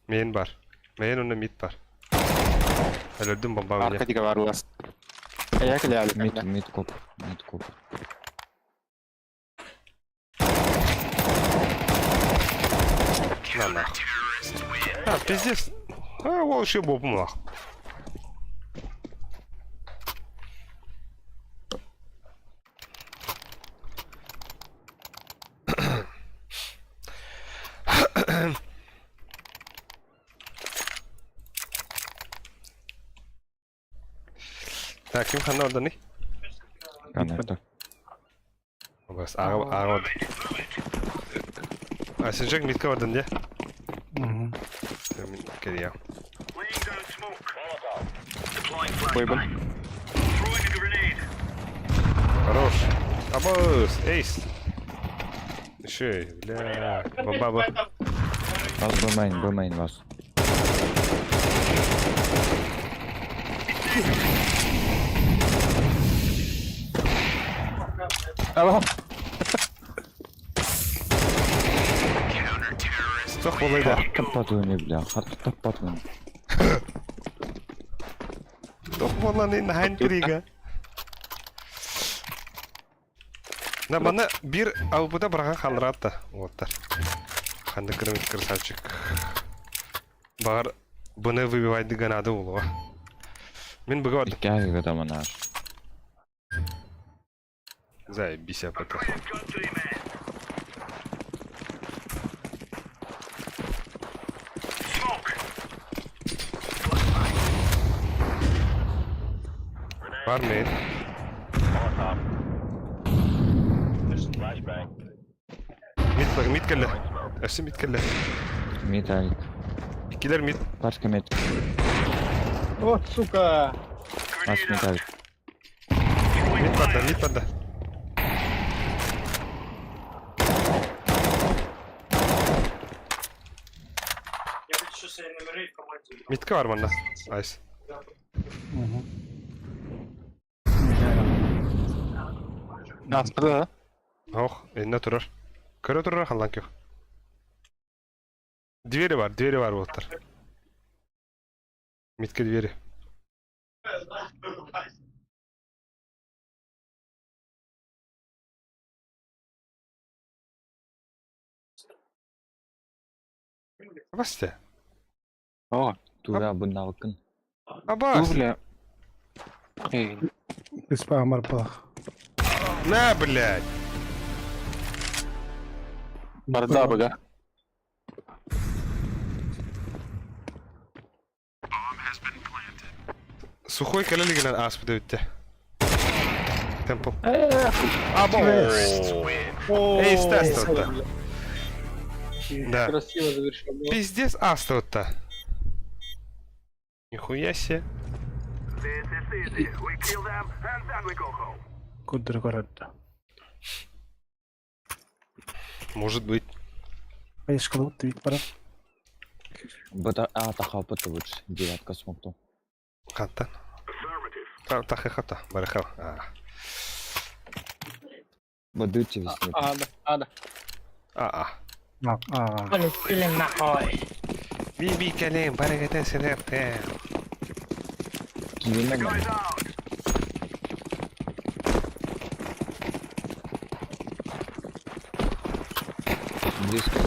Мейн бар. Мейн онда мид бар. Өлөрдүм бомба Арка мне. диге бар улас. Эя келе алик. Мид, мид коп. Мид коп. На нахуй. А, пиздец. А, ол еще бобум лах. Так, ким ханна орданы? Коннектор. Бас, ага, ага. А, сенжек митка ордан, де? Мгм. Мен керия. Койбун. Хорош. Абас, эйс. Еще, бля, баба. Вас Б мейн, Б мейн вас. Алло. Сох болайды. Таппатуны, бля. Хат таппатуны. Тох боланы найн трига. На мана бир албыда барған ханратта. Оттар. Ханды кырмыт красавчик. Багар бұны выбивайды ганады улуға. Мен бұға бардым. Икки ага таманаш. Заебись апт. Бар мен. Мид бар, мид келді. Өсі мид келді. Мид алик. Иккилер мид. Пачка мид. Вот, сука. Вас мид алик. Мид барда, мид барда. Я буду еще свои номеры в команде. Мидке бар манда. Айс. Мгм. Аспыда да. Ох, энне турар. Көрө турар халан көх. Двери бар, двери бар болуптар. Мидке двери. Абасте. О, Тура быналкын. Абас. бля. Эй, Беспа марпах. На, блядь. барда бага. Сухой кэлэлигинэн ааспыт эбиттэ. Темпо. Або! Эй, стастовта. Да. Красиво завершил. Пиздец астовта. Нихуя себе. Кудр городда. Может быть. Поешкала вот вид пара. Бата а тахапыты лучше. Девятка смокту. Хантан. Тахы хата. Барахал. А. Бадыте весне. Ада, ада. А. А, а. Полетели нахуй. Би би кэлэм барагата сэлэпте. Кивина. Близко.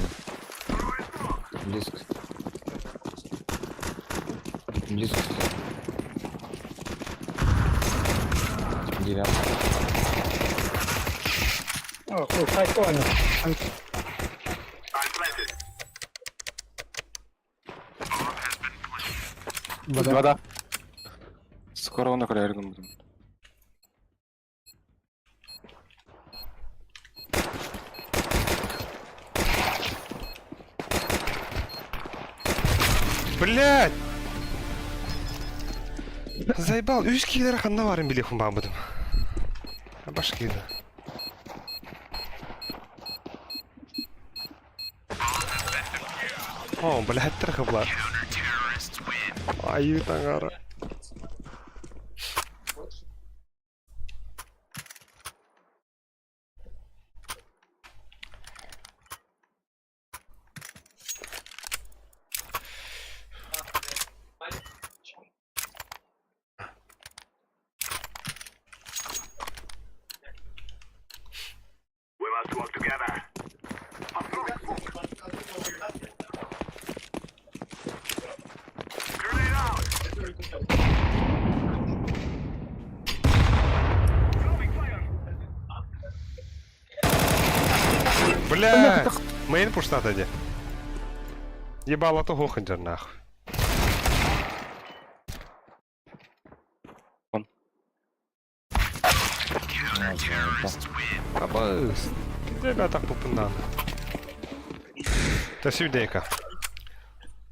Близко. Близко стоит. Девятый. О, хуй, хайконы. Вода. Скоро он около будем. Блядь! Заебал, үс киилэр ханна баарын билиэхпин баҕарбытым. Баш киирдэ. О, блядь, хабла. Айыы таҥара. Бля! Мейн пуштата дии. Ебало того ханжар нахуй. Абыс. Ребята пупунан. Та сюдейка.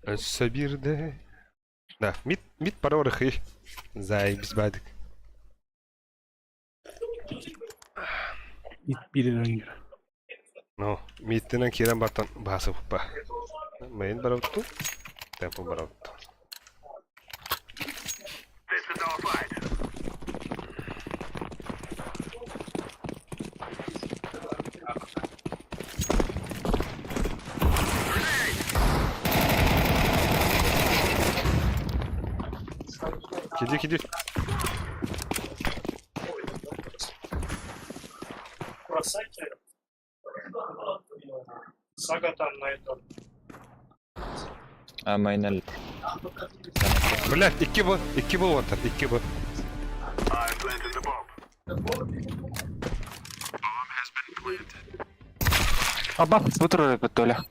Өссө биирдэ. Да, мид, мид парорых Заебись бадик. Мид биир өнгөр. Ну, мидтинэн киирэн бартан баасыппа. Мейн барабытту. Темпо барабытту. Киди, киди. Бросайте. Сага там на этом. А мейн Блядь, икки бу, икки бу отыр, икки бу. Аба, бутыр Толя.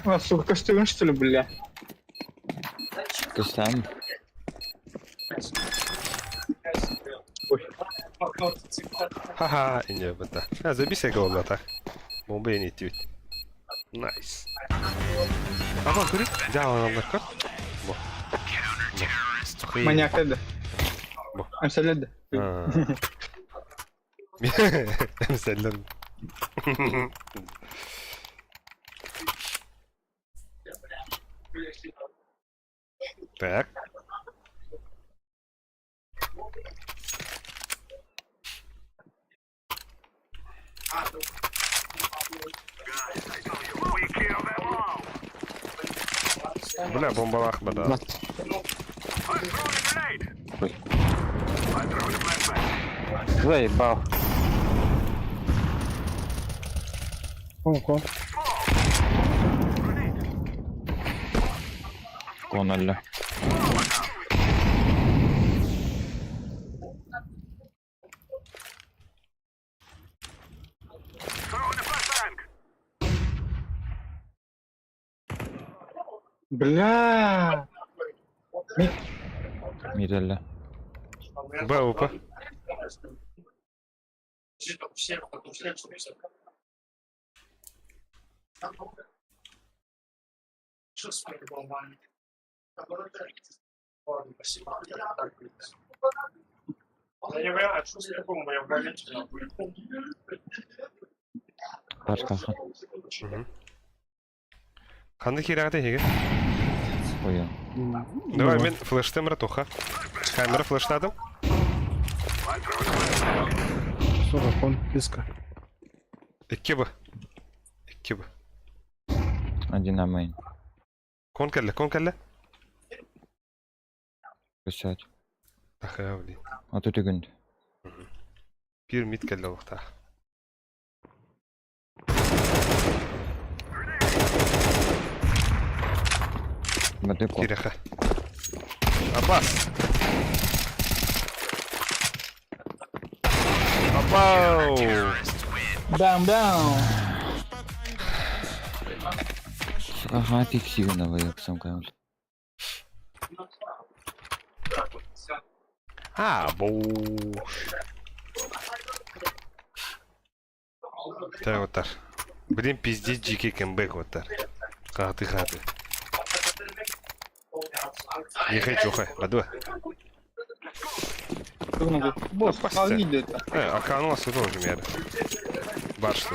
А, сука, костюм, что ли, бля? Ты сам? Ха-ха, иньэ быта. А, забейся головна так. Бомба не идти. Найс. Аба, көрі. Жа, көр. Бо. Бо. Маньяк эдэ. Бо. Эмсэлэдэ. Эмсэлэн. Так. Бля, бомбалах бада. Ой. Заебал. Кон кон. Кон өллө. Бля! Мид өллө. Б, УП. Я не понимаю, что с такого я в моменте. Пашкаха. Ханды кирәгәтә хеге. Ой. Давай мен флештем ратуха. Камера флештадым. Сука, кон близко. Икки б. Икки б. Один на мейн. Кон кэллэ, кон кэллэ. Өссө Тахыа блин. Аты түгүн. Пир мид кэллэ олохтоох. Кирэхэ. Апас! Апау! Бам бам! Аха, тиксигин авайыксам кайыл. А, бош. Так вот так. Блин, пиздец, дикий кэмбэк вот так. Хаты хаты. Не хочу, хай, бадуа. Босс, видео это. А канал тоже меры. Баршты.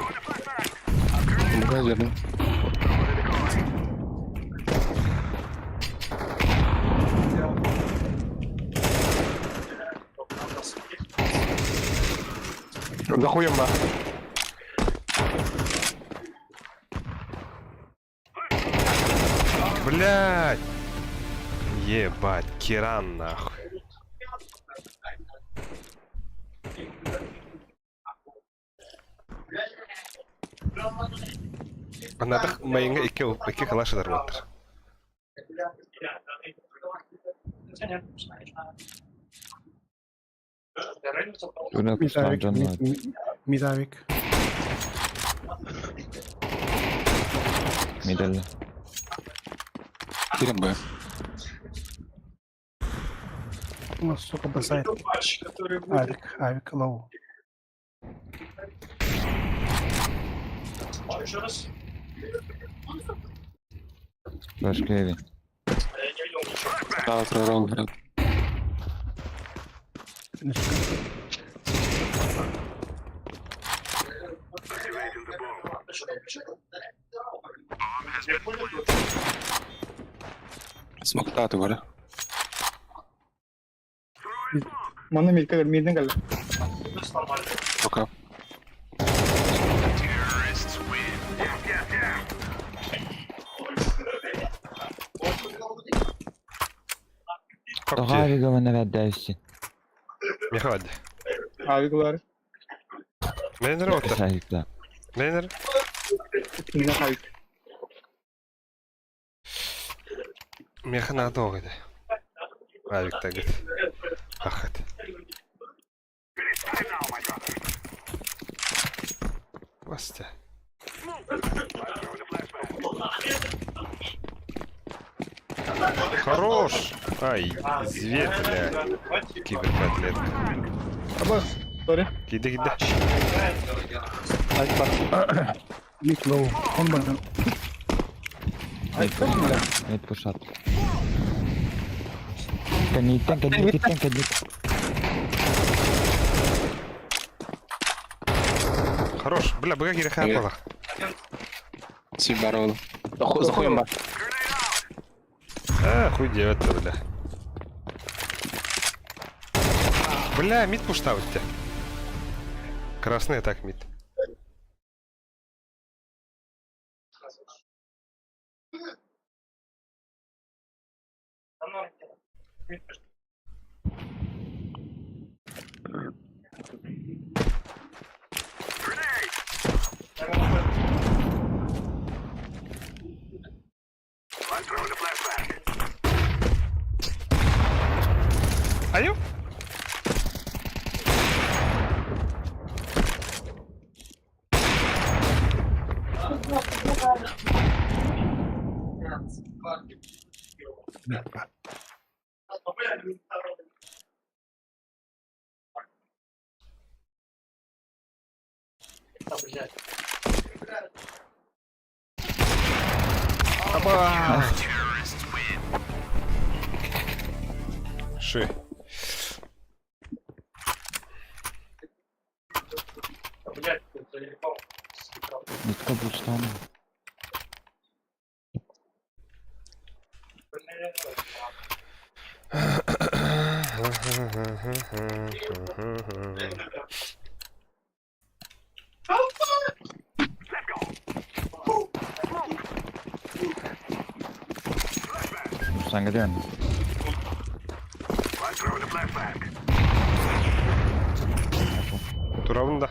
Захуем ба. Блядь! Ебать, Киран нахуй. Надо майынга икки икки калаш дарбаттар. Мид авик. Мид авик. Мидел. Кирен Б. У сука, бросает. Авик, авик, лоу. Флешка Эви. Завтра раунд играет. Смок таты бар. Маны мидке мидden geldi. Пока. Daha авига вана дайси. Михаил. Авиглар. Менер отта. Авикла. Менер. Мидden авик. Меха надо огде. Авик тагит. Ахат. Баста. Хорош! Ай, зверь, бля. Киберкотлетка. Абас, сори. Киди, киди. Авик бар. Мид лоу. Он бар. Авик бля. Мид пушат. Кенниттен, кенниттен, кеннит. Хорош. Бля, быга кире хапала. Сибарол. Захуем ба. А, хуй делать-то, бля. Бля, мид пуштаут тебя. Красный так мид. Аю? Аба! Ши. Мидка буштан. Сангаден. Турабын да.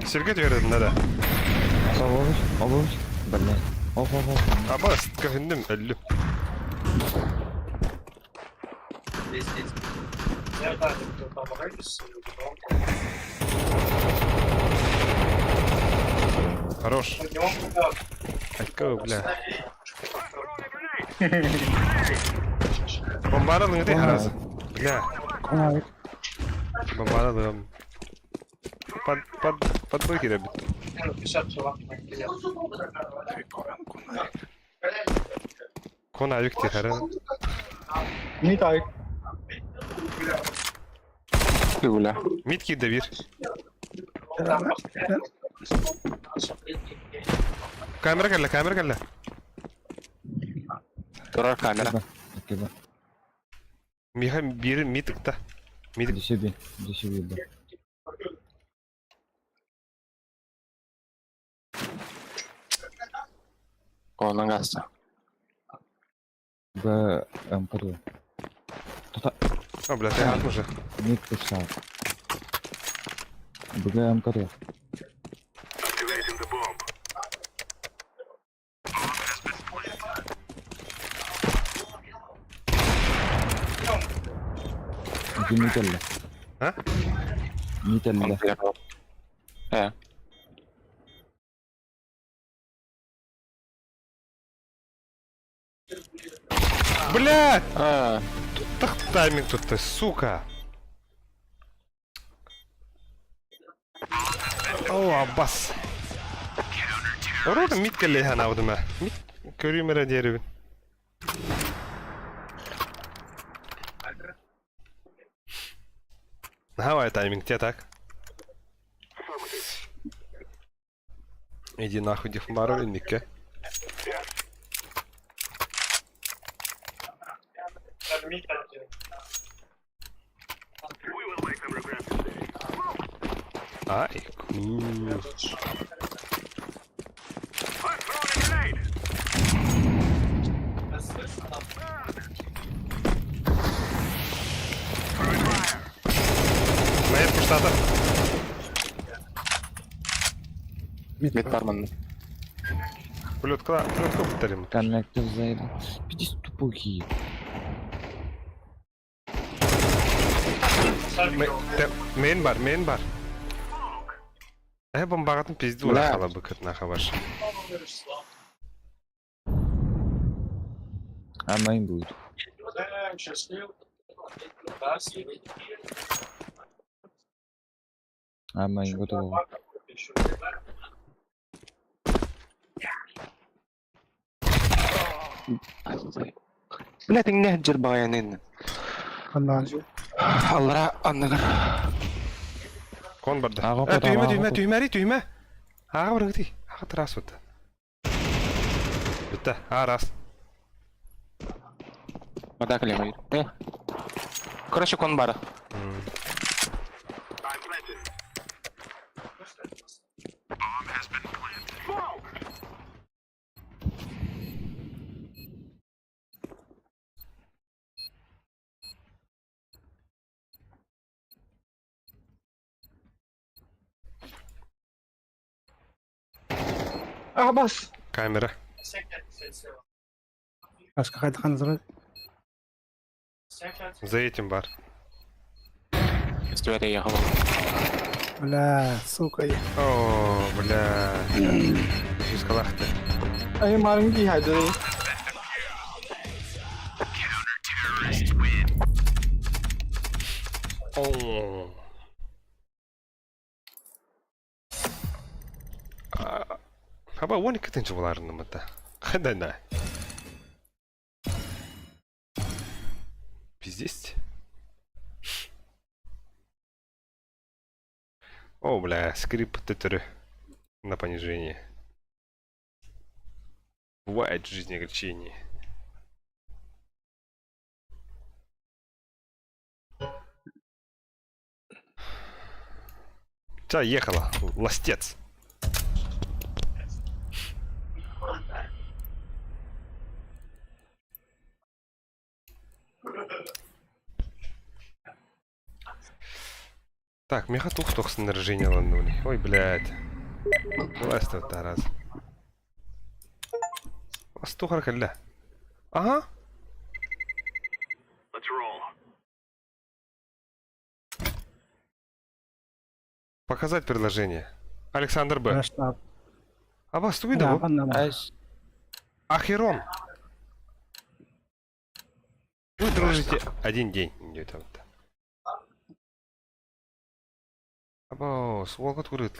Сиргэ түһэрин да. Обобуч, обобуч. Блядь. Оп, оп, оп. Абас, көһүннүм, өллүм. Я да, там рейс, Хорош. Не мог да. Айка, бля. Бомбара лыҥыты харазы. Бля. Бомбара лыгам. Под, под, под кирэбит. Кон авик тихара. Мид авик. Бля. Мид киирдэ биир. Камера кэллэ, камера кэллэ. Турар камера. Окей, Миха биир мид ыкта. Мид Иди себе, иди себе, да. Онон гаста. Б, МПД. Кто-то О, бля, ты ат уже. мид писал. Б, МКД. Иди мид А? Мид Э. Бля! А, Так тайминг тут ты, сука. О, Аббас. Урод мид кэллэ ханаабытым ээ. Мид көрүүм эрэ диэрибин. Наһаа тайминг те так. Иди нахуй, Дихмаров, инникке. Ай, ку. Мейн пуштата. Мид барман. Пулетка, пулетка повторим. Коннектор заебал. Пиздец тупухи. Мейн бар, мейн бар. Э, бомбағатын пизду Бля. рахала быкыт нахаваш. А мейн будет. А мейн готово. Бля, ты не жир багаянын. Аллара анныгар. Кон барды. Аға Э, қот, түйме, аға түйме, қот. түймәри, түйме. Аға барыңды. Аға трас өтті. Бітті, а, рас. Мадак левый. Э. Короче, кон бара. Абас. Камера. Башка қайда қанызыр? За этим бар. Стюарт ехал. Бля, сука. О, бля. Фискалахты. Ай, маленький хайдыр. О. Хаба оны кітінші боларыны мыта. Қандай на? Пиздец. О, бля, скрип т на понижение. Бывает в жизни огорчение. Ча, ехала, ластец. Так. Так, миэхэ туох туох снаряжениеланныбыный? Ой, блядь. Власть раз. Астухар кэллэ. Ага. Показать предложение. Александр Б. А вас тугуй да бу? Ахерон. Вы дружите один день. Або, суолга тугур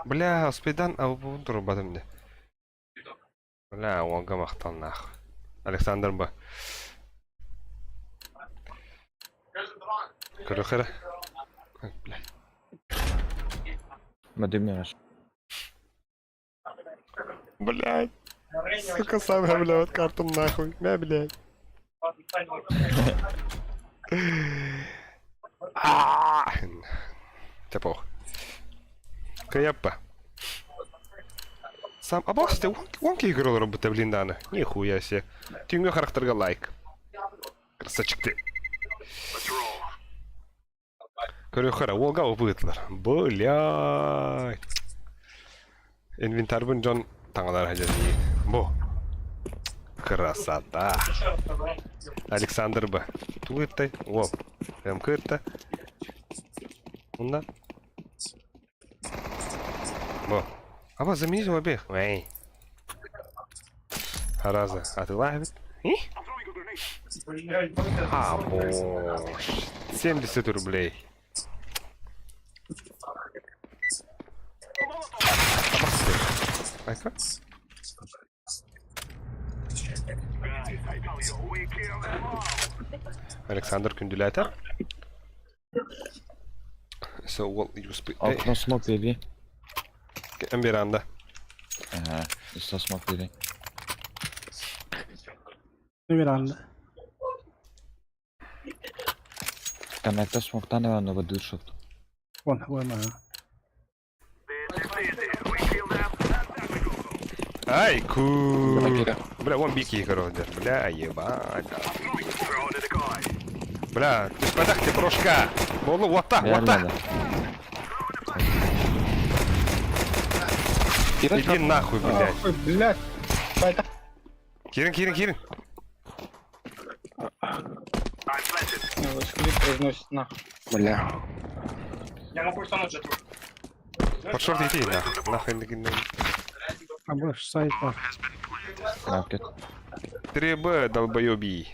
Бля, успейдан абыбын турбатым де. Бля, уолга махтал нах. Александр Б. Көрөхөрө. Бля. Мадымираш. Блядь. Сука, сам бля, вот карту нахуй. Мя, блядь. Тепох. Каяппа. Сам абасты, он играл робота, блин, дана. Нихуя себе. Тюнга характерга лайк. Красавчик ты. Көрөхөрө, уолга убытлар. Блядь. Инвентарьбын дьон таҥалар хадьар Бу. Красота. Александр Б. Тугыттай. Уол. МК Унда. Бу. Аба заменить в обеих. Эй. Хараза. А ты лайвит? А, боже. 70 рублей. Айка? Александр Күндүләтер. So, well, you speak. Окно смок baby. Веранда. Ага, еще смок baby. Веранда. Коннектор смоктан наверное, душу. Вон, вон, ага. Ай, ку. Бля, вон бики короче. Бля, ебать. Бля, ты ж ты брошка. Болу, вот так, вот так. Иди нахуй, блядь. Ой, блядь. Байтах. Кирин, Кирин, Кирин. Скрип разносит нахуй. Бля. Я могу ультануть же тут. Под шорт иди, нахуй. Нахуй, нахуй. А больше сайт бар. Маркет. 3Б, долбоеби.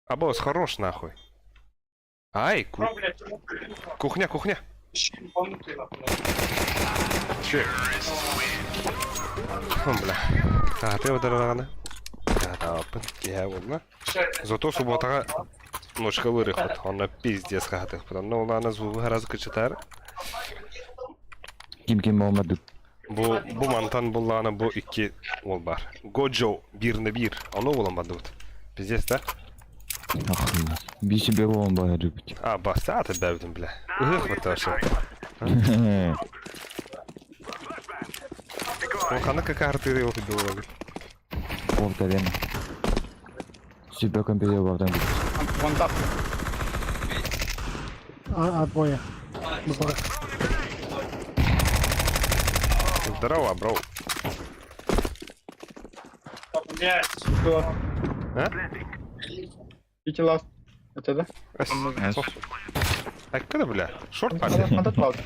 А босс хорош, нахуй. Ай, ку... Кухня, кухня. Че? О, бля. А, ты ударила. Да, я вот, Зато субботаға ночка вырыхот. Онна пиздец хатых. Потому ну, она звук гораздо кычытар. Ким ким olmadı. Бу бу мантан булланы бу икки ол бар. Годжо бир на бир. Оно болан бут. Пиздец, да? Охуеть. Би себе он бар любит. А, баста, ты бәбдім, бля. Ых, вот вообще. Он хана какая арты его было. Орта время. Себе компьютер бардан. Вон так. А, двое. Двое. Здорово, бро. Блять. А? Пити ласт. Это да? А когда, бля? Шорт пали? Надо ласт.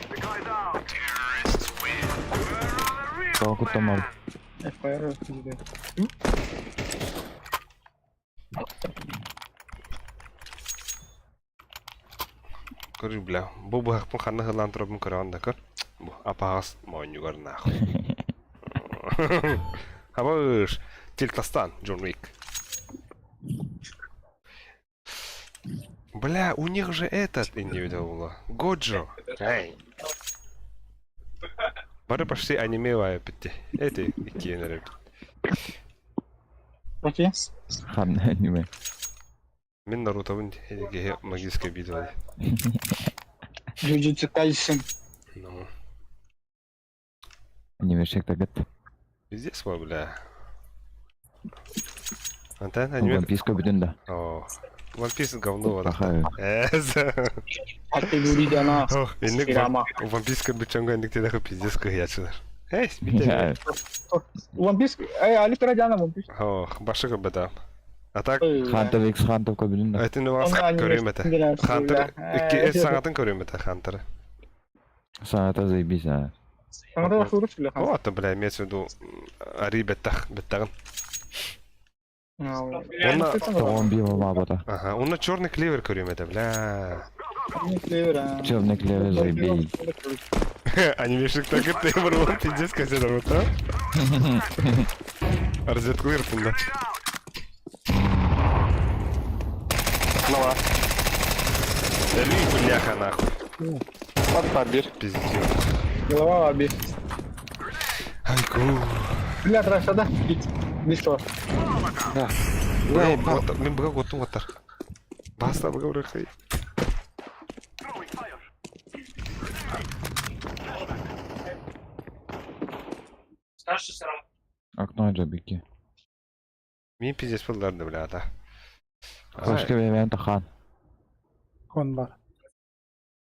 Кого там FR. Көрү, бля. Бу бу ханна хылан турабын көрөн да көр. Бу апагас моонньугар нахуй. Абыш, Тильтастан, Джон Уик. Бля, у них же этот индивидуал. Годжо. Эй. Бары почти аниме битти. Эти иккиэнер Окей. Хан аниме. Мин Наруто эти магическая битва. Джуджитсу Кайсен. Ну. Аниме шек тагат. Пиздец, бля. Антон, аниме... One Piece бүтүн да. О. One Piece говно Пахаю. Эс. Категорияна. Ох, инник Сирама. One Piece көрбүт инник тедахы пиздец кыһыячылар. Эй, бите. One Piece, эй, Алик Радяна One Piece. Ох, башы көрбөтөм. А так Хантер X Хантер көбүнүн да. Айтын вас көрүм этэ. Хантер икки эс саҥатын көрүм этэ Хантеры. Саната заебись, а. Саҥата бахсыбыт сүлэ хан. Вот, бля, имеется в виду ари беттах, беттагын. Онна Тоҕон биир мабата. Ага, онно черный клевер көрүм этэ, бля. Черный клевер заебись. Анимешник так это был пиздец как это вот, а? Разведку да. Нова. Али, бляха, нахуй. Под бир. Пиздец. Голова аби. Айку. Бля, траша, да? Близко. Да. Мен быга готум оттар. Баста быга урахай. Старший срам. Окно жабики. Мен пиздец булларды бля, да. Башка берен тахан. Кон бар.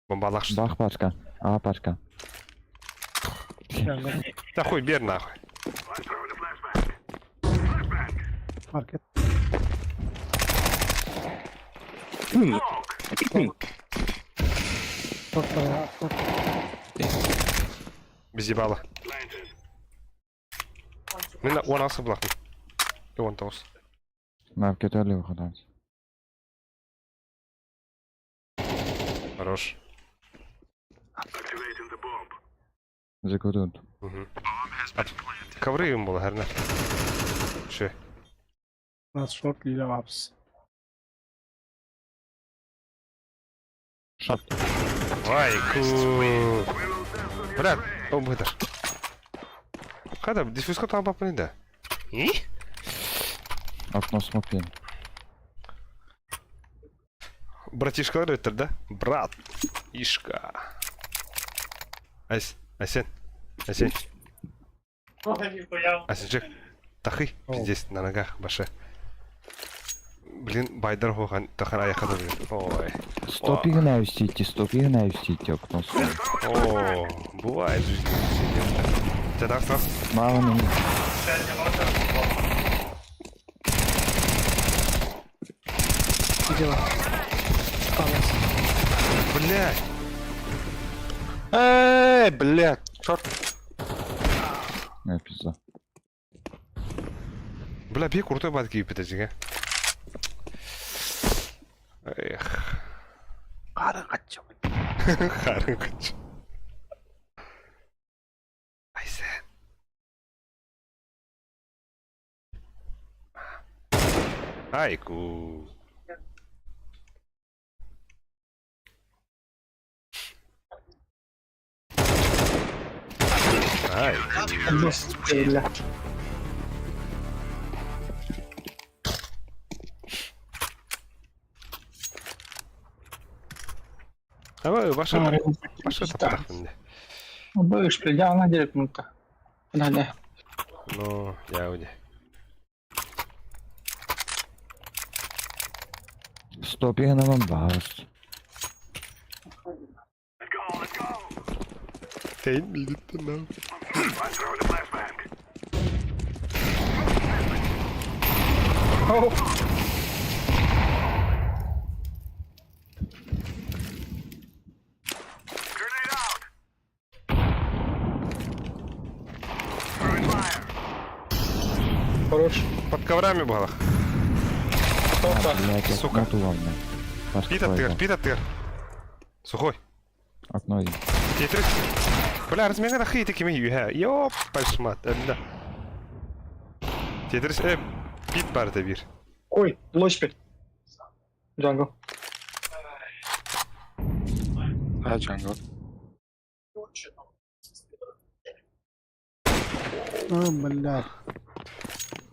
Бомбалаш. Бах пачка. А пачка. Да хуй бер нахуй. Маркет. Без ебала. Мен он асы булахын. Он тоғыз. Маркет өлі выходан. Хорош. Закудут. Угу. Ковры им было, гарна. Шö. Нас шорт лила вапс. Шот. Вайку. Брат, о быдыр. Када диффузка там бапны да. И? Окно смокин. Братишкалар өттір да? Брат. Ишка. Айс, Айсен. Айсен. Нихуя. Айсенчик. Тахы. Пиздец, на ногах, баше. Блин, байдар хохан, тахан аяққа блин. Ой. Стопи навестите, стопи навестите окно смок. О, бывает в жизни. Тебя так нас? Мало меня. Где? Палас. Блядь. Эй, бля, шорт. Не, пизда. Бля, бие крутой бат кийип кетесиң, э. Эх. Қары қачы. Харын кыч. Айсен. Айку. Ай. Бля. Давай, ваша ваша таптахын. Быш, бля, она делает минута. Да, да. Ну, я уде. Стопи на вам бас. Тейн мидит нам. Хорош. Под коврами было. Блядь, Сука. окно туловное. Пашка, Пит аттыгар, пит аттыгар. Сухой. Окно один. Тетрис. Бля, размеры на хейте кими юха. Ёп, пашмат. Да. Тетрис, пит бар да бир. Ой, лошпи. Джангл. А, джангл. О, бля.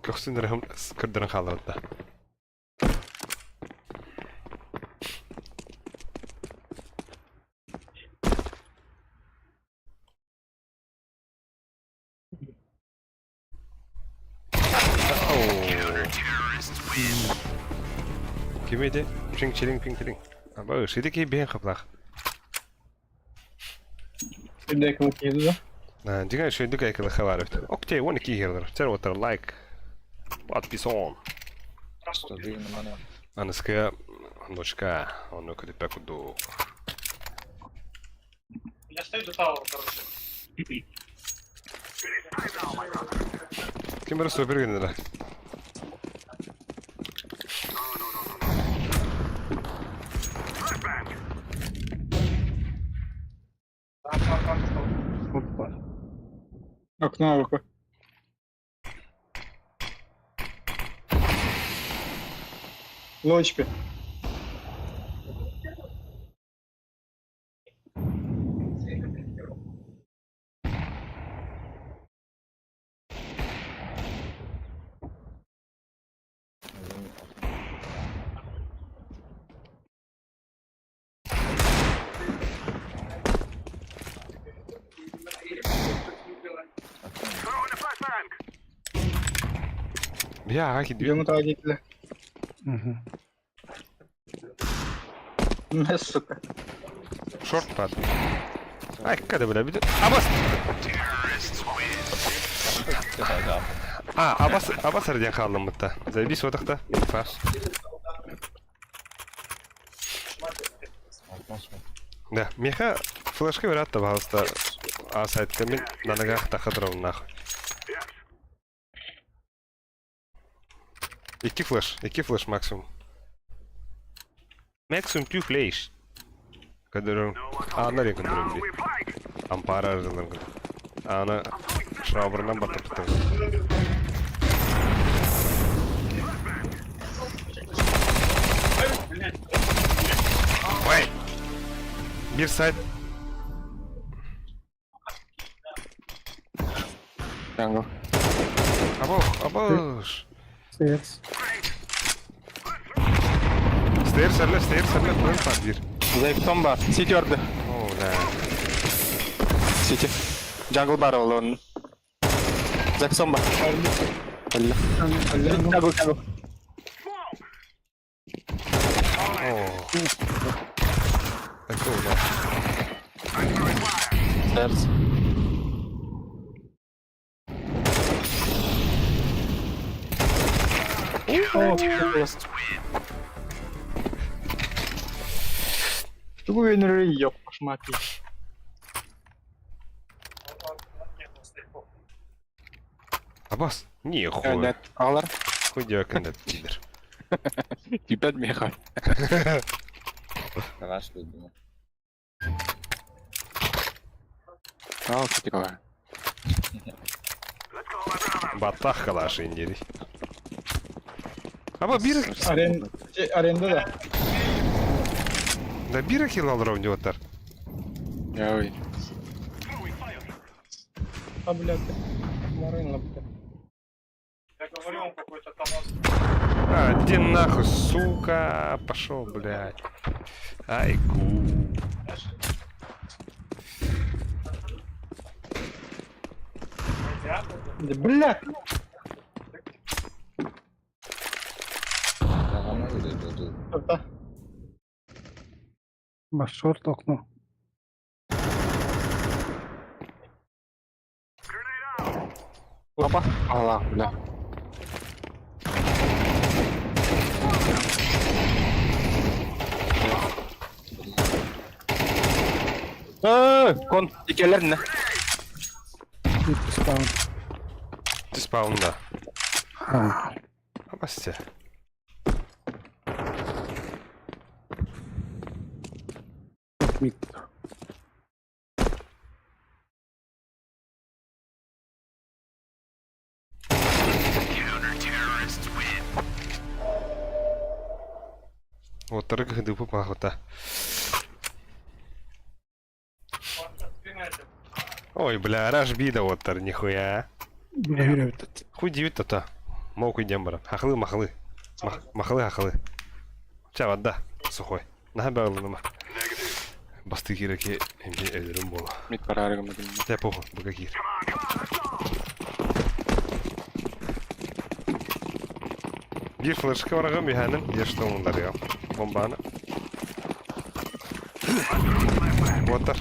Көксүн рахым көрдөрөн халырда. Ким ити? Пиҥ-чилиҥ, пиҥ-чилиҥ. Аба, ити киһи биһин хаплаах. Үрдээки киһи да. Дьиҥэ үчүгэйдик айкылыха баар эбит. Окей, уон икки киһи Чэр уоттар лайк. Подписон. Аныскы ночка, ону көтүппэ курдук. Я стою до таура, короче. Ким эрэ супер гыннара. Опа. Окно АВП. Лочка. Бля, аки Дьону таҕа диэтилэр. Мэ, сука. Шорт пад. Ай, когда бля, бля. Абас! А, абас, абас эрден хаалламмытта. Заебись отахта. Инфа. Да, меха флешка вероятно, пожалуйста. А сайтка мен на ногах тахатров нахуй. Икки флеш, икки флеш максимум. Maximum two flash. Көрдөрөҥ. Аана эрэ көрдөрөҥ дии. Ампаара арыллан Аана швабрынан баттаппыттар. Ой! Биир сайт. Jungle. Або, або. Stairs. Stairs арла, stairs арла, план пар биир. Заебтом бар. Сити орды. О, да. Сити. Jungle бар ол он. Заксон бар. Алла. Jungle, jungle. О. Такого, да. Stairs. Тугу өнөрөр ёп кошмати. Абас, нихуя. Нет, алар. Хуй девакында пидор. Типет меха. Калаш любимый. А, кстати, Баттах калаш индири. Аба бир Арен аренда да. Да бир килл алыр деп Ой. А, блядь. Марин лапка. Я говорю, он какой-то талант. А, иди нахуй, сука. Пошел, блядь. Айку. Да, блядь. Да. Шорт окно. Опа. Алла, бля. Э, кон, икелер не. Спаун. Ты спаун, да. А, Абасте. мид. Вот тарык дыпы пахота. Ой, бля, раш бида вот тар, нихуя. Бля, Хуй дивит то-то. Мог идем, брат. Хахлы, махлы. Махлы, хахлы. Ча, вода. Сухой. На бәлыныма. Басты киреки эмде өлөрүм боло. Мид парарыгым. Те похуй, буга кир. Биир флешка бараҕым үһээнин ешто умуннарыам. Бомбаны. Уоттар.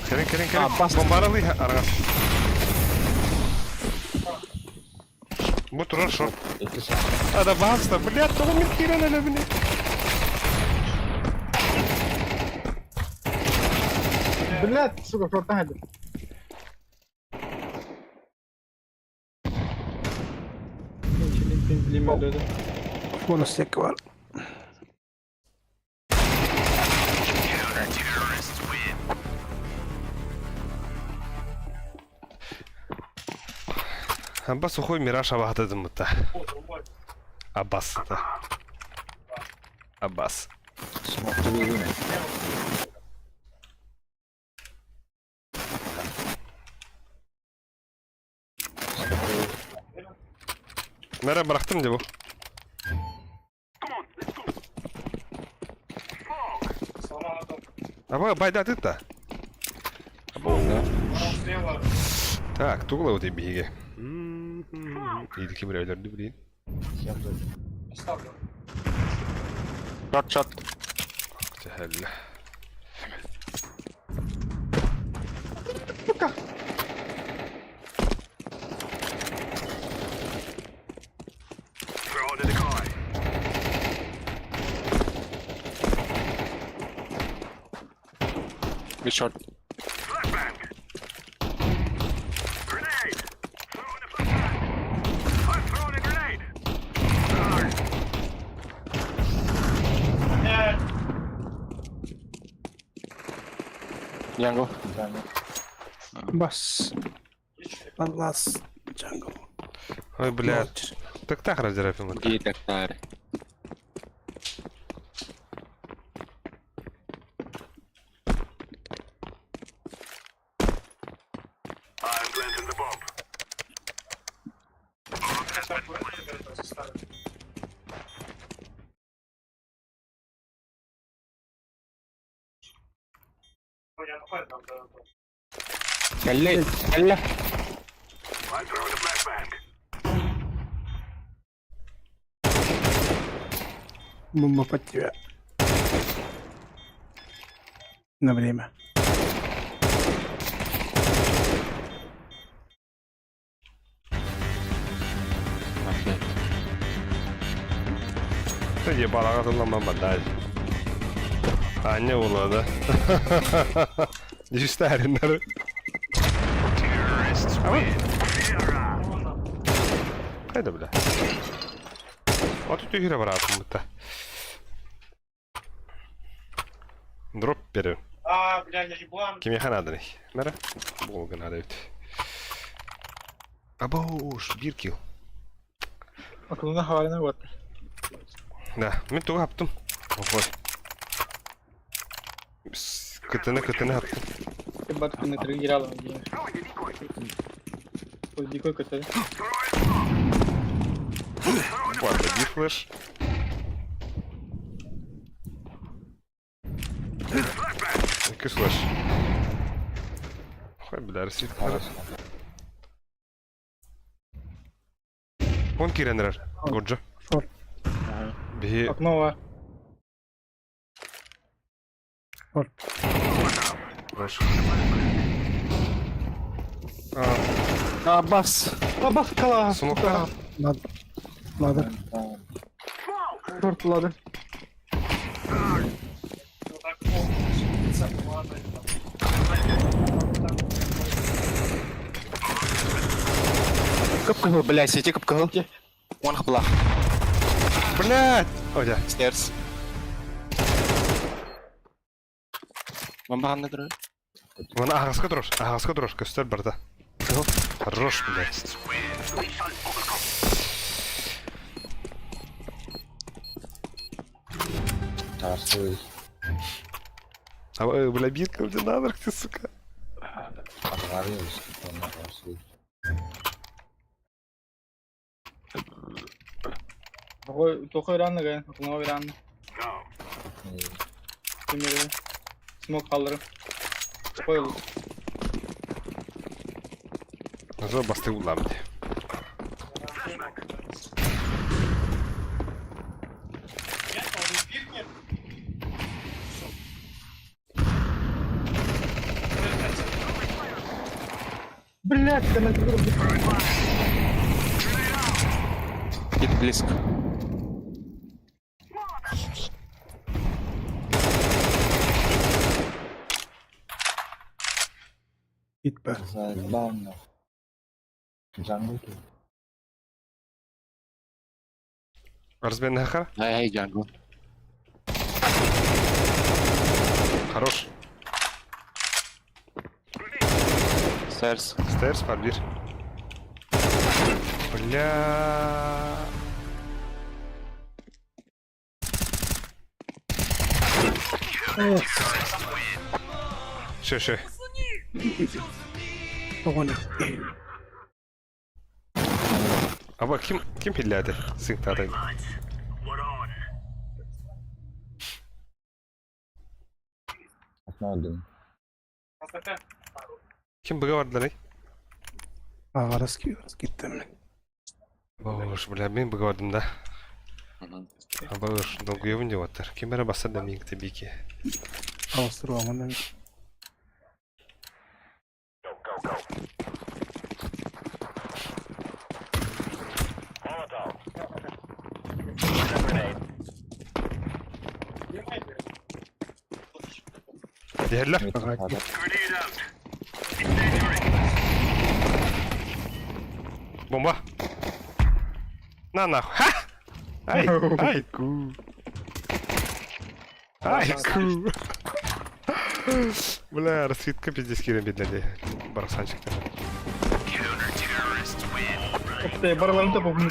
Кэлин, кэлин, кэлин. Бомбаны ылыы араҕас. Бу турар шорт. Ада баста, блядь, тоҕо мин киирэн элэбини. Блядь, сука, шорта хәдер. Бонус екі бар. Аббас сухой мираж абаһата дыммыта. Аббас да. Аббас. Мэрэ бырахтым дии бу. Аба байда да. Так, тугла вот биһиги. Идики бір өлөрдү билин. Шорт, шорт. Тэһэллэ. Be short. Jungle. Бас. Лас. Jungle. Ой, блядь. Так так раздирапим. Ги тактари. Кэллэ, кэллэ. Бомба под тебя. На время. Ебалаға тылламан бадай. Anne uladı. Жүстәріннер. Қайда бля? От түйірі баратын бұта. Дроп берем. А, бля, я еблан. Кимиэхэ нааданы? Мэрэ? Буолга наада эбит. Абоуш, биир килл. Aklına haline bak. Да, мин тугу хаптым. Охой. Кытыны кытыны хаптым. Бат күннэтэргэ киирэ аламын диэн. Ой, дикой көтөр. Ладно, биир флеш. Икки флеш. Хой, бля, Россия. Он киирэн эрэр. Годжо. Шорт. Биһи Окно бар. Шорт. Хорошо. А, бас. А, бас кала. Смока. Надо. Надо. Шорт ладер. Кып-кыһыл, бля, сети кып-кыһыл. One хапла. Блядь! Ой, да. Stairs. Бомба ханна турар. Вон аҕаска турар, аҕаска турар, көстөр барда. Хорош, блядь. А, бля, битка, где наверх ты, сука. Тоқой иранны гайын, окно иранны. Кимери. Смок калдырып. Тоқой ол. Назва басты улам ди. Блядь, она Хит близко. Gitme. Заебал нахуй. Jungle тут. Разбен нахар. Ай, jungle. Хорош. Stairs. Stairs var bir. Бля. Все, все. Тоҕо Аба ким ким хилляды? Сыҥтаата. Окно один. Ким быга бардыларый? Аҕарас киттим. Боже, бля, мин быга бардым да. Аба уж долгуебын деп аттар. Ким бара басар да миңти бики. Авастырбамын. Диһэллэр. Mid хара. Бомба. На нахуй. Ха! Ай, ай, ку. Ай, ку. Бля, расцветка пиздец кирен бедледи. Барсанчик. Барыларын да помню.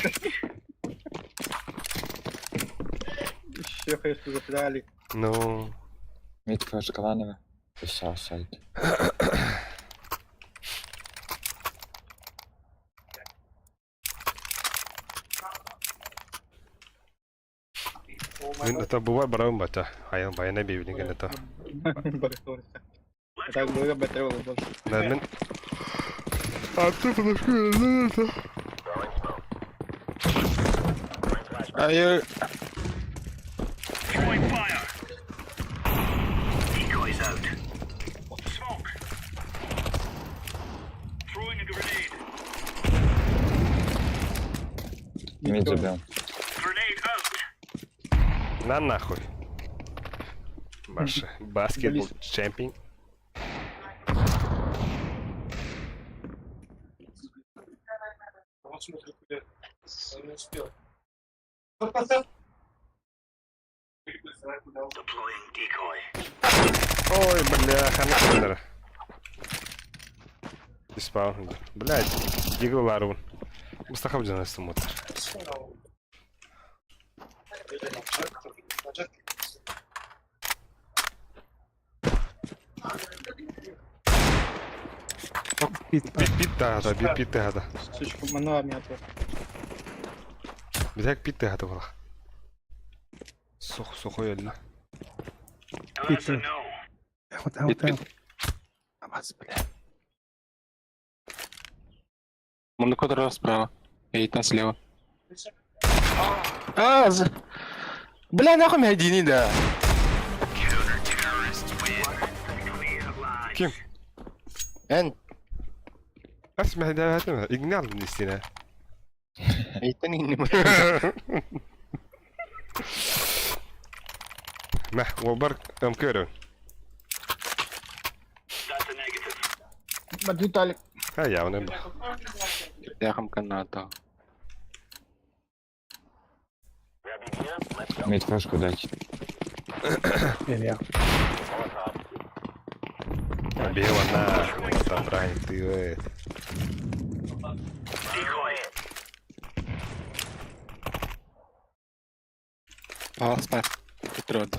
Еще хочу запляли. Ну, Mid флешкованого. И все, сайт. мин это бывай барабын бата. Аян баяна бейбилин это. Так было бы тревога больше. Да, мен... А ты подошел, Ай, Мид забил. На нахуй. Маша, баскетбол чемпион. Он смотрит, куда. Он не успел. Ой, бля, хана киллера. Диспаун. Блядь, дигл ларун. Мустахаб джанас мотор. Бит. Бит бит тагата, бит бит тагата. Сучка, мана мята. Битак бит тагата була. Сух сухой элла. Бит. Там, там, там. Абас, бля. Мунду справа. Эйтан слева. А, за... Бля, нахуй меня едини, да. Ким? Эн, Асма хада хата. Игнал нистина. Эйтан не Ма, вобар амкөрөн. Бадюталик. Ха явна ба. Я каната. Мид флешку дайте. Я. Бела нахуй, там брань ты. А, спать. Петрод.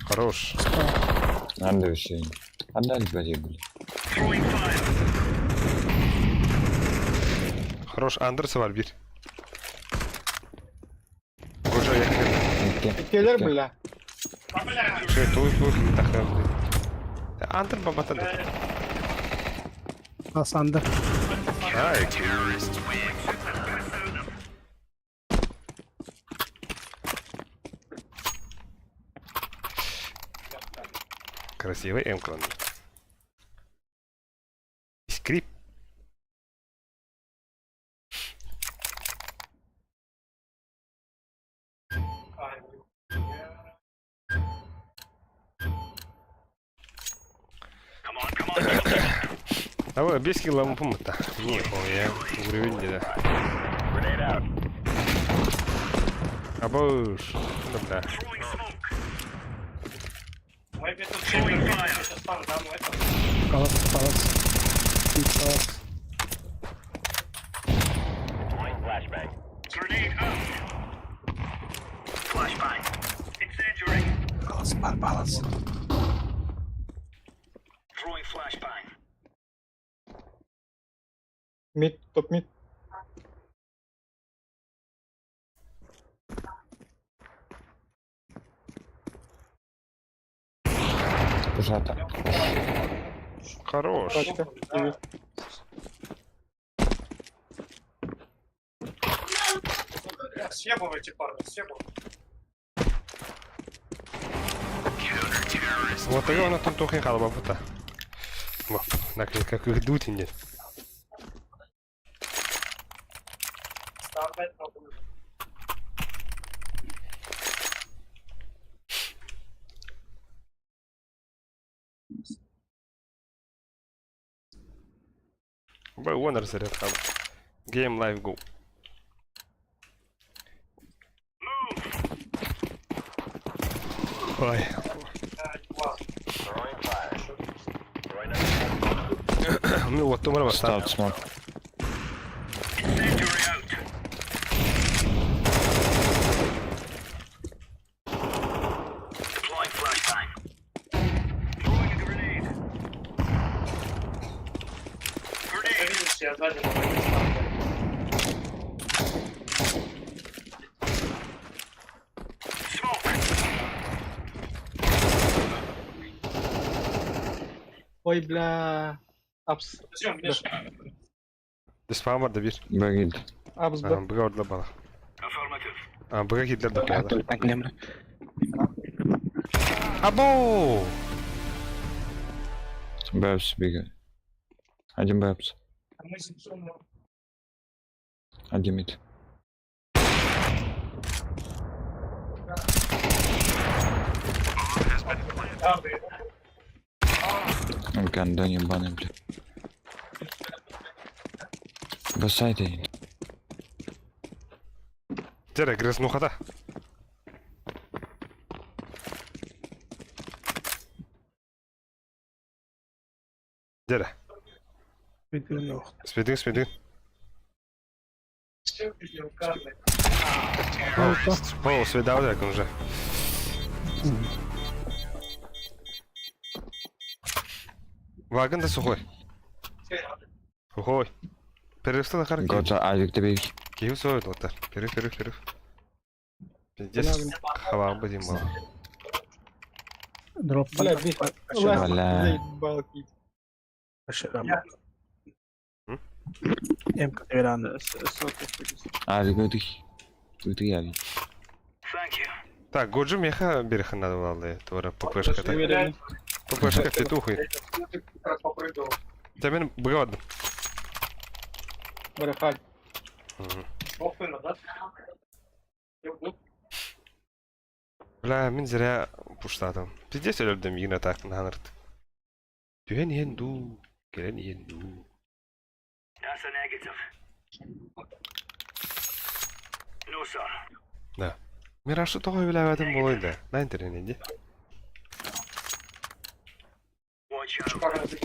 Хорош. Надо еще. Отдали двери, блин. Хорош Андерс var bir. Koca yakın. Мидке. Келер, бля. Şey туй туй тахар. Андер бабата да. Асанды. Ай, Красивый М-клан. Скрип. Абы 5 кило пумта. Не, я уровень не да. Абы да. Палас, палас. Пик, палас. Палас, бар, палас. Мид, топ мид. Ужата. Хорош. Тачка. Привет. Съебывайте, парни, съебывайте. Вот тогда он там тухин халба бута. Во, на как их дуть нет. Стандарт пробую. Б, Honor заряд хаб. Game Live Go. Ой. Ну вот, тумар Ставь смок. Видишь, я сзади могу стандарт. Ой, бля. Апс. Зачем, Миша? Диспамар да бир. Бэгил. Апс, б. Быга ордла бала. Быга кидлер да бала. Або! Бэпс бегает. Один бэпс. А мы симптомы. Один мид. Да, блин. Гандон ебаный, бля. Бросай ты. Тере, грязнухата. Дере. Спидин, спидин. Все видеокарты. О, свидал я уже. Вагон да сухой. Сухой. Перерыв на харки. Годжа, авик тебе. Киев свой доктор. Перерыв, перерыв, перерыв. Пиздец, хава будем мало. Дроп. Бля, бей. Бля. Заебал кить. М-ка веранда. Авик, ты. Ты авик. Так, Годжи меха береха надо было, твора ППшка так. Уверен. ППшка петухой. Я как раз попрыгал. Тебя бгад. Барахаль. Похуй назад. Я убил. Бля, мин зря пуштатым. Пиздец өлдüm yine так нанырт. Түен енду, келен енду. Да. Мирашы тоғай биләвәдім болойды. На интернете.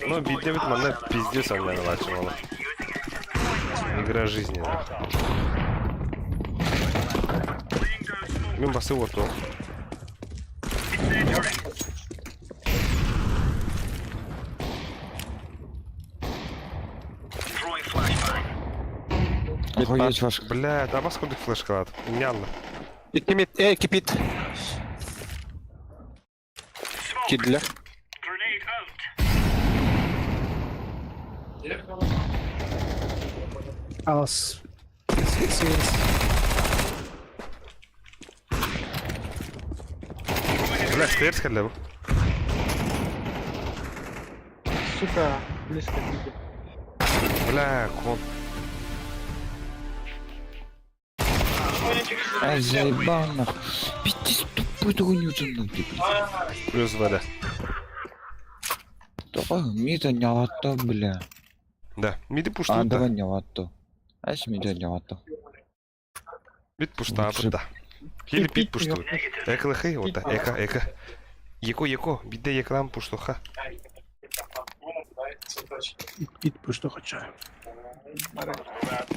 Ну, бидде бит манна пиздец оглядывала. Игра жизни. Мен басы орту. Охуеть ваш. Бля, а вас куда флешка лад? Нялла. Икки кипит. Кидлер. Палас. Северс. Бля, стерс халяву. Сука, близко к Бля, кон. Ай, заебал нахуй. Пиздец, тупой такой нахуй, ты, блядь. Плюс вода. Давай, мида не лото, бля. Да, миди А, пушту да. давай не лото. Ась мида не лото. Бит пушта Лучше да. Или пит пушту. Эклэхэй, вот да, эка, эка. Еко, еко, бидде еклам пуштуха. Ит пушто хоча.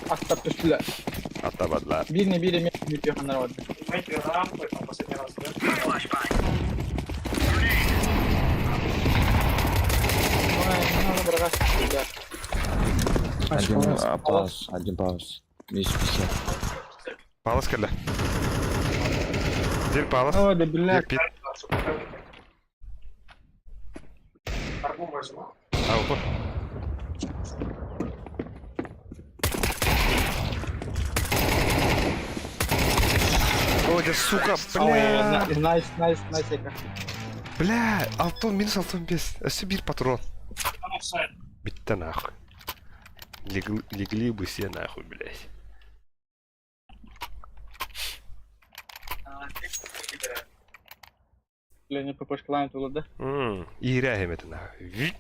Атта түстүлэр. Атабадлар. Биирни биир эмиэ бүтүөххэ барда. Рампы там последний раз, да? Ой, надо брать, бля. Один а, пауз, один пауз. 250. Палас кэллэ. Дир палас. Ой, да, бля. Дир пит. Арбу возьму. Аупа. Ой, да сука, бля. Найс, найс, найс, эка. Бля, алтон минус алтон без. Өссө бир патрон. Битте нахуй. Легли, легли бы все нахуй, блядь. Бля, не ППшка тула, да? Иирээм это нахуй. Ви-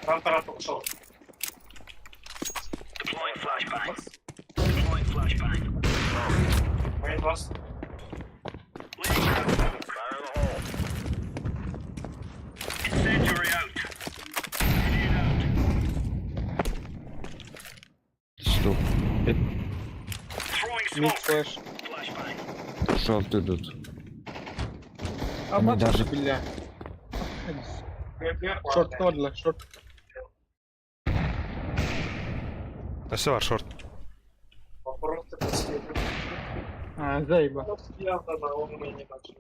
Рампа, рампа ушел. Мейн вас. Стоп. Мид флеш. Шорт идут. А, Они бачишь, даже- бля. Шорт торла, шорт. Өссө бар шорт. Вопрос это А, заеба. Явно, да, он мне не начал.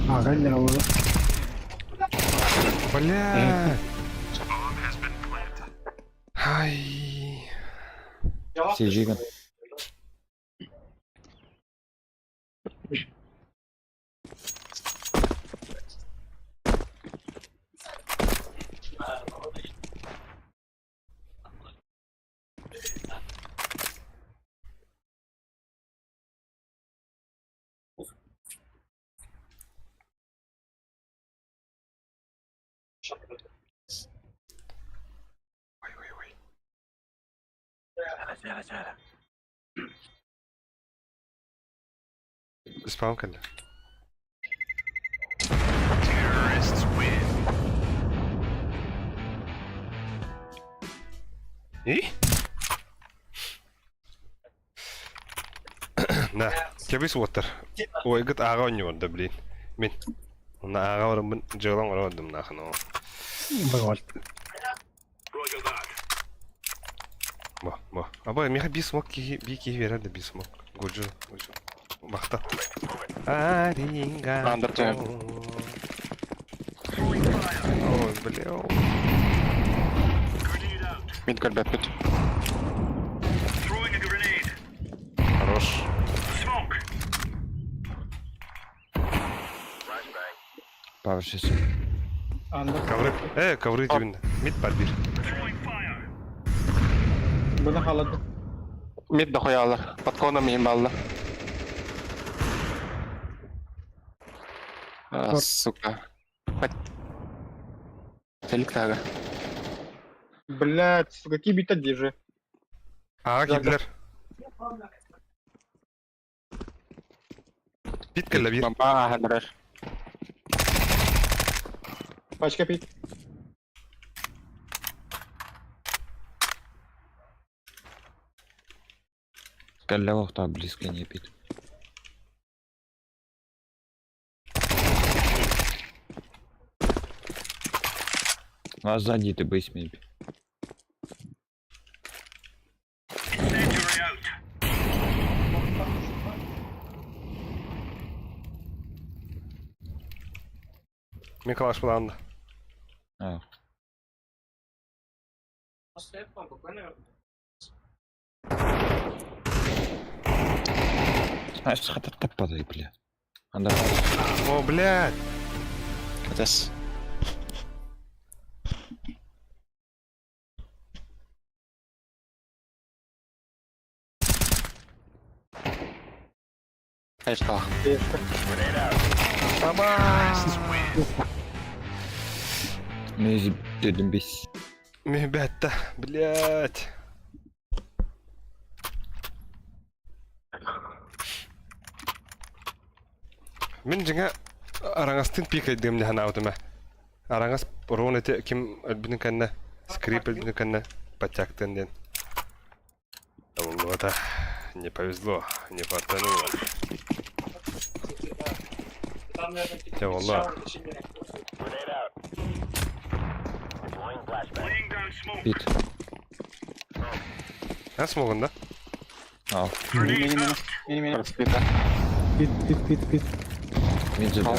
Ага, не лото. Бля. Ай. Сижи. Ой, ой, ой. Спам кэллэ. И? На, кебис уоттар. Ой, гыт ага ойнур да, блин. Мин. На ага барым жылан барым нахын. Багалт. Бо, бо. Аба, миха би смок ки би ки верер да би смок. Гуджу, гуджу. Бахта. Аринга. Андер тебе. Ой, бля. Мид көрбөппүт. Хорош. Пауз сейчас. Анда. Ковры. Ковры дибин. Мид бар бир. Буны халады. Мид да хоялар. Подконом им балла. А, сука. Телик тага. Блядь, сука, какие бита держи. Ага, Да, кидлер. Бит кэллэ бир. Бомба хандрар. Пачка пит. Кэллэ вахта близко не пит. А сзади ты бейс мейби. Мен калаш буланды. А, После этого какой, наверное? Знаешь, хата таппадай, бля. Анда О, блядь! Катас. Хайрталах. Мези дедим бес. Ребята, блядь. Мин дьиҥэ араҥастыын пикайдыам дии санаабытым ээ. Араҥас рон ити ким өлбүтүн кэннэ, скрип өлбүтүн кэннэ подтягтыан диэн. Табыллыбата. Не повезло, не фартануло. Дьэ буолла. Бит. Эн смогун да? Ал. Распита. Пит, пит, пит, пит. Мид забил.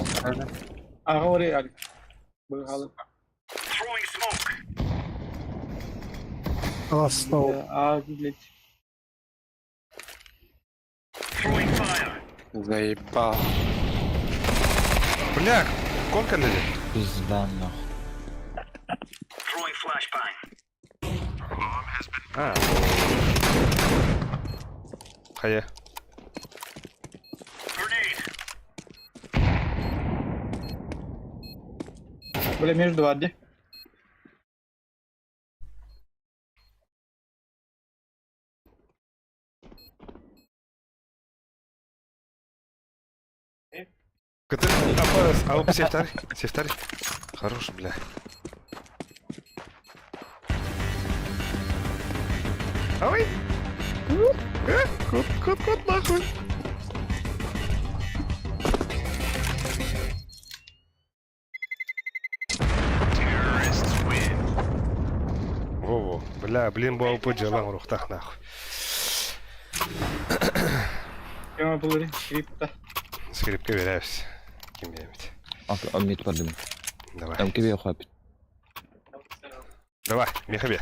Аҕа Алик. Быһалы. Алас снова. А, блядь. Заебал. Бля, конка леди. Пизда нахуй. А. Хайа. Бля, между варди. КТ, АПС, АУП, севтарь, севтарь. Хорош, бля. Ой! Э, кот, кот, кот, нахуй! Во-во, бля, блин, бу АУП дьалаң рухтах нахуй. Кема булыр, скрипта. Скрипка веряюсь. Ким биэмит. А мид бардым. Давай. Там кебе хапит. Давай, меха бер.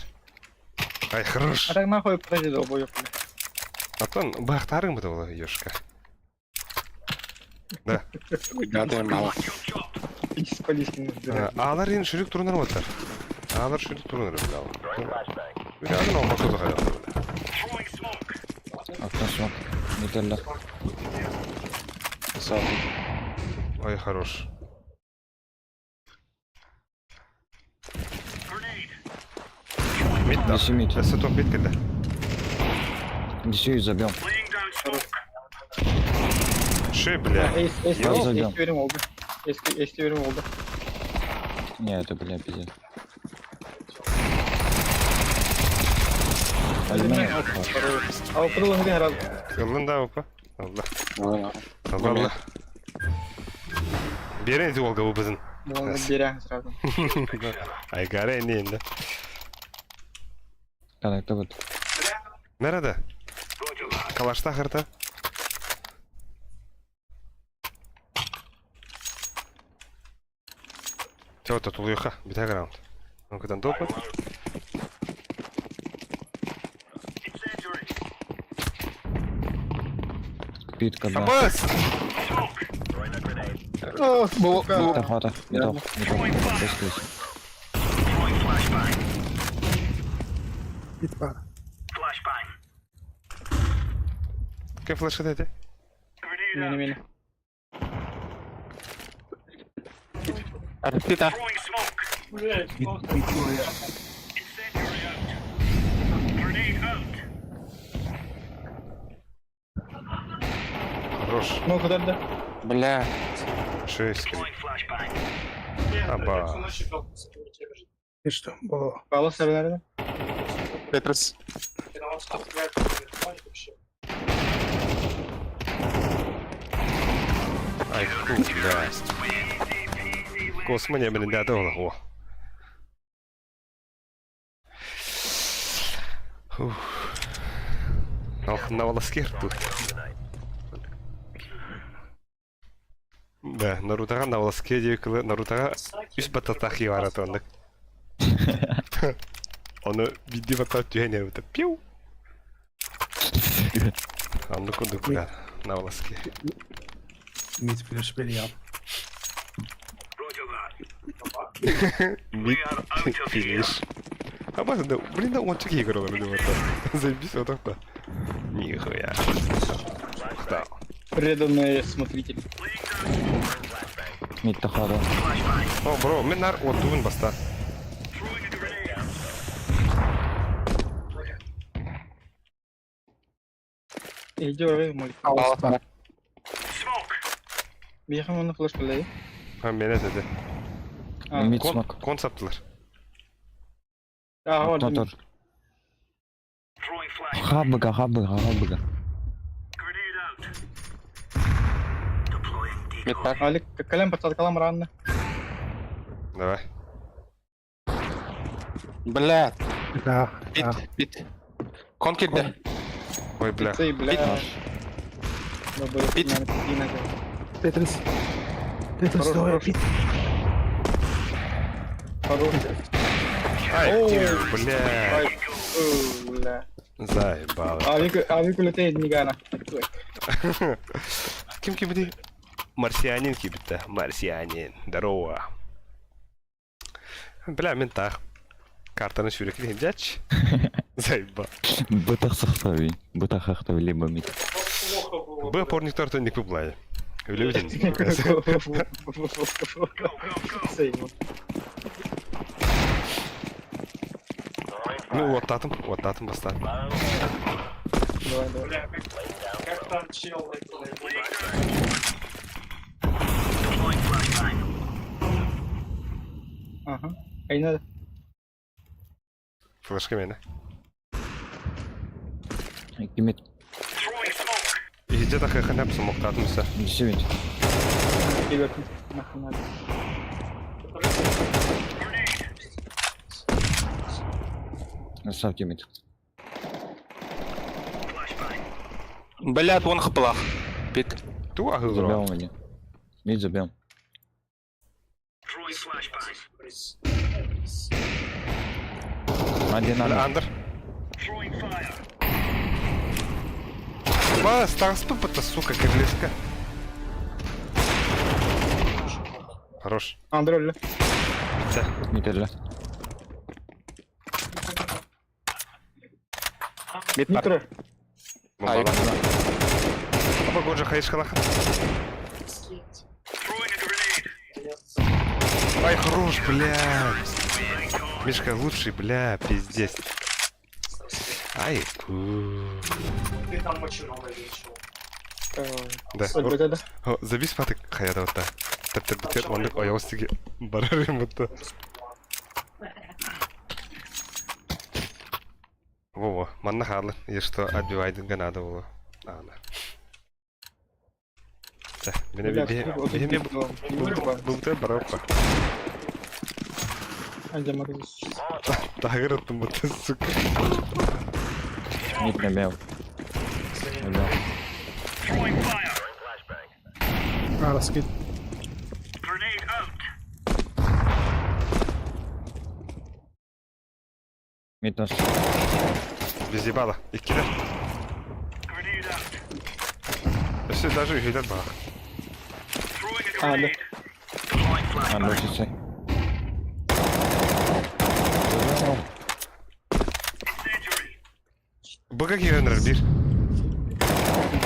Ай, хорош. А так нахуй подожди, долбоёб. Аттан баахтаарыҥ быта була ёшка. Да. Гадай мало. Иди с полиски. Аалар ин шүрүк турунар буолтар. Аалар шүрүк турунар бля. Бля, ну мото захайда. Окно смог. Мид Ой, хорош. Мид да. Неси мид. Өссө топ мид кэллэ. Неси забил. Ши, бля. Эйс, эйс, Я эйс, забил. эйс берем oldu. Eski, eski берем oldu. Не, это, бля, пиздец. Возьми. А упрыл не раз. Ыллын да опа. Алла. Алла, алла. Берен Олга бу бизин. Bunu берем сразу. Айгара энди энди. Коннекта вот. Nerede? Калашта хырта. Чего-то тулуйха, битә раунд. Ну-ка, допыт. Пит когда. Абас! О, сука. Хвата, хвата. Металл, металл. Здесь. Пит бар. Кем флешка эти? Мені, мені. Распита. Блядь, Мид, мид, ой. Хорош. Ну, куда да? Бля. Шесть. Аба. И что было? Палас nerede? Петрос. Ай, фу, бля. Космо не блин, да, да, о. Фух. Ох, на волоске рту. Да, Нарутаға на волоске диэкилы Нарутаға үс бататах юара тоннык. Оны бидди батат түһэн эбит. Пиу. Анны курдук бля. На волоске. Mid flash бери Mid finish. А да, блин, да он чеки играл, блин, вот так. Заебись вот так-то. Нихуя. Да. Преданный смотритель. Mid тахара. О, бро, мен нар оттуын баста. Иди, ой, молик. Алла. Бияхам оны флеш кылай. Ha, мен это. Mid Кон, smoke. кон саптылар. А, вот. Мотор. Хабыга, хабыга, хабыга. Мид бар. Алик, калем подсадкалам ранно. Давай. Бля, Да, бит, да. бит. Кон кирде. Ой, бля. Цей, бля. Бит. Тетрис. Тетрис, Хорош, давай, хорош. пит. Хорош. Ай, О, бля. Ай, о, бля. Заебало. Авик улетает Нигана. Ким ким Марсианин кибитте. Марсианин. Здорово. Бля, мен тах. Картаны сүйрекли дяч. Заеба. Бытах сахтави. Бытах хахтави либо мид. Плохо было. Б порник торта не куплай. Үлебеден. Ну, вот татым, вот татым баста. Давай, давай. Бля, как там чел это Ага. Ай, надо. Флешка мені. Мид. Иде так ханап смоктатым са. Десять. Тебе нахуй надо. Оставьте мид. Бля, он хплах. Бит. Ту ахылро. Забьем или? Мид забьем. Один Бля, андер. андер. Бас, таспы пата, сука, керлеска. Хорош. Андрей, бля. Битте. Мид эле. Мид бар. Нитро. Бомбала. Аба годжа хайш халаха. Ай, хорош, бля. Мишка лучший, бля, пиздец. Ай, ку. Ты там очень много решил. Да. Ой, да, да. О, Забис патык хаяда отта. Таптар битер ондук оёстиги барар мутта. Во-во, манна халы, и что отбивайдинга надо было. Ана. Да, меня Бля, би вот би это было. бумте барапа. Ай, да, мороз. Тагыр мутта, сука. Мид набил. Набил. А, раскид. Мид наш. Без ебала. Иккилер. Все, даже үһүлэр баар. А, да. Андер часы. Быга киирэннэр биир.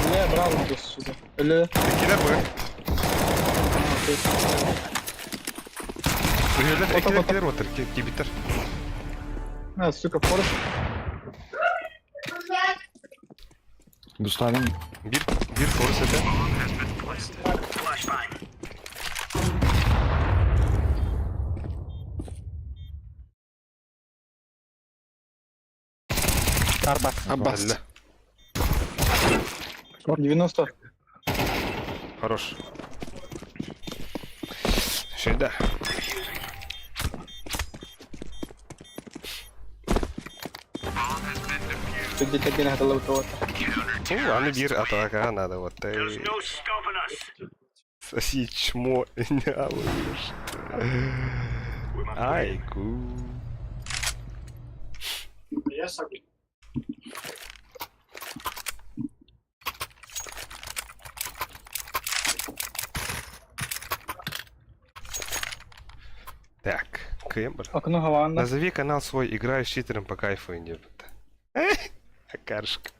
Бля, браво, да, сука. Бля. Иккилэр быга. Окей. Үһүлэр иккилэр килэр отыр кибиттер. А, сука, форест. Буставим. Биир биир форс этэ. Арба. Аббас. Бля. 90. Хорош. Сюда. Тут где-то один это лаутовато. Ну, аны биир атака надо вот. Соси чмо, не алыш. Ай, ку. Я согласен. Кыйан бар. Окно хаваанда. Назови канал свой, играю с читером по кайфу диэбитэ. Акаршка.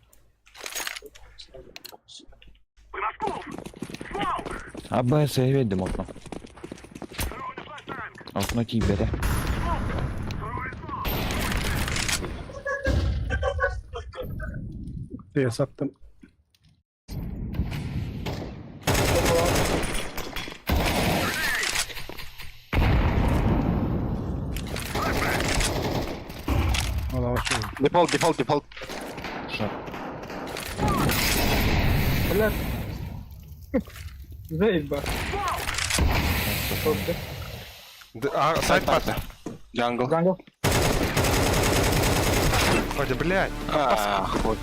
Абба сэйвэдим окно. Окно тиийбэтэ. Тыа саптым. Дефолт, дефолт, дефолт. Шар. Блядь. Заебать. А, сайт пат. Джангл. Джангл. Ой, блядь. Ах, вот.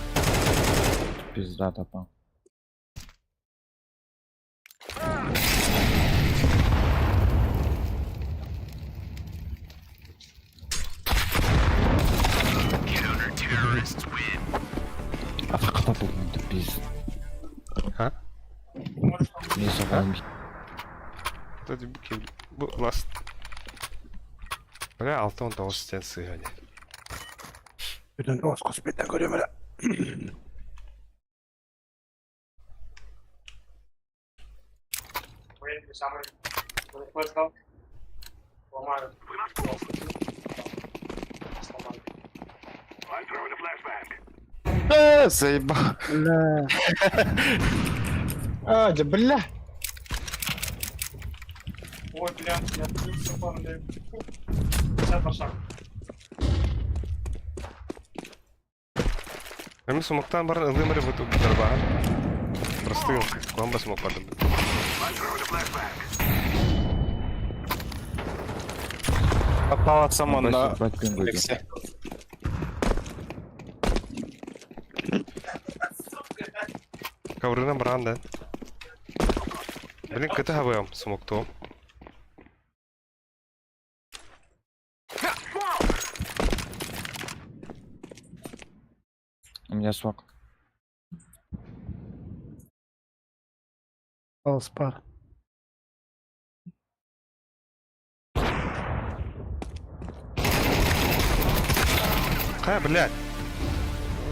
Пизда топа. Атақта бұл пиз. А? Не соғайын. Бу last. Бля, 69 стен сыгани. Бүтүн тоҕус беттен көрүөм эрэ. Э, заебал. Бля. А, да бля. Ой, блядь, я плюс упал, 50 на шаг. Эми сумактан баран ылымыры буту дарбаан. Простыл. Комбо смог падам. Попала someone на Бать пингуйте. Алексе. Коврына баран да. Блин, кыты хабыам смокту. У меня смог. Алспар. Ха, блядь.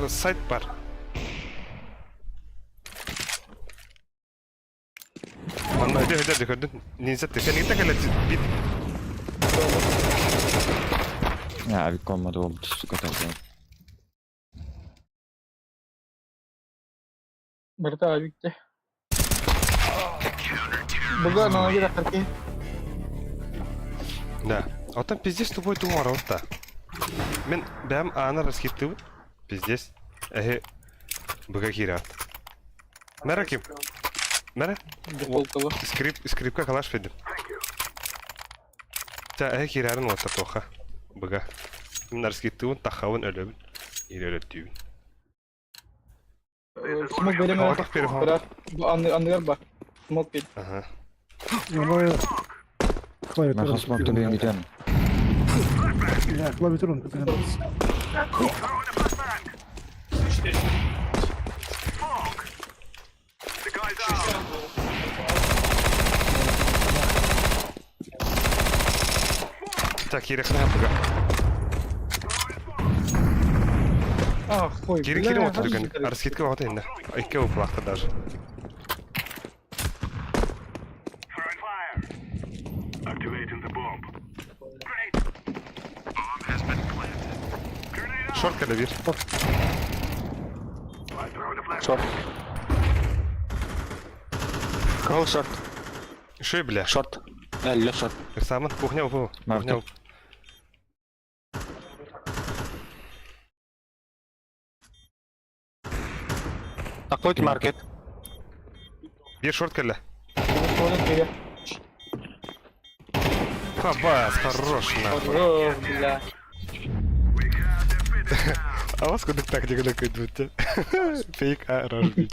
Сайт бар. Манна өйдө өйдө көрдүн. Нинзет сен ите келет бит. Я авик olmadı oldu сука тогда. Барыта авикте. Буга на ноги рахарки. Да. Оттан пиздец тупой тумар отта. Мен бәм аны раскиттыбыт. Пиздец. Эхе. Быга кира. Мэра ким? Мэра? Дефолтовы. Скрип, скрипка калаш ведим. Та эхе кирарын отта тоха. Быга. Мен раскиттыбын тахабын өлөбүн. Или өлөттүүбүн. Смок берем. Отох переход. Ангар бар. Смок бер. Ага. Нахуй смог тебе митян. Я клавиатуру купил. Так, кирехна быга. А, хуй. Кири кири отто дүгэн. Раскидка вата инна. Икке уплахта даже. Шорт когда бир. Шорт. Кролл шорт. Ши, бля. Шорт. Әллә шорт. Самын кухня упу. Кухня уп. Такой маркет. Бир шорт кэллэ. Хабас, хорош нахуй. О, бля. А вас куда так не идут? Фейк, а, рожби.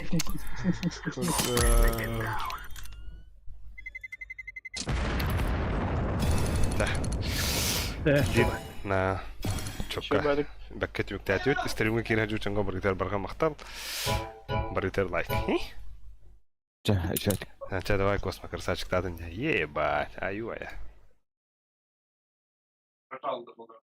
Да. На чокка. Бәккә түктәтүт, стримге кирә жүчәнгә баргытар барга мактал. Баргытар лайк. Ча, ча. Ча, давай, Космо, красавчик, тадын. Ебать, аю-ая. Пропал до бога.